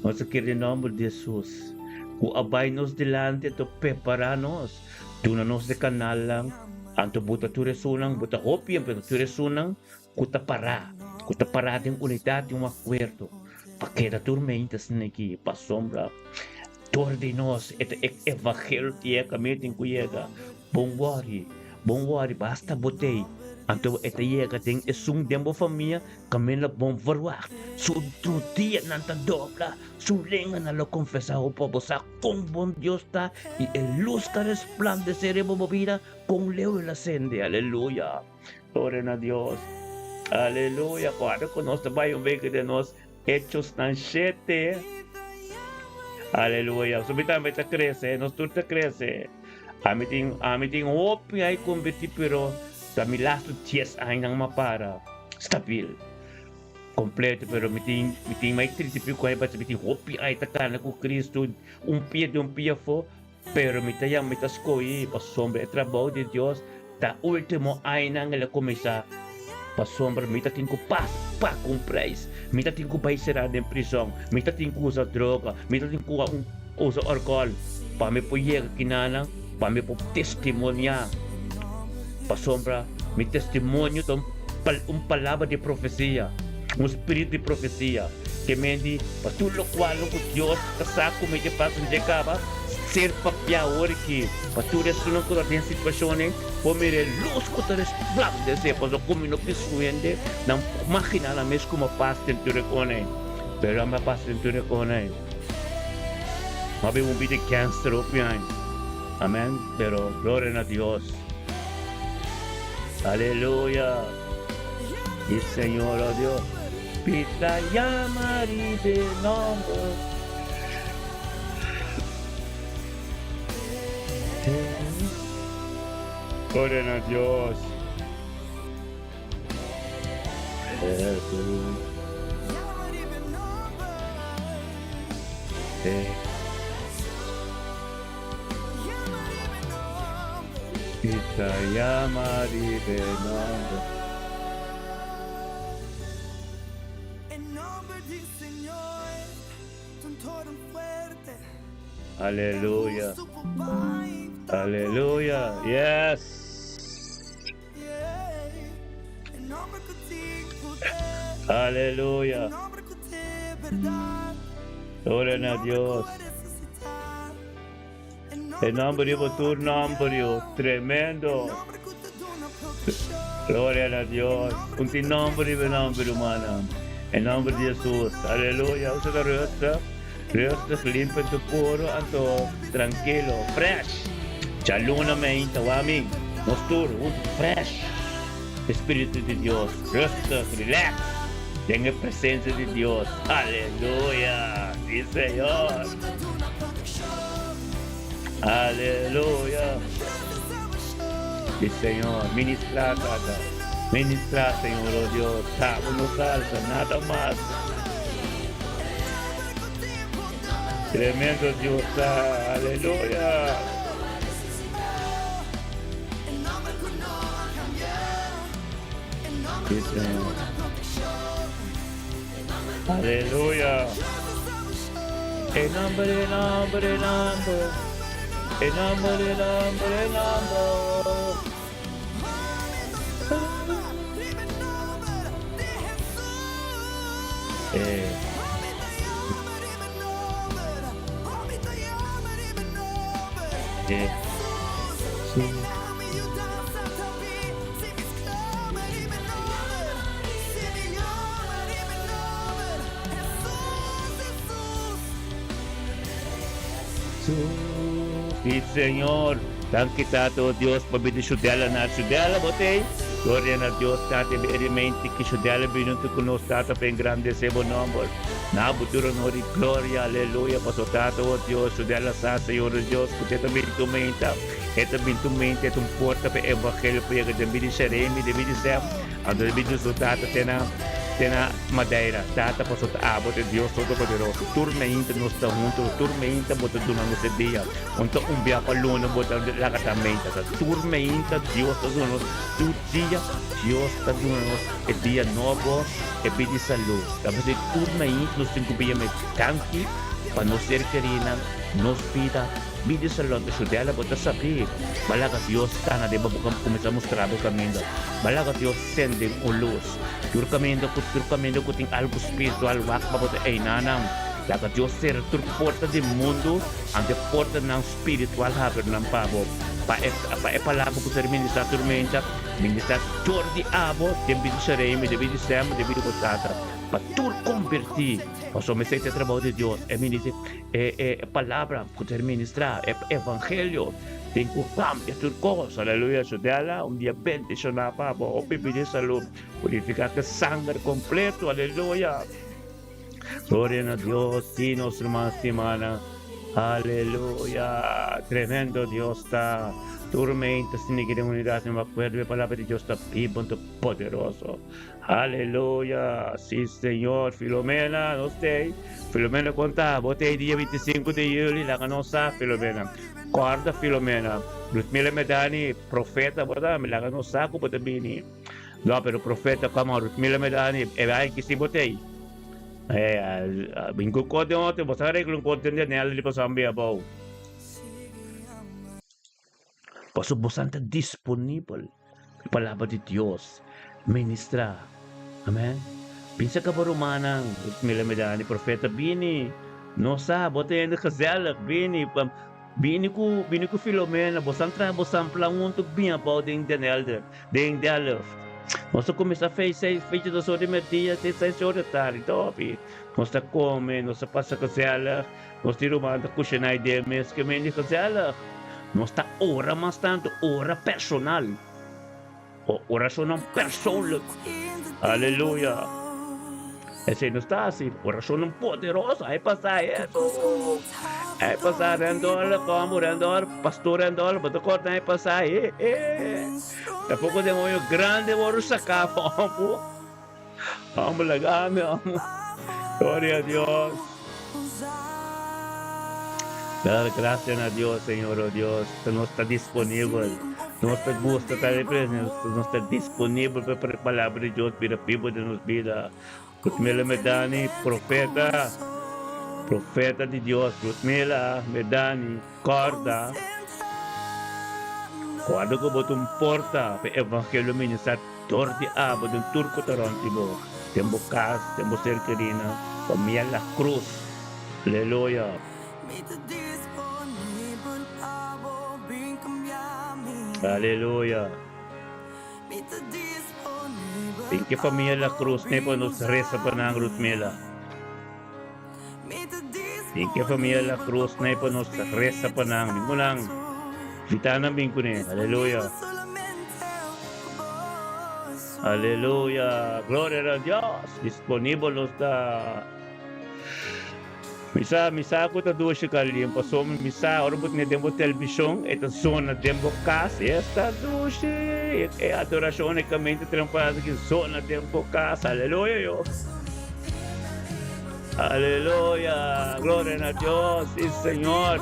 Nos ta kere den e nomber di Jesus ku a bai nos dilanti anto prepara nos, duna nos e kanalnan, anto bo ta tur esunnan, bo ta hopi pero tur esunnan ku ta pará, ku ta pará den unidat di un akuerdo pa keda tur meinta asina aki pasobra dor di nos e ta e evangelio ta yega mi tin ku yega. Bon wòri, bon wòri, basta bo tei, anto e ta yega den esun den bo famia kaminda bon verwagt. Su rudianan ta dobla, su lenganan lo konfesá ho pa bo sa kon bon Dios ta i e lus ka resplandesé riba bo bida kon leu el a sende. Aleluya! Gloria na Dios! Aleluya. Kòrda ku nos ta bai un beke den nos Hechosnan shete. Aleluya. So mi tambe ta krese, nos tur ta krese. Ami tin, ami tin hopi ai konvertí, pero ta mi lastu dies añanan m'a para stabil. Kompleto, pero mi tin, mi tin mai trinta i piko aña, pasobra mi tin hopi ai ta kana ku Kristu, un pia den un pia afó. Pero mi ta yama, mi ta skohi pasobra e trabou di Dios ta ultimo ainan el a kuminsá, pasobra mi ta tin ku pas paga un preis, mi ta tin ku bai será den prizòn, mi ta tin ku usa droga, mi ta tin ku usa alkohòl pa mi por yega kinanan, pa mi por testimoniá, pasobra mi testimonio ta un palabra di profesia, un spiritu di profesia. Ke men di, Pa tur lokual ku Dios ta sa ku mi ke pasa dje kaba, ser papiá awor aki, pa tur esunnan ku ta den situashonnan por mira e lus ku ta resplandesé, pasobra ku mi no ke su hende nan por maginá nan mes ku mi a pasa den tur e konan ei. Pero ami a pasa den tur e konan ei. Mi a biba un bida gangster hopi aña. Amèn. Pero gloria na Dios. Aleluya. Mi Señor, oh Dios. Pita yama riba e nomber. Gloria na Dios. Jesus. Pita yama riba e nomber. Aleluya. Aleluya. Yes. Aleluya. Gloria na Dios. E nomber riba tur nomber yo. Tremendo. Gloria na Dios. Un tin nomber riba nomber humana. E nomber di Jesus. Aleluya. Usa ta rustig. Rustig, limpio en tu puro, anto tranquilo. Fresh. Djaluna meinta wami. Nos tur hunto fresh. Espiritu di Dios. Rustig, relax. Den e presencia di Dios. Aleluya. Si Señor. Aleluya. Sí, Señor. Ministra, Tata. Ministra, Señor, oh Dios. Tabo nos alza, nada más. Tremendo Dios está. Aleluya. Sí, Señor. Aleluya. E nomber, e nomber, e nomber. E nomber, e nomber, e nomber. Eh. Eh. Sí. Sí, Señor. Danki Tata, oh Dios, pa bini Shudela na Shudela, bo t'ei. Gloria na Dios, Tata, e berimente ki Shudela bini huntu ku nos, Tata, pa engrandesé bo nomber. Na bo tur honor i gloria, aleluya, paso Tata, oh Dios, Shudela sa, Señor, oh Dios, ku te ta bini tu menta. E ta bin tu mente, e ta un porta pa e evangelio pa yega den bida di Sheremi, den bida di Sem, anto den bida di su tata te na te na Madeira. Tata, pasobra ta abo ta e Dios Todopoderoso. Tur meinta nos ta hunto, tur meinta bo ta duna nos e dia. Un ta un bia pa luna bo ta laga ta meinta. Ta tur meinta Dios ta duna nos, tur dia Dios ta duna nos e dia nobo, e bida di salú. Ta p'esei tur meinta nos tin ku bia me danki pa nos ser kerinan, nos bida. Bidi salon ta shudela bo ta sabí. Ba laga Dios kana den bo boka kuminsá mustra bo kaminda. Ba laga Dios sende un lus. Tur kaminda ku tur kaminda ku tin algu spiritual wak pa bo ta einanan. Laga Dios sera tur porta di mundu anto e portanan spiritual habri nan pa bo. Pa e pa e palabra ku ser ministrá tur menta, ministrá dor di abo den bida di Sharemi, den bida di Sem, den bida di bo tata. Pa tur kombertí. Pasobra esei ta e trabou di Dios. E minister, e e palabra ku ta ser ministrá, e evangelio tin ku kambia tur kos. Aleluya. Judela, un dia bendishoná pa bo. Hopi pidi salú. Purifiká ku sanger kompleto. Aleluya. Gloria na Dios. Sí, nos ruman stimánan. Aleluya. Tremendo Dios ta. Tur mente sinti ki den unidat mi akuerdo e palabra di Dios ta bibo anto poderoso. Aleluya. Sí, Señor. Filomena, nos tei. Filomena konta, bo tei dia 25 di juli, laga nos sa, Filomena. Kòrda, Filomena. Ludmila Medani, profeta bo ta, laga nos sa ku bo ta bini. No, pero profeta, come on, Ludmila Medani, e bai ki si bo tei. Eh, bin ku kote otro, bo sa regla un kote den nel di pasan bia bou. Pasobra bosan ta disponibel pa palabra di Dios ministra. Amen. Binsa ka bo rumannan, Mila Medani, profeta, bini. No sa, bo ta hende gezellig, bini. Bini ku, bini ku Filomena, bosan traha bosan plan huntu bin abou den Den Helder, den Delft. Nos ta kuminsá feest seis, fecha dos or di merdia te seis or di tardi, topi. Nos ta kome, nos ta pasa gezellig. Nos tin ruman ta kushiná e dia mes ke mendi gezellig. Nos ta ora mas tantu, ora personal. Orashonnan persoonlijk. Aleluya. Esei nos ta hasi, orashonnan poderoso. Ai pasá eso. Ai pasá Randolph, komo Randolph, pastor Randolph, bo ta kòrda ai pasá e e. Tampoko demoño grandi wòrdu saká fòmpo. Amo laga mi amo. Gloria a Dios. Dar gracia na Dios, Señor, oh Dios, que nos ta disponibel. Nos ta gusta ta de presencia, nos ta disponibel pa e palabra di Dios bira bibo den nos bida. Ludmila Medani, profeta, profeta di Dios, Ludmila Medani, corda, corda cu bo ta un porta pa e evangelio ministra Dor di abo den tur ku ta rònt di bo, den bo kas, den bo ser kerinan, famia La Cruz. Aleluya! Aleluya! Den ke famia La Cruz ne pa nos resa pa nan, Ruthmila? Den ke famia La Cruz ne pa nos resa pa nan? Bin ku nan. Invita nan bin kuné. Aleluya. Aleluya. Gloria na Dios. Disponibel nos ta. Mi sa, mi sa ku ta dushi Carlin, pasobra mi sa ora bo tene den bo televishon e ta zona den bo kas, esta dushi. E adorashon e kaminda trempa aki zona den bo kas. Aleluya yo. Aleluya, gloria na Dios, sí Señor.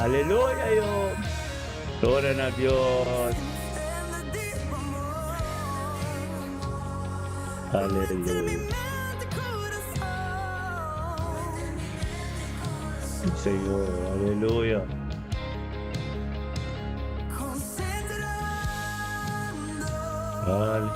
Aleluya yo. Gloria na Dios. Aleluya. Señor, aleluya. Aleluya.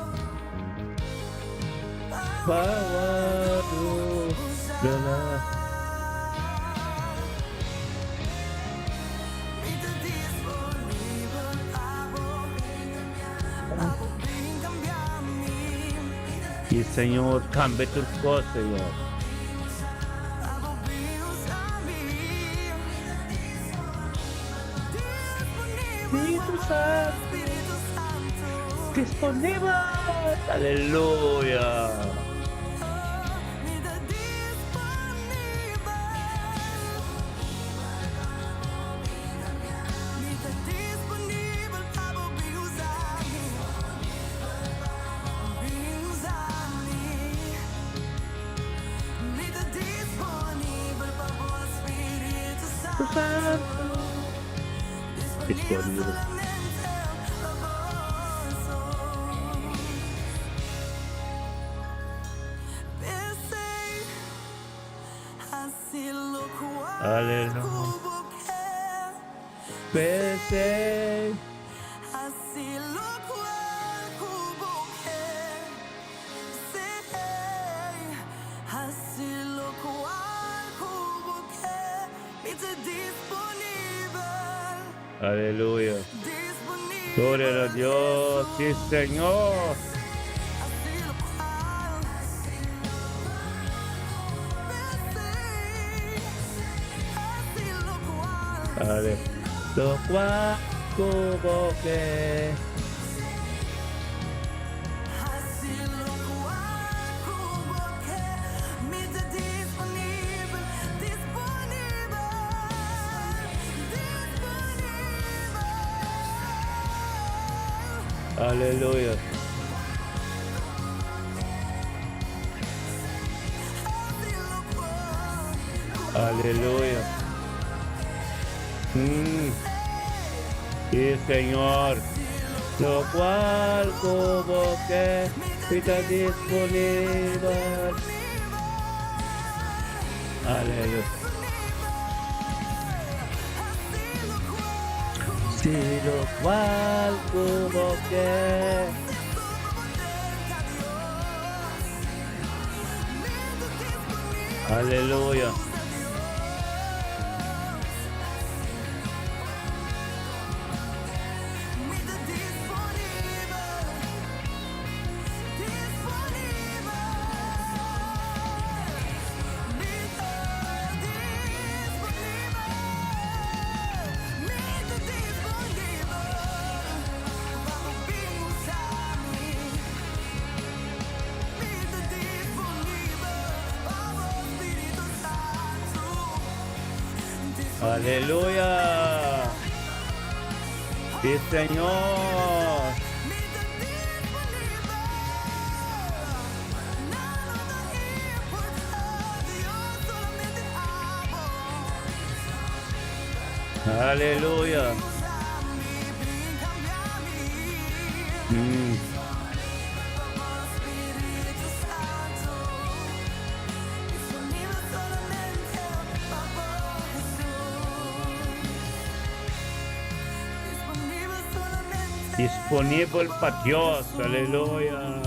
Y Señor cambia tur cos, Señor. Espíritu Santo disponible. Aleluya. Disponible. Aleluya. P'esei. Aleluya. Gloria na Dios. Sí, Señor. Ale. Lo cual cubo que. Aleluya. Aleluya. Sí, Señor. Lo cual como que está disponibel. Aleluya. Sí, lo cual como que. Aleluya. Aleluya. Sí, Señor. Aleluya. Disponibel pa Dios. Aleluya.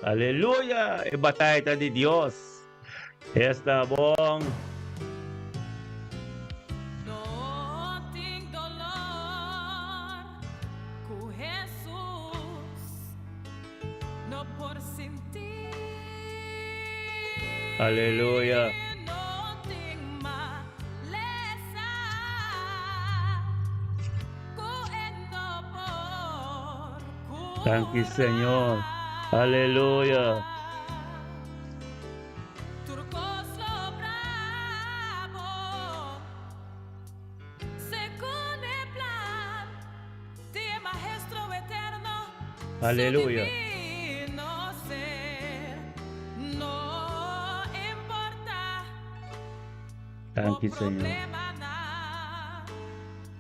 Aleluya! E bataya ta di Dios. Esta bon. No tin dolor ku Hesus no por sinti. Aleluya. No tin malesa ku e no por Thank you, Señor. Aleluya. Tur kos lo bravo segun e plan di e Maestro eterno. Aleluya. Su divino ser no importa. Thank you, Señor. Problemanan.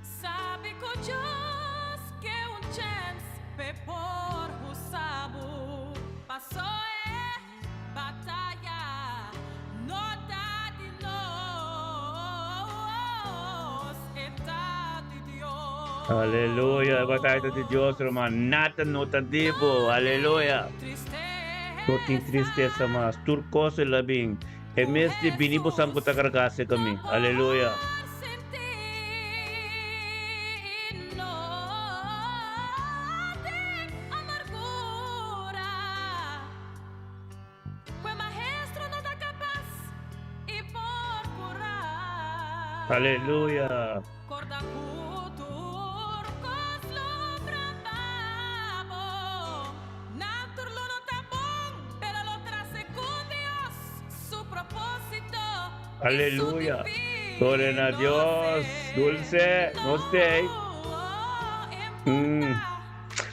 Sabi ku Dios ke un chèns p'e por usa bo. Pasó e bataya no ta di nos, e ta di Dios. Aleluya. E bataya ta di Dios, ruman. Nada no ta di bo. Aleluya. No tin tristesa mas. Tur kos el a bin. E mes di bini bosan ku ta kargá serka mi. Aleluya. Aleluya. Aleluya. Gloria na Dios. Dulce, nos t'ei.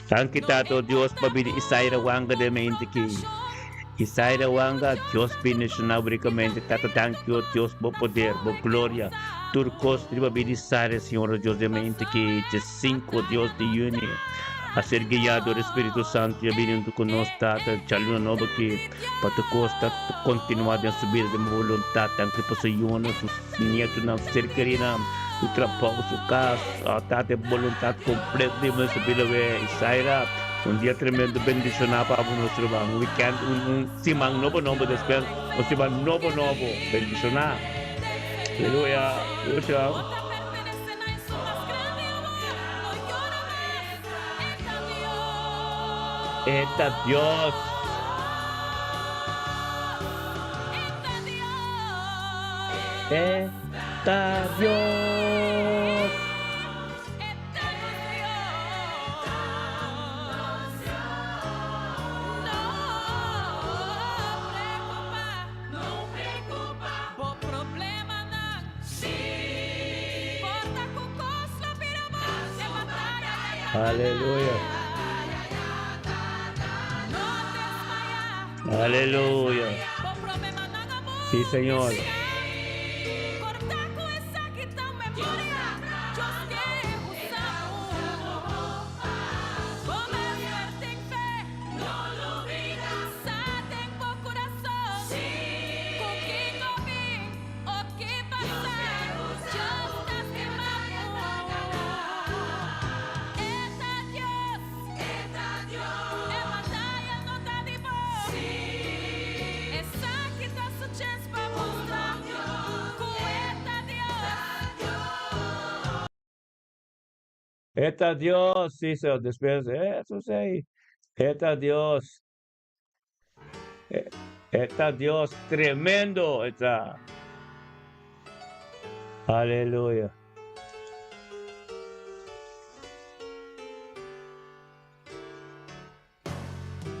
Danki Tato Dios pa bini Isaira Wanga den mente ki. Isaira Wanga, Dios bendiciona bo ricamente, Tata danki o Dios bo poder, bo gloria, tur cos riba bida di Isaira, Señor o Dios de mente ki dje 5 Dios di juni a ser guia dor e Spiritu Santo y a bini hunto cu nos Tata djaluna nobo ki pa tur cos ta continua den su bida den bo voluntad, danki pa su yunan, su nietonan, su ser kerinan, su trabao, su cas, Tata e voluntad completo riba su bida we Isaira. Un dia tremendo bendiciona pa abo nos ruman. Un weekend, un un siman nobo nobo despues un siman nobo nobo bendiciona. Aleluya. Lucia. E ta Dios. E ta Dios. Aleluya. Aleluya. Sí, Señor. E ta Dios, sí, señor. Después, eso sí. E ta Dios. E ta Dios. Tremendo está. Aleluya.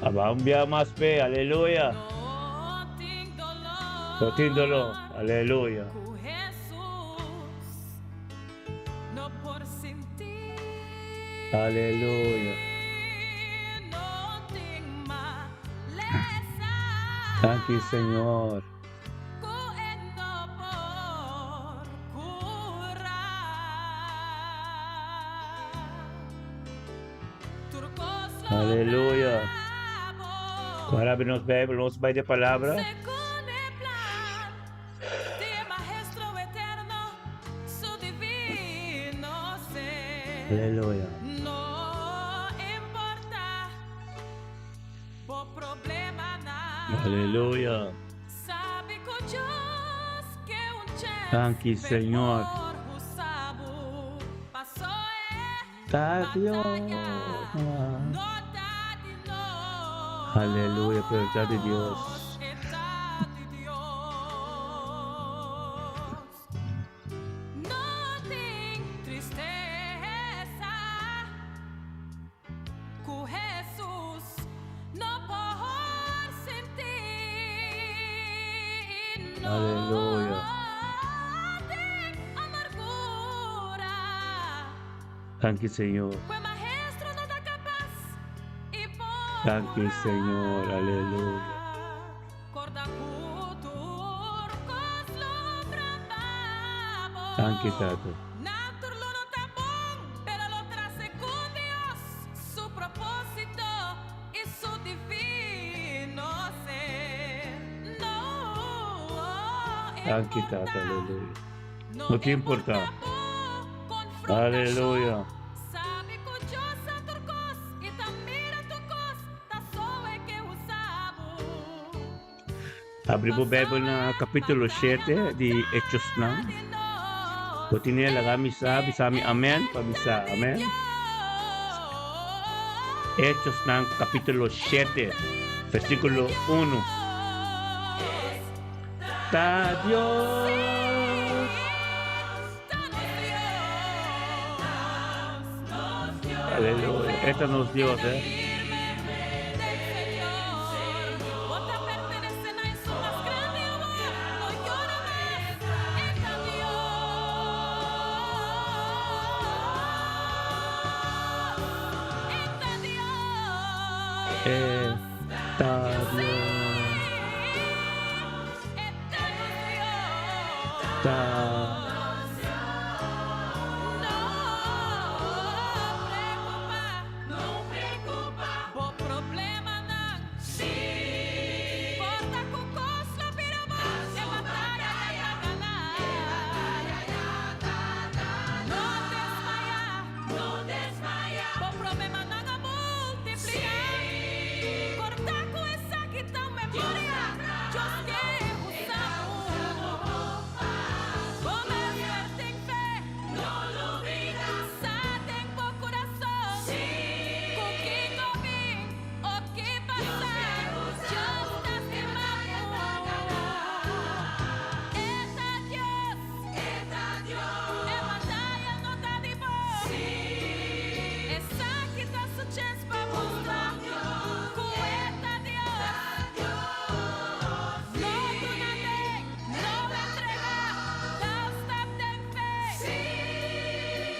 Aba un bia mas pe, aleluya. No tin dolor, aleluya. Aleluya. Danki Señor. Aleluya. Ahora abri nos Bijbel, nos bai de palabra. Aleluya. Aleluya. Danki Señor. Ta Dios. Aleluya, pero ta di Dios. Aleluya. Danki Señor. Danki Señor. Aleluya. Danki Tata. Danki Tata, aleluya. No tin importa. Aleluya. Abri bo Bijbel na capítulo 7 di Hechosnan. Bo tine laga mi sa, bisa mi amen pa mi sa, amen. Hechosnan capítulo 7, versículo 1. Ta Dios. Aleluya. Esta nos Dios, eh. Esta Dios. Ta.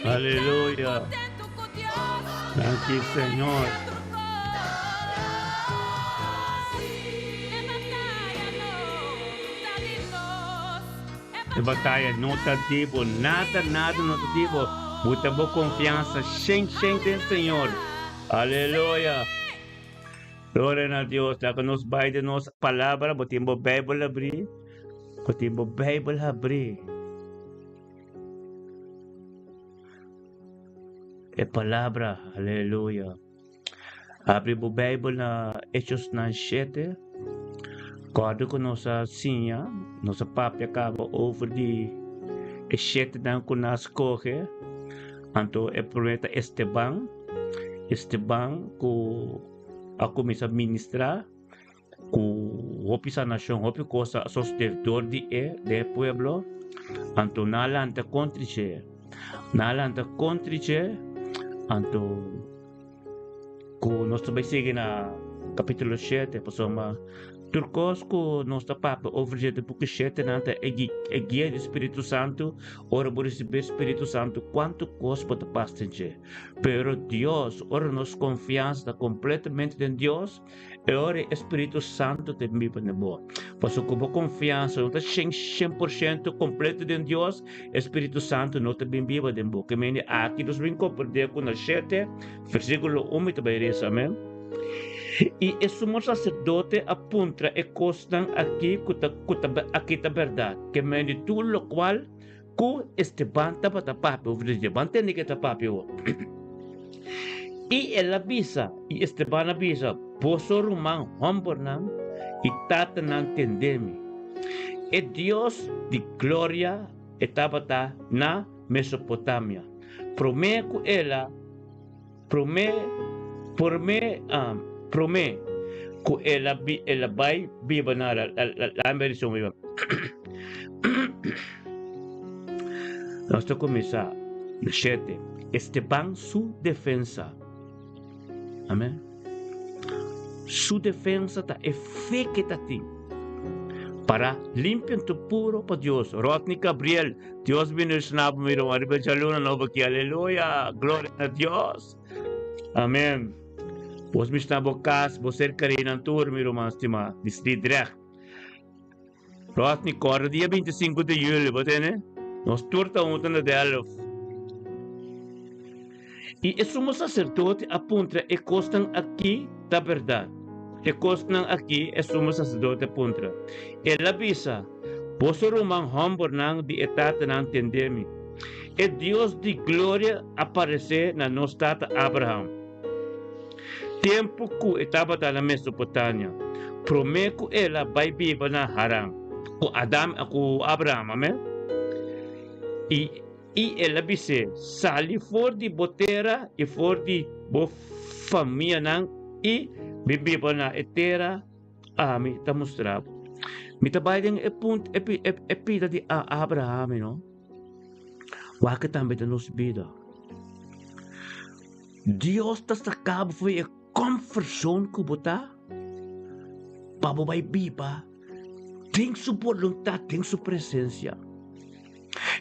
Aleluya. Danki Señor. E bataya no ta di bo, nada nada no ta di bo. Buta bo confiansa shen shen den Señor. Aleluya. Gloria na Dios. Laga nos bai den nos palabra. Bo tin bo Bijbel abrí. Bo tin bo Bijbel abrí. E palabra, aleluya. Abri bo Bijbel na Hechosnan 7. Kòrda ku nos a siña, nos a papia kaba over di e shetenan ku nan a skohe. Anto e promé ta Esteban. Esteban ku a kuminsá ministrá ku hopi sanashon, hopi kos a sosodé dor di e den e pueblo. Anto nan a lanta kontra dje. Nan a lanta kontra dje, anto ku nos ta bai sigui na kapítulo shete pasobra tur kos ku nos ta papia over dje den buki shete nan ta e guia di spiritu santu. Ora bo risibí spiritu santu kuantu kos bo ta pasa den dje. Pero Dios, ora nos konfiansa ta kompletamente den Dios, E ora e Spiritu Santu ta biba den bo. Pasobra ku bo konfiansa no ta shen shen por shento kompleto den Dios, e Spiritu Santu no ta bin biba den bo. Ke mende aki nos bin komprendé ku na shete versíkulo un mi ta bai resa, amen. I e sumo saserdote a puntra e kosnan aki ku ta ku ta aki ta bèrdat. Ke mende tur lokual Ku Esteban tabata papia over di dje. Bo a ntende ke ta papia awor. I el a bisa, i Esteban a bisa, Boso ruman hòmbernan i tatanan tende mi. E Dios di gloria e tabata na Mesopotamia, promé ku el a promé promé promé ku el a el a bai biba na la versión biba. Nos ta kuminsá na shete. Esteban su defensa. Amen. Su defensa ta e fe ke ta tin. Para limpio anto puro pa Dios. Rodney Gabriel, Dios bendiciona bo mi ruman riba djaluna nobo aki. Aleluya. Gloria na Dios. Amen. Bos bishita bo kas, bo ser karinan tur mi ruman stima di Sliedrecht. Rodney, kòrda dia 25 di juli, bo tene? Nos tur ta huntu na Delft. I e sumo saserdote a puntra e kosnan akí ta bèrdat? E kosnan akí e sumo saserdote a puntra. El a bisa, Boso ruman hòmbernan di e tatanan tende mi. E Dios di gloria a paresé na nos tata Abraham, tempu ku e tabata na Mesopotania, promé ku el a bai biba na Haran ku Adam ku Abraham. Amèn. I. I el a bis'é, Sali for di bo tera i for di bo famianan i bin biba na e tera ami ta mustra bo. Mi ta bai den e punt e pida di Abraham, no? Wak tambe ta nos bida. Dios ta saka bo for di e comfort zone ku bo ta pa bo bai biba den su boluntat, den su presensia.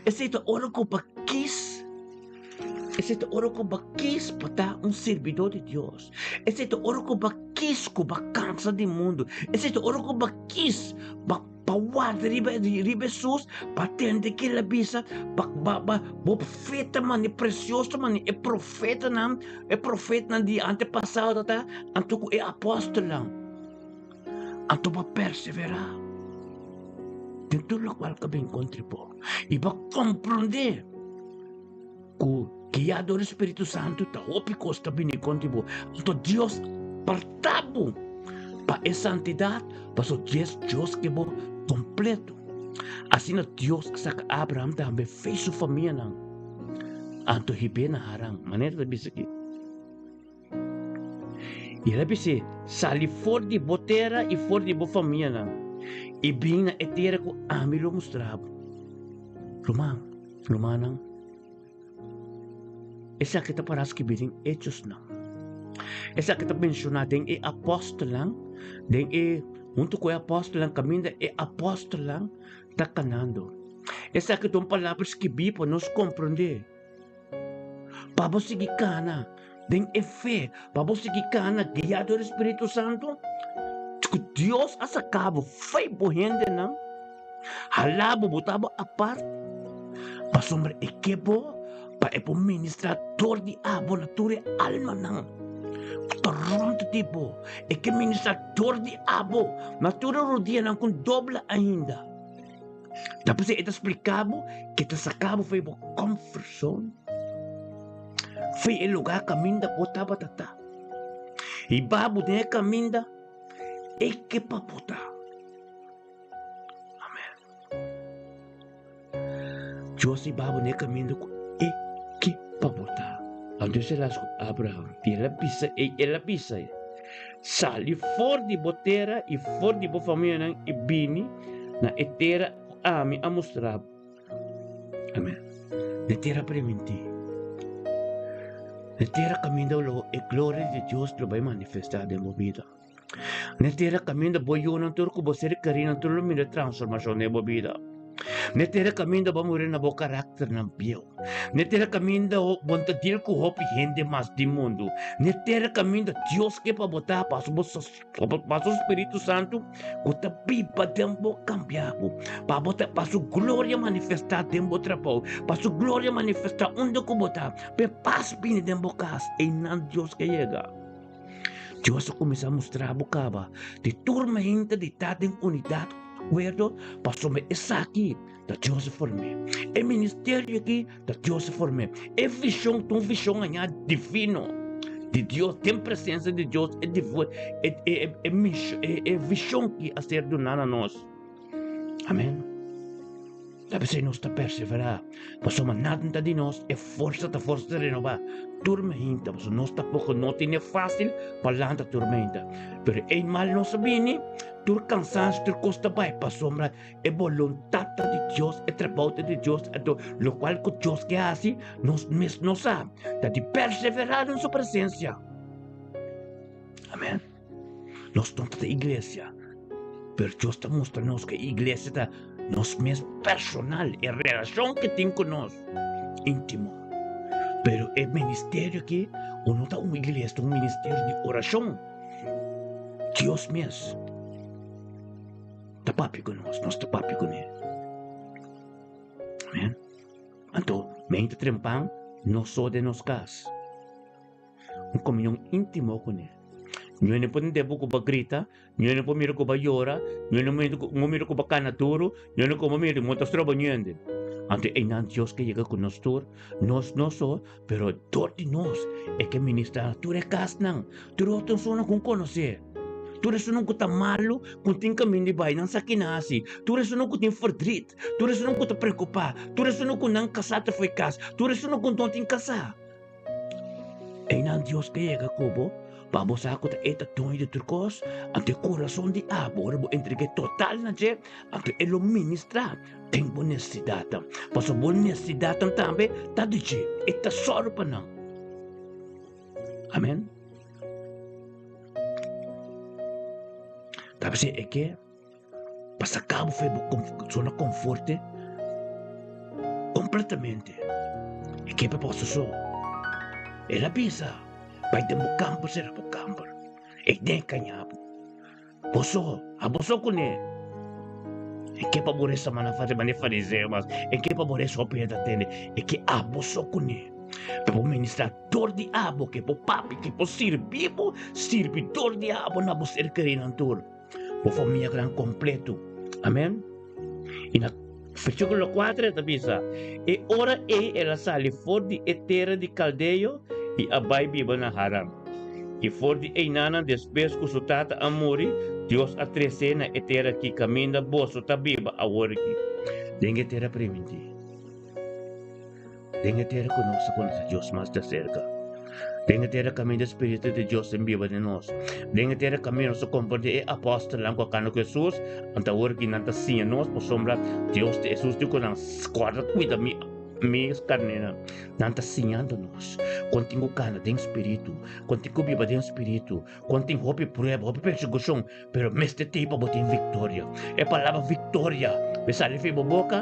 Esei ta ora ku bo kis, esei ta ora ku bo kis pa ta un sirbidó di Dios. Esei ta ora ku bo kis ku bo kansa di mundu. Esei ta ora ku bo kis pa. Pa warda riba riba Hesus, pa tende ke el a bisa, pa pa pa bo fe ta mane presioso mane e profetanan, e profetanan di antepasado ta anto ku e apòstelnan. Anto bo perseverá den tur lokual ku a bin kontra bo i bo komprondé ku guiá dor di Spiritu Santu ta hopi kos ta bini kontra bo. Anto Dios apartá bo pa e santidat, pasobra djes Dios ke bo kompleto. Asina Dios a saka Abraham tambe fe su famianan, anto hib'é na Haran, manera ta bisa aki. I el a bis'é, Sali for di bo tera i for di bo famianan, i bin na e tera ku ami lo mustra bo. Ruman, rumannan, esaki ta pará skibí den Hechosnan. Esaki ta menshoná den e apòstelnan, den e huntu ku e apòstelnan kaminda e apòstelnan ta kanando. Esaki ta un palabra skibí pa nos komprondé. Pa bo sigui kana den e fe, pa bo sigui kana guiá dor e Spiritu Santu, ku Dios a saka bo fei bo hendenan, hala bo, bota bo apart, pasobra e ke bo pa e por ministrá dor di abo na tur e almanan ku ta rònt di bo. E ke ministrá dor di abo na tur e rudianan ku dobla ainda. Ta p'esei e ta splika bo ke ta saka bo for di bo comfort zone, for di e lugar kaminda bo tabata ta. Hiba bo den e kaminda e ke pa bo ta. Amen. Dios hiba bo den e kaminda ku e ke pa bo ta. Anto e las ku Abraham i el a bisa ei, el a bisa ei, Sali for di bo tera i for di bo famianan i bini na e tera ku ami a mustra bo. Amen. Na e tera primintí. Na e tera kaminda lo e gloria di Dios lo bai manifestá den bo bida. Na e tera kaminda bo yunan tur ku bo ser kerínan tur lo mira transformashon den bo bida. Na e tera kaminda bo a muri na bo karakternan bieu. Na e tera kaminda bo no ta deal ku hopi hende mas di mundu. Na e tera kaminda Dios ke pa bo ta pasobra bo pa su Spiritu Santu ku ta biba den bo kambia bo. Pa bo ta pa su gloria manifestá den bo trabou, pa su gloria manifestá unda ku bo ta, pa e pas bini den bo kas. Einan Dios ke yega. Dios a kuminsá mustra bo kaba di tur meinta di ta den unidat ku akuerdo, pasobra esaki ta Dios a form'é. E ministerio aki ta Dios a form'é. E vishon ta un vishon aña divino di Dios, den presensia di Dios e e e e vishon aki a ser duná na nos. Amen. Ta p'esei nos ta perseverá, pasobra nada ta di nos, e forsa ta forsa ta renobá tur mainta, pasobra nos tampoko no tene fásil pa lanta tur mainta. Pero ei mal nos a bini, tur kansansio, tur kos ta bai, pasobra e boluntat ta di Dios, e trabou ta di Dios, anto lokual ku Dios ke hasi, nos mes no sa, ta di perseverá den su presensia. Amèn. Nos no ta ta iglesia, pero Dios ta mustra nos ku e iglesia ta nos mes personal, e relashon ke tin ku nos, íntimo. Pero e ministerio aki, o no ta un iglesia, ta un ministerio di orashon. Dios mes ta papia ku nos, nos ta papia kuné. Amen. Anto, mente trempan, nos so den nos kas. Un komunion íntimo kuné. Ño no por tende bo ku bo a grita, ño no por mira ku bo a yora, ño no por mira ku bo a kana duru, ño no por mira ku bo ta stroba ñende. Anto einan Dios ke yega ku nos tur, nos no so, pero dor di nos e ke ministra na tur e kasnan, tur e otro personanan ku konosé, tur esunnan ku ta malu, ku tin kaminda di bai, nan sa kina hasi, tur esunnan ku tin ferdrit, tur esunnan ku ta preokupá, tur esunnan ku nan kasá ta fo'i kas, tur esunnan ku no tin kasá. Einan Dios ke yega ku bo, pa bo sa ku ta e ta doño di tur kos, anto e kurason di abo ora bo entreg'é total na dje, anto e lo ministrá den bo nesesidatnan, pasobra bo nesesidatnan tambe ta di dje, e ta sòru pa nan. Amen. Ta p'esei e ke. Pa saca bo for di bo zona conforte completamente. E ke pa boso so. El a bisa, Bai den bo kamber, sera bo kamber. E den kaña bo. Boso, a boso kuné. E ke pa bo resa mana fasi mane fariseo mas e ke pa bo resa hopi hende ta tende e ke abo so kuné. Pa bo ministra dor di abo ke bo papia ke bo sirbi bo sirbi dor di abo na bo ser kerinan tur. Bo famia gran kompleto. Amen. I na versíkulo 4 e ta bisa, E ora ei el a sali for di e tera di Kaldeo i a bai biba na Haran. I for di einanan despues ku su tata a muri, Dios a tres'é na e tera ki kaminda boso ta biba awor aki, den e tera primintí. Den e tera ku nos ta konosé Dios mas djaserka. Den e tera kaminda e Spiritu di Dios tin biba den nos. Den e tera kaminda nos ta komprendé e apòstelnan ku a kana ku Hesus, anto awor ki nan ta siña nos pasobra Dios di Hesus di ku nan kòrda kuida mi mi karnénan. Nan ta siñando nos kon tin ku kana den Spiritu, kon tin ku biba den Spiritu, kon tin hopi prueba, hopi persekushon, pero mester tin pa bo tin viktoria. E palabra viktoria mi sali fi bo boka.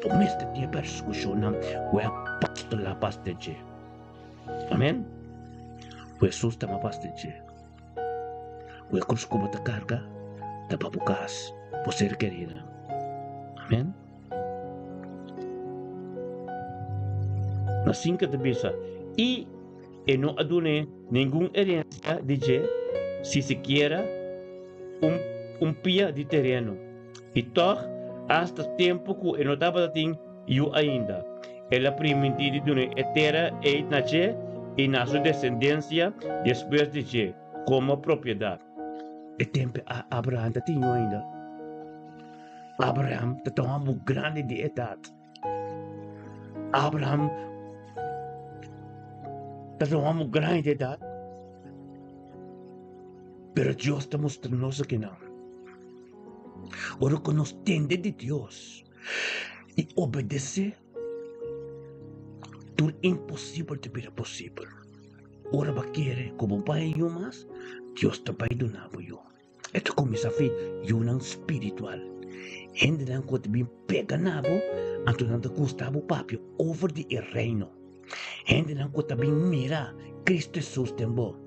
Bo mester tin e persekushonnan ku e apòstel a pas den dje. Amèn. Ku Hesus tama pas den dje. Ku e krus ku bo ta karga ta pa bo kas, bo ser kerinan. Amèn. Na sinka ta bisa, I e no a dun'é ningun herensia di dje, si sikiera un un pia di tereno. I tòg, asta tempu ku e no tabata tin yu ainda, el a primintí di duna e tera ei na dje i na su desendensia despues di dje, komo propiedat. E tempu ei Abraham ta tin yu ainda. Abraham ta ta un hòmber grandi di edat. Abraham ta ta un hòmber grandi di edat. Pero Dios ta mustra nos akinan. Ora ku nos tende di Dios i obedesé, tur imposibel ta bira posibel. Ora bo a kere ku bo bai yu mas, Dios ta bai duna bo yu. E ta kuminsá fi yunan spiritual. Hendenan ku ta bin pega na bo, anto nan ta gusta bo papia over di e Reino. Hendenan ku ta bin mira Kristu Hesus den bo.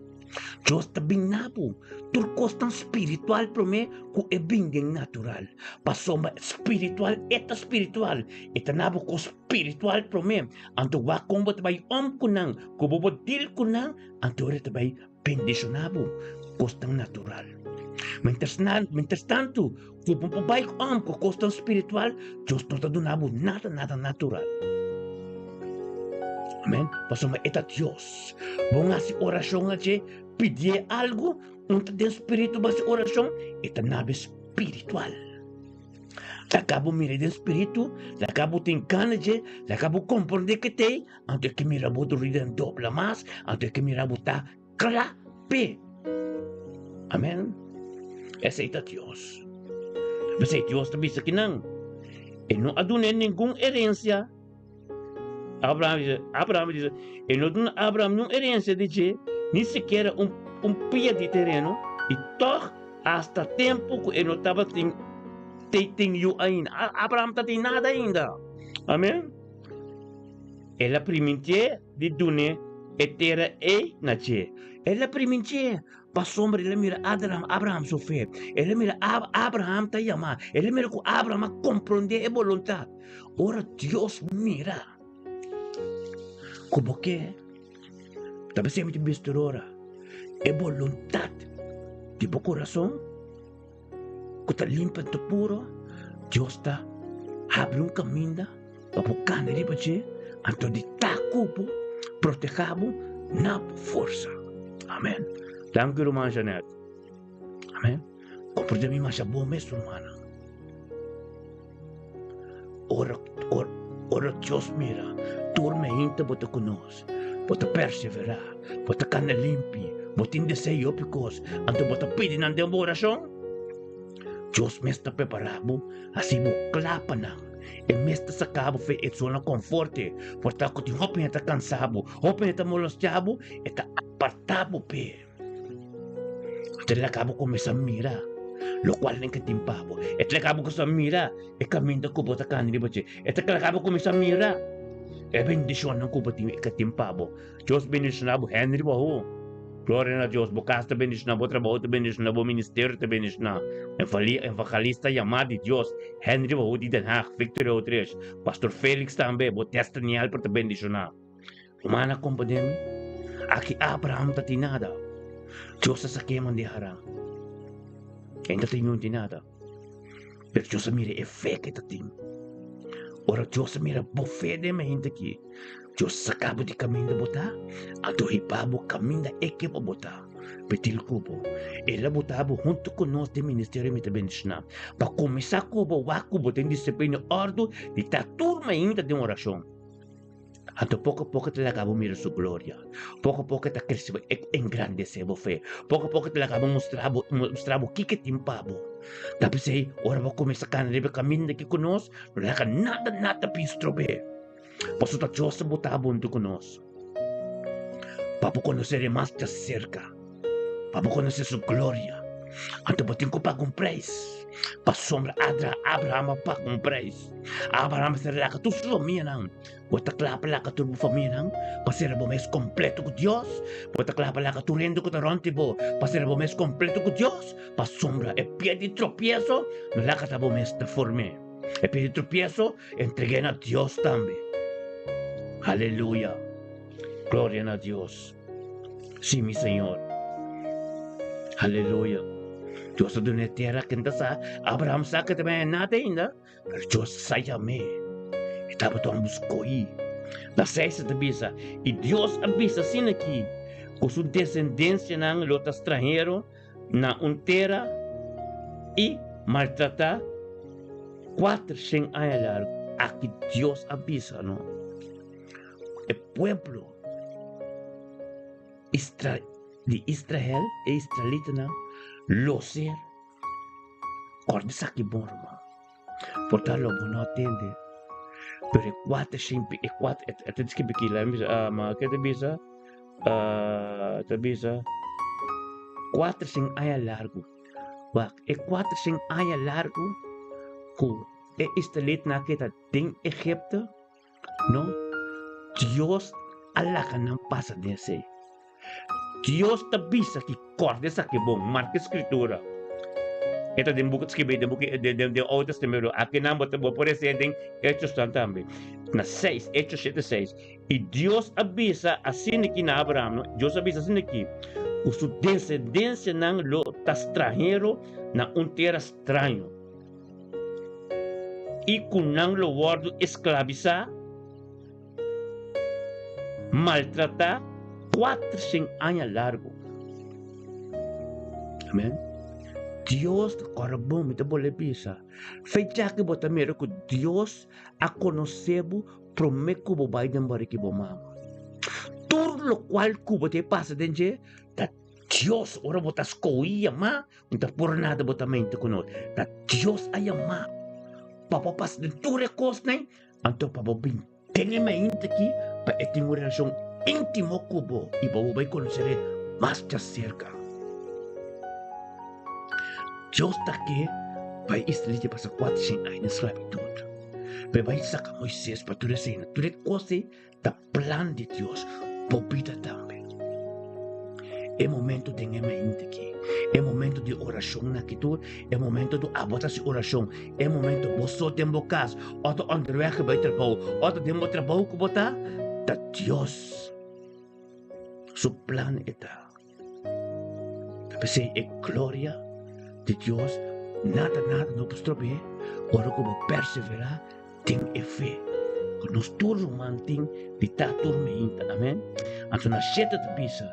Dios ta bin na bo tur kosnan spiritual promé ku e bin den natural. Pasobra spiritual e ta spiritual, e ta na bo kos spiritual promé. Anto wak kon bo ta bai om ku nan, ku bo por deal ku nan, anto ora e ta bai bendishoná bo kosnan natural. Mientras nan, mientras tantu ku bo por bai om ku kosnan spiritual, Dios no ta duna bo nada, nada natural. Amen. Pasobra e ta Dios. Bon hasi orashon na dje, pidié algu, un ta den spiritu bo hasi orashon, e ta nabe spiritual. Laga bo mira den spiritu, laga bo tin gana dje, laga bo komprondé ke t'ei, anto e ke mira bo duri den dobla mas, anto e ke mira bo ta kla p'e. Amen. Esei ta Dios. P'esei Dios ta bisa kinan, e no a dun'é ningun herensia. Abraham dice, Abraham dice, e no duna Abraham niun herencia di dje, ni sikiera un, un pia di tereno, i tog hasta tempu ku e no tabatin te tin yu ainda. Abraham ta tin nada ainda. Amen. El a primintié di dun'é e tera ei na dje. El a primintié. Pasobra el a mira Abraham, Abraham su fe. El a mira Abraham ta yamá. El a mira ku Abraham a komprondé e boluntat. Ora Dios mira ku bo ke, ta p'esei mi ta bisti ora e boluntat di bo kurason ku ta limpi anto puro, Dios ta habri un kaminda pa bo kana riba dje, anto di ta ku bo, proteha bo na bo forsa. Amen. Danki ruman Jeanette. Amen. Komprende mi masha bon mes rumannan. Ora, ora, ora Dios mira, tur meinta bo ta ku nos, bo ta perseverá, bo ta kana limpi, bo tin deseo hopi kos, anto bo ta pidi nan den bo orashon. Dios mes ta prepará bo, hasi bo kla pa nan. E mes ta saka bo fe e zona konforte, por ta ku tin hopi hende ta kansa bo, hopi hende ta molestiá bo, e ta apartá bo p'e. Te laga bo kuminsá mira lokual nan ke tin pa bo. E ta laga bo kuminsá mira e kaminda ku bo ta kana riba dje. E ta laga bo kuminsá mira e bendishonnan ku bo tin e ke tin pa bo. Dios bendishoná bo Henry Wahoo. Gloria na Dios, bo kas ta bendishoná, bo trabou ta bendishoná, bo ministerio ta bendishoná. Evangelista yamá di Dios, Henry Wahoo di Den Haag, Victory Outreach, Pastor Felix tambe, bo destiny helper ta bendishoná. Ruman a komprendé mi? Aki Abraham ta tin nada. Dios a sak'é man di Haran. E no ta tin nunti nada. Pero Dios a mira e fe ku e ta tin. Ora Dios a mira bo fe den mi hende aki, Dios saka bo di kaminda bo ta, anto hiba bo kaminda e ke pa bo ta. Petil ku bo. El a bota bo huntu ku nos den ministerio mi ta bendishoná. Pa kuminsá ku bo wak ku bo den disiplina i òrdu di ta tur mainta den orashon. Anto poko poko ta laga bo mira su gloria. Poko poko ta krese bo, engrandesé bo fe. Poko poko ta laga bo mustra bo, mustra bo kiko tin pa bo. Ta p'esei, ora bo kuminsá kana riba e kaminda aki ku nos, no laga nada, nada bin strob'é. Pasobra ta Dios ta bota bo huntu ku nos. Pa bo konosé e mas djaserka, pa bo konosé su gloria. Anto bo tin ku paga un preis. Pasobra Abraham a paga un preis. Abraham a ser laka tur su famianan. Bo ta kla pa laka tur bo famianan pa sera bo mes kompleto ku Dios? Bo ta kla pa laka tur hende ku ta rònt di bo pa sera bo mes kompleto ku Dios? Pasobra e pia di tropieso no laka ta bo mes ta form'é. E pia di tropieso entreg'é na Dios tambe. Aleluya! Gloria na Dios! Sí, mi Señor. Aleluya! Dios a duna e tera ken ta sa. Abraham sa ke ta bini nada ainda. Pero Dios sa yam'é. E tabata un skohí. Na seis e ta bisa, I Dios a bisa asina aki, ku su desendensianan lo ta stranhero na un tera i maltratá kuatershen aña largu. Aki Dios a bisa no. E pueblo di Israel, e israelitanan, lo ser. Kòrda esaki bon, ruman. Por ta lo bo no a tende, pero e kuater shimpi, e kuater, e ta skibi aki, laga mi bisa, ma ke ta bisa? Ta bisa kuater shen aña largu. Wak, e kuater shen aña largu ku e israelitanan a keda den Egipto, No, Dios a laga nan pasa den esei. Dios ta bisa ki kòrda esaki bon, marka e skritura. E ta den buki skibí den buki den den den Oude Testamento. Akinan bo ta bo por hesé den Hechosnan tambe. Na seis, Hechos shete seis. I Dios a bisa asin'aki na Abraham, no, Dios a bisa asin'aki, ku su desendensianan lo ta stranhero na un tera straño. I ku nan lo wòrdu esklabisá, maltratá kuatershen aña largu. Amèn. Dios ta kòrda bon, mi ta bolbe bisa. Fecha ku bo ta mira ku Dios a konosé bo promé ku bo bai den bariki bo mama. Tur lokual ku bo ta pasa den dje ta Dios, ora bo ta skohí yamá, No ta por nada bo ta mente ku nos. Ta Dios a yama pa bo pasa den tur e kosnan, anto pa bo bin den e mente aki pa e tin un relashon íntimo ku bo i pa bo bai konosé mas djaserka. Dios ta ke pa e israelita pasa kuatershen aña den sklabitut, pa e bai saka Moises pa tur esei. Tur e kos ei Ta plan di Dios bo bida tambe. E momento den e mente aki, e momento di orashon aki tur, e momento di abo ta hasi orashon, e momento bo so den bo kas, o ta onderweg bai trabou, o ta den bo trabou ku bo ta, ta Dios su plan e ta. Ta p'esei e gloria di Dios nada nada no por strob'é ora ku bo perseverá den e fe ku nos tur ruman tin di ta tur meinta. Amen. Anto na shete ta bisa,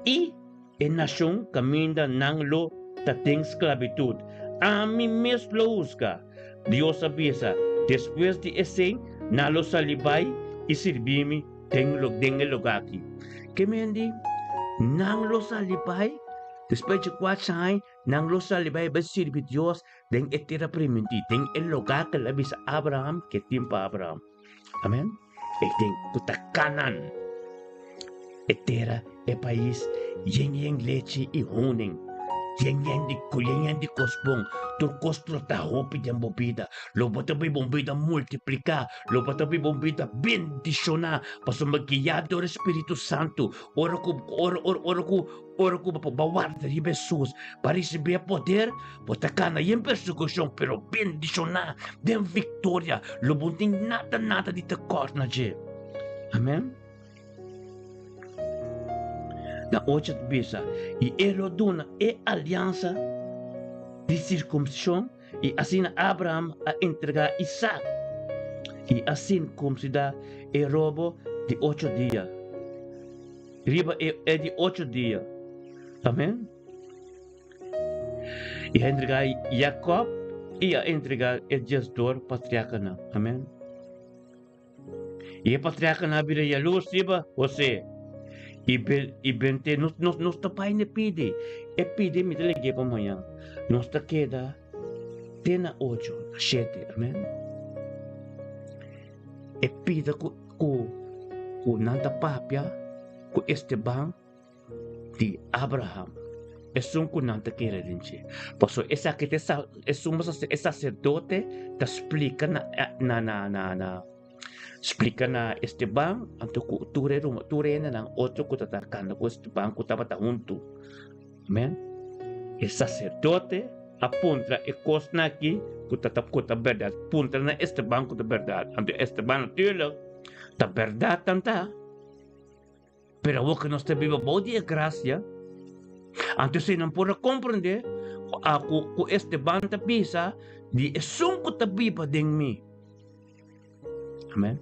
I e nashon kaminda nan lo ta den sklabitut, ami mes lo husga. Dios a bisa, Despues di esei nan lo sali bai i sirbi mi den den e lugá aki. Ke men di, Nan lo sali bai? Despues di kuater aña nan lo sali bai bai sirbi Dios den e tera primintí, den e lugá ku el a bisa Abraham ke tin pa Abraham. Amèn. E den ku ta Kanan, e tera, e pais yen yen lechi i honing. Yen yen di yen yen di kos bon. Tur kos lo ta hopi den bo bida. Lo bo ta biba un bida multipliká. Lo bo ta biba un bida bendishoná. Pasobra guiá dor e Spiritu Santu. Ora ku ora ora ora ku ora ku bo bo warda riba Hesus pa risibí e poder, bo ta kana yen persekushon pero bendishoná den viktoria. Lo bo no tin nada nada di tekòrt na dje. Amen. Na ocho ta bisa, I e lo duna e aliansa di sirkumsishon, i asina Abraham a entregá Isak, i a sirkumsidá e robo di ocho dia, riba e e di ocho dia. Amen. I a entregá Jakòb, i a entregá e diesdor patriarkanan. Amen. I e patriarkanan a bira yalurs riba José i i bent'é. Nos nos nos ta bai na e pidi. E pidi mi ta leg'é pa mañan. Nos ta keda te na ocho, na shete. Amen. E pida ku ku ku nan ta papia ku Esteban di Abraham, esun ku nan ta kere den dje. Pasobra esaki ta e e sumo e saserdote ta splika na na na na na splika na Esteban anto ku tur e ruma tur e hendenan otro ku ta ta kanda ku Esteban ku tabata huntu. Amen. E saserdote a puntra e kosnan aki ku ta ta ku ta bèrdat. Puntra na Esteban ku ta bèrdat. Anto Esteban natuurlik ta bèrdat nan ta. Pero awor ku nos ta biba bou di e grasia, anto si nan por a komprendé ku ku Esteban ta bisa di esun ku ta biba den mi. Amen.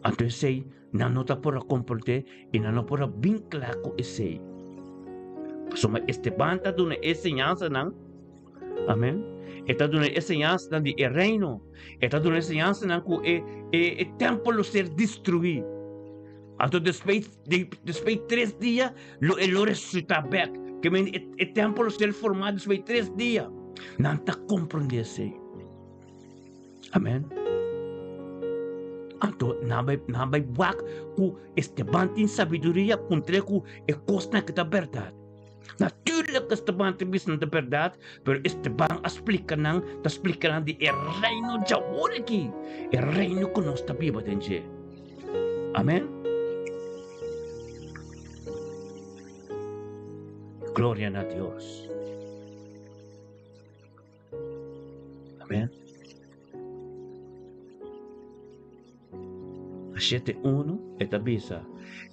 Anto esei nan no ta por a komprendé i nan no por a bin kla ku esei. Pasobra Esteban ta duna e enseñansanan, amen, e ta duna e enseñansanan di e reino, e ta duna e enseñansanan ku e e tempel lo ser destruí. Anto despues di despues di tres dia lo e lo resusitá bèk. Ke men e e tèmpel lo ser formá despues di tres dia. Nan ta komprondé esei. Amèn. Anto nan bai nan bai wak ku Esteban tin sabiduria puntr'é ku e kosnan ku ta bèrdat. Natuurlijk Esteban ta bisa nan ta bèrdat, pero Esteban a splika nan, ta splika nan di e reino djawor aki, e reino ku nos ta biba den dje. Amen. Gloria na Dios. Amen. Shete unu, e ta bisa,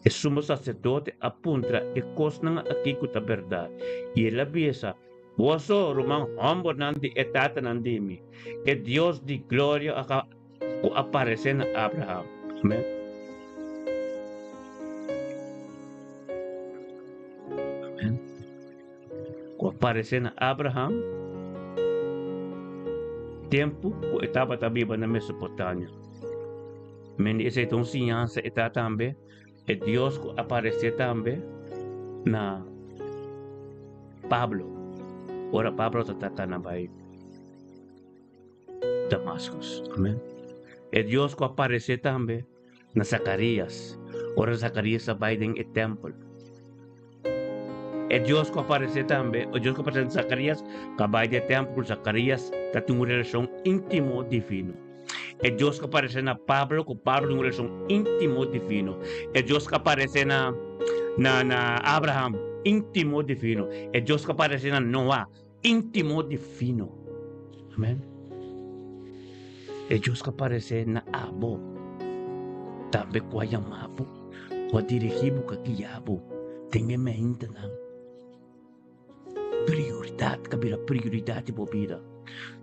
E sumo saserdote a puntra e kosnan aki ku ta bèrdat, i el a bisa, Boso, ruman hòmbernan di e tatanan di mi, e Dios di gloria ku a paresé na Abraham. Amen. Amen. Ku a paresé na Abraham tempu ku e tabata biba na Mesopotamia. Men esei ta un siñansa e ta tambe e Dios ku a paresé tambe na Pablo ora Pablo ta ta na bai Damascus. Amen. E Dios ku a paresé tambe na Zacarías, ora Zacarías a bai den e tempel. E Dios ku aparesé tambe, e Dios ku aparesé na Zacarías, ku a bai den e tempel ku Zacarías ta tin un relashon íntimo divino. E Dios ku aparesé na Pablo, ku Pablo tin un relashon íntimo divino. E Dios ku aparesé na na na Abraham, íntimo divino. E Dios ku aparesé na Noa, íntimo divino. Amen. E Dios ku aparesé na abo, tambe ku a yama bo, ku a dirigí bo, ku a guia bo den e meintenan. Prioridat ka bira prioridat di bo bida.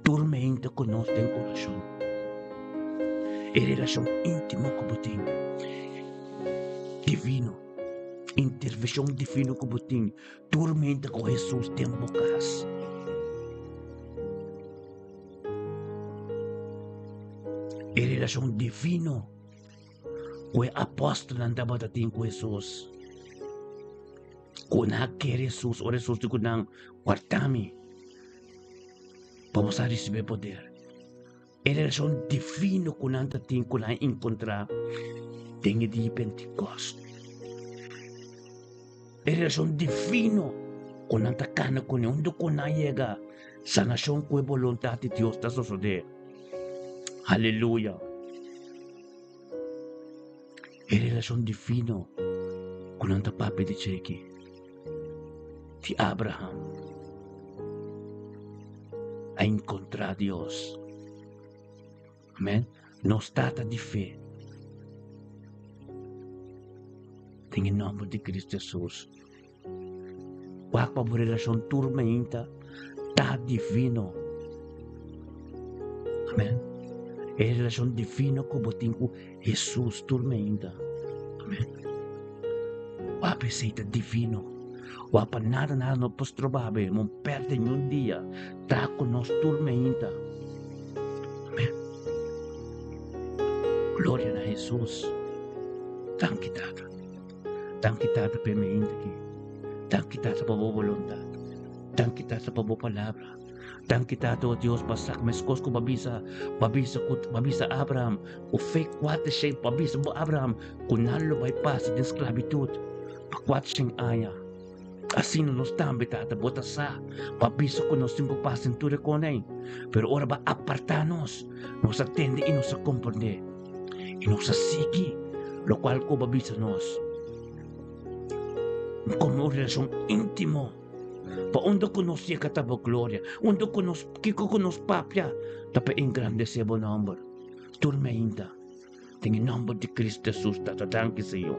Tur meinte ku nos den orashon. E relashon íntimo ku bo tin, divino, intervenshon divino ku bo tin, tur meinte ku Hesus den bo kas. E relashon divino ku e apòstelnan tabata tin ku Hesus. Ku nan a kere Hesus ora Hesus di ku nan, Warta mi, pa bo sa risibí e poder. E relashon divino ku nan ta tin ku nan a enkontrá den e dia di Pentikòst. E relashon divino. ku nan ta kana kuné unda ku nan yega, sanashon ku e boluntat di Dios ta sosodé. Aleluya! E relashon divino ku nan ta papia di dje aki, di Abraham a enkontrá Dios. Amen. Nos Tata di fe. Den e nomber di Cristo Jesus. Wak pa bo relacion tur meinta ta divino. Amen. E relacion divino ku bo tin ku Jesus tur meinta. Amen. Wak pa esei ta divino. Wak pa nada nada no por stroba bo. Mon perde ni un dia. Ta ku nos tur meinta. Amen. Gloria na Jesus. Danki Tata. Danki Tata pa e meinta aki. Danki Tata pa bo boluntat. Danki Tata pa bo palabra. Danki Tata, o Dios, pa sak meskos ku bo a bisa, bo a bisa ku bo a bisa Abraham ku fe kuater shen, bo a bisa bo Abraham ku nan lo bai pasa den sklabitut pa kuater shen aña. Asina nos tambe, Tata, bo ta sa, bo a bisa ku nos tin ku pasa den tur e konei, pero ora bo a apartá nos, nos a tende i nos a komprendé, i nos a sigui lokual ku bo a bisa nos. Komo un relashon íntimo, pa unda ku nos yega ta bo gloria, unda ku nos, kiko ku nos papia ta pa engrandesé bo nòmber. Tur meinta. Den e nomber di Cristo Jesus, Tata, danki, Señor.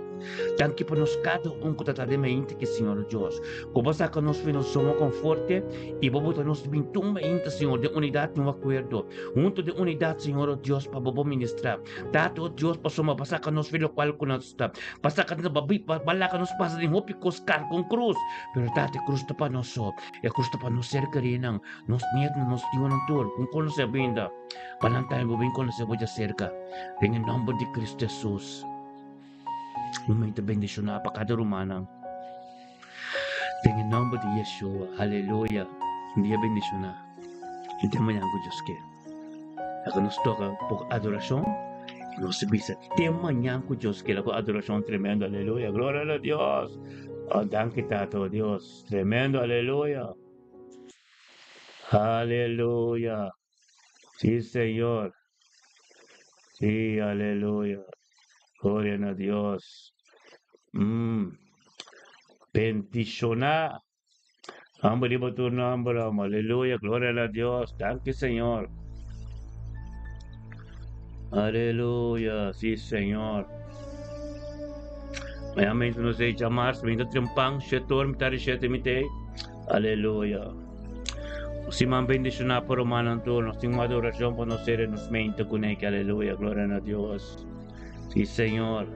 Danki pa nos kada un ku ta ta den mainta aki, Señor Dios. Ku bo saka nos fi nos zona konforte i bo bota nos bin tur mainta, Señor, den unidat i un akuerdo. Huntu den unidat, Señor, o Dios, pa bo bo ministra. Tata, o Dios, pasobra bo saka nos fi lokual ku nos ta. Bo saka nos, bo bo laga nos pasa den hopi kos karga un krus. Pero, Tata, e krus ta pa nos so. E krus ta pa nos ser kerinan, nos nietnan, nos yunan tur. Ku konosé bo ainda. Pa nan tambe bo bin konosé bo djaserka den e nòmber di Kristu Hesus. Un mente bendishoná pa kada rumannan den e nòmber di Yeshua. Aleluya. Un dia bendishoná. I te mañan ku Dios ke. Laga nos toka poko adorashon i nos bisa te mañan ku Dios ke. Laga adorashon tremendo. Aleluya. Gloria na Dios. Oh, danki Tata, oh Dios. Tremendo. Aleluya. Aleluya. Sí, Señor. Sí, aleluya. Gloria na Dios. Mm. Bendiciona. Hambre riba tu nombre, aleluya. Gloria na Dios. Danki, Señor. Aleluya. Sí, Señor. Mañana mento nos echa mars, mento trempan, shetor, mitad de shete, mitad. Aleluya. Un siman bendishoná pa rumannan tur. Nos tin un adorashon pa nos ser en nos mente kuné ki aleluya. Gloria na Dios. Sí, Señor.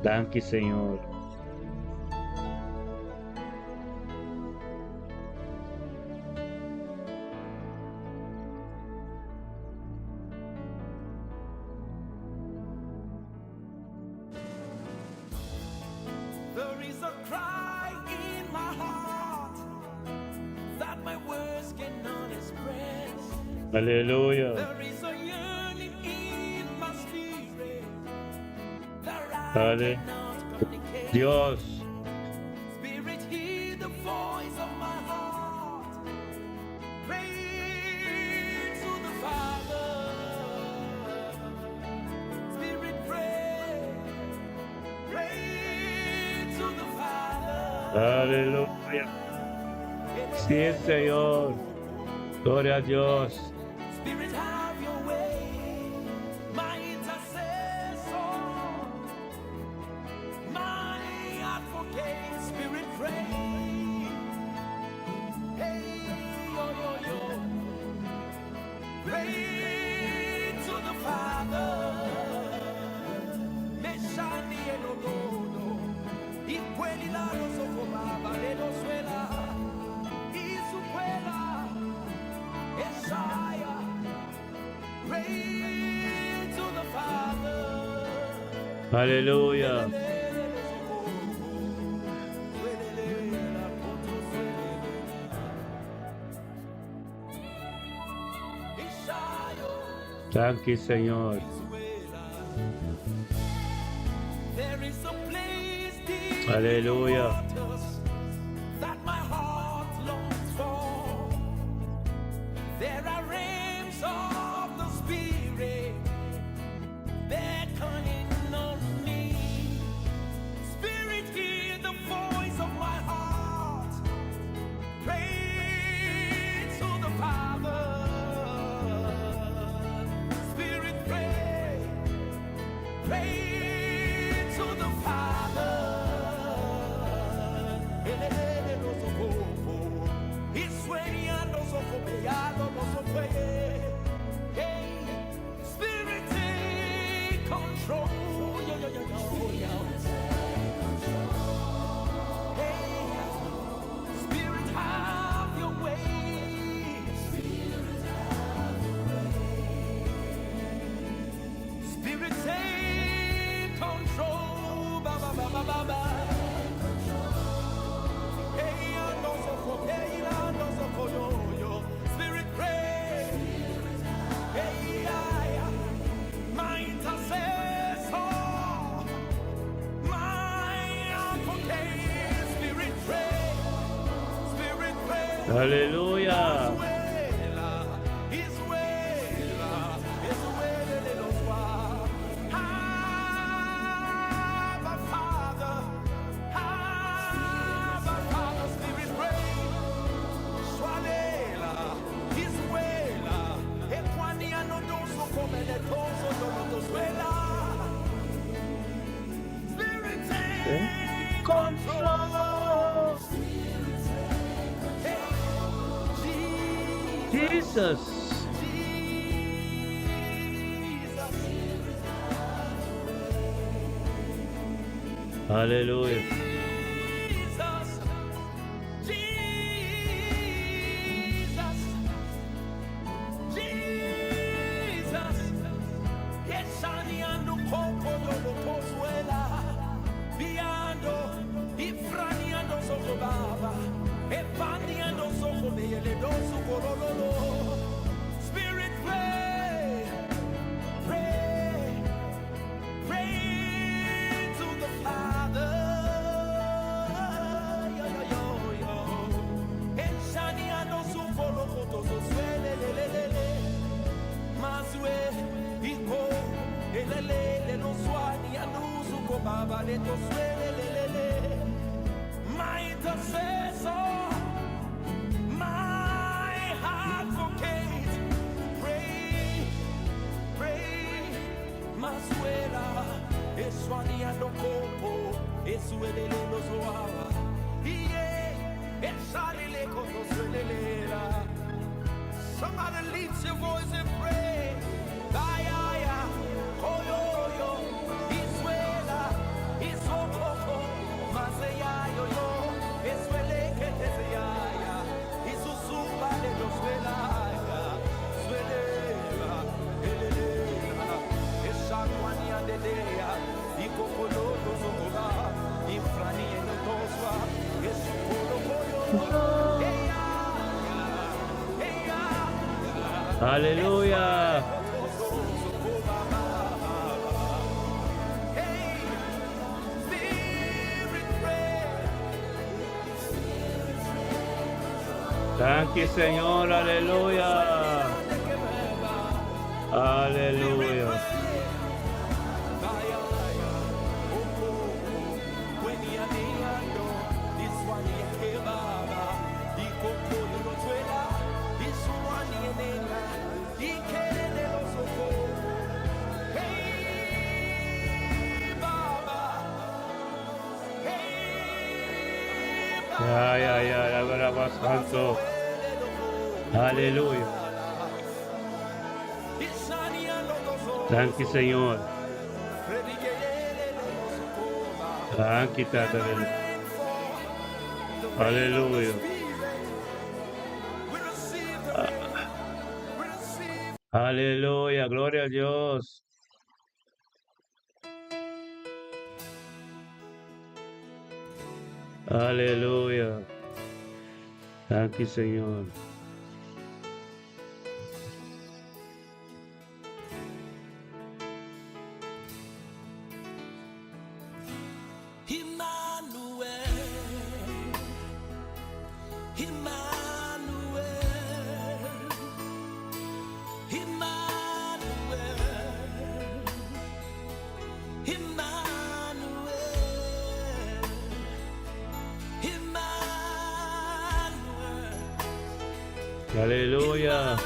Danki, Señor. There is a cry in my heart that my words cannot express. Aleluya. There is a yearning in my spirit that I Ale- cannot communicate. Dios. Spirit, hear the voice of my heart. Pray to the Father. Spirit, pray. Pray to the Father. Aleluya. Sí, Señor. Gloria a Dios. Spirit, have your way. My intercessor. My advocate. Spirit, pray. Hey, yo, yo, yo. Pray to the Father. Meshani elododo. Ikweli la soko baba lelo suela. Isukwela. Esaya. Pray to the Father. Aleluya. Danki, Señor. There is a place deep Aleluya. Aleluya. Jesus. Aleluya. Aleluya. Danki Señor, aleluya. Aleluya. Ay, ay, ay, alabamos santo. Aleluya. Danki Señor. Danki Tata. Aleluya. Aleluya, gloria a Dios. Aleluya. Danki Señor. Aleluya.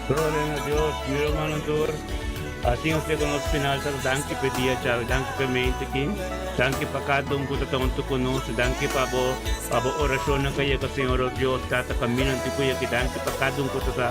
Gloria na Dios, mi hermano tur. Asina nos llega nos final, tata danki pa e dia djawe, danki pa e mente aki, danki pa kada un ku ta ta huntu ku nos, danki pa bo pa bo orashonnan ku a yega Señor o Dios, tata kaminnan di ku yega, danki pa kada un ku ta ta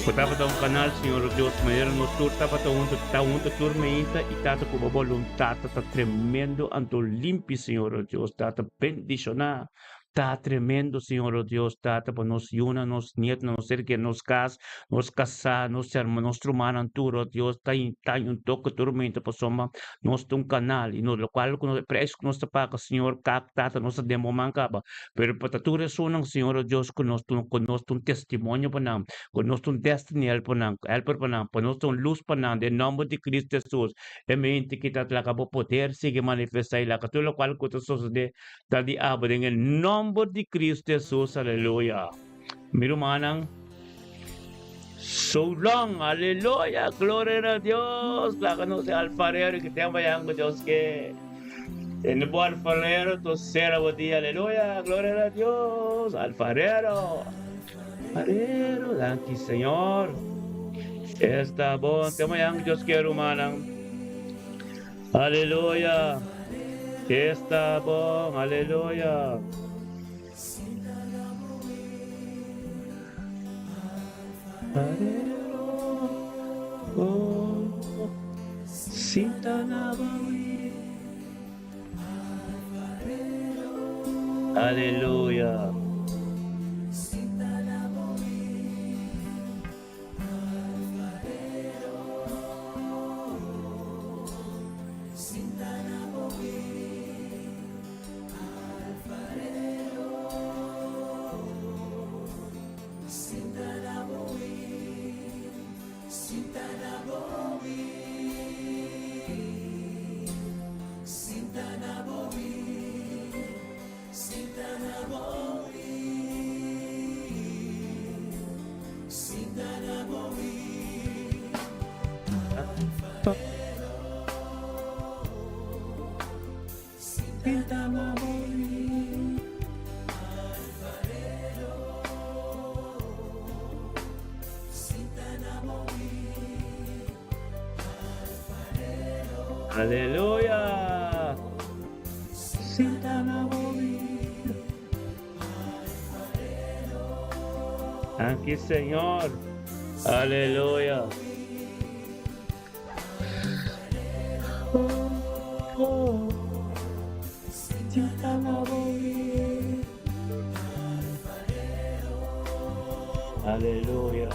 ku tabata un kanal Señor o Dios, manera nos tur tabata huntu, ta huntu tur meinta i tata ku bo boluntat ta tremendo anto limpi Señor o Dios, tata bendishoná. Ta tremendo, Señor o Dios, Tata, pa nos yunan, nos nietonan, nos ser keri, nos kas, nos kasá, nos herma, nos rumannan tur, o Dios, ta ta un toke tormento pasobra nos ta un kanal i nos lokual ku nos e preis ku nos ta paga, Señor, kak, Tata, nos ta den bo man kaba. Pero pa ta tur esunnan, Señor o Dios, ku nos ku nos ta un testimonio pa nan, ku nos ta un destiny helper nan, helper pa nan, pa nos ta un lus pa nan, den nòmber di Cristo Hesus. E mente ki ta laga bo poder sigui manifestá i laga tur lokual ku ta sosodé ta di abo den e nòmber di Cristo Hesus. Aleluya. Mi rumannan, so long. Aleluya. Gloria na Dios. Laga nos e alfarero ki ten bayan ku Dios ke. Tende bo alfarero to sera bo dia. Aleluya. Gloria na Dios. Alfarero. Alfarero. Danki Señor. Esta bon. Te mañana Dios ke rumannan. Aleluya. Esta bon. Aleluya. Aleluya. Aleluya. Danki Señor. Aleluya. Aleluya.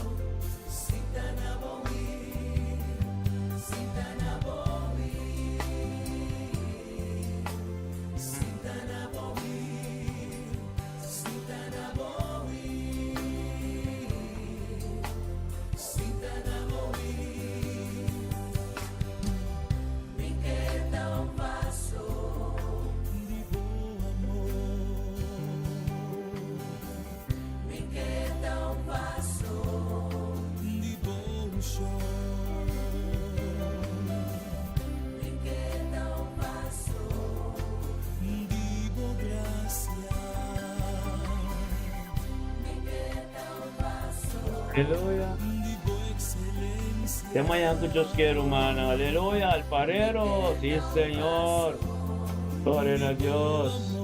Aleluya. Te mañana ku Dios quiere, hermano. Aleluya, alfarero. Sí, Señor. Gloria a Dios.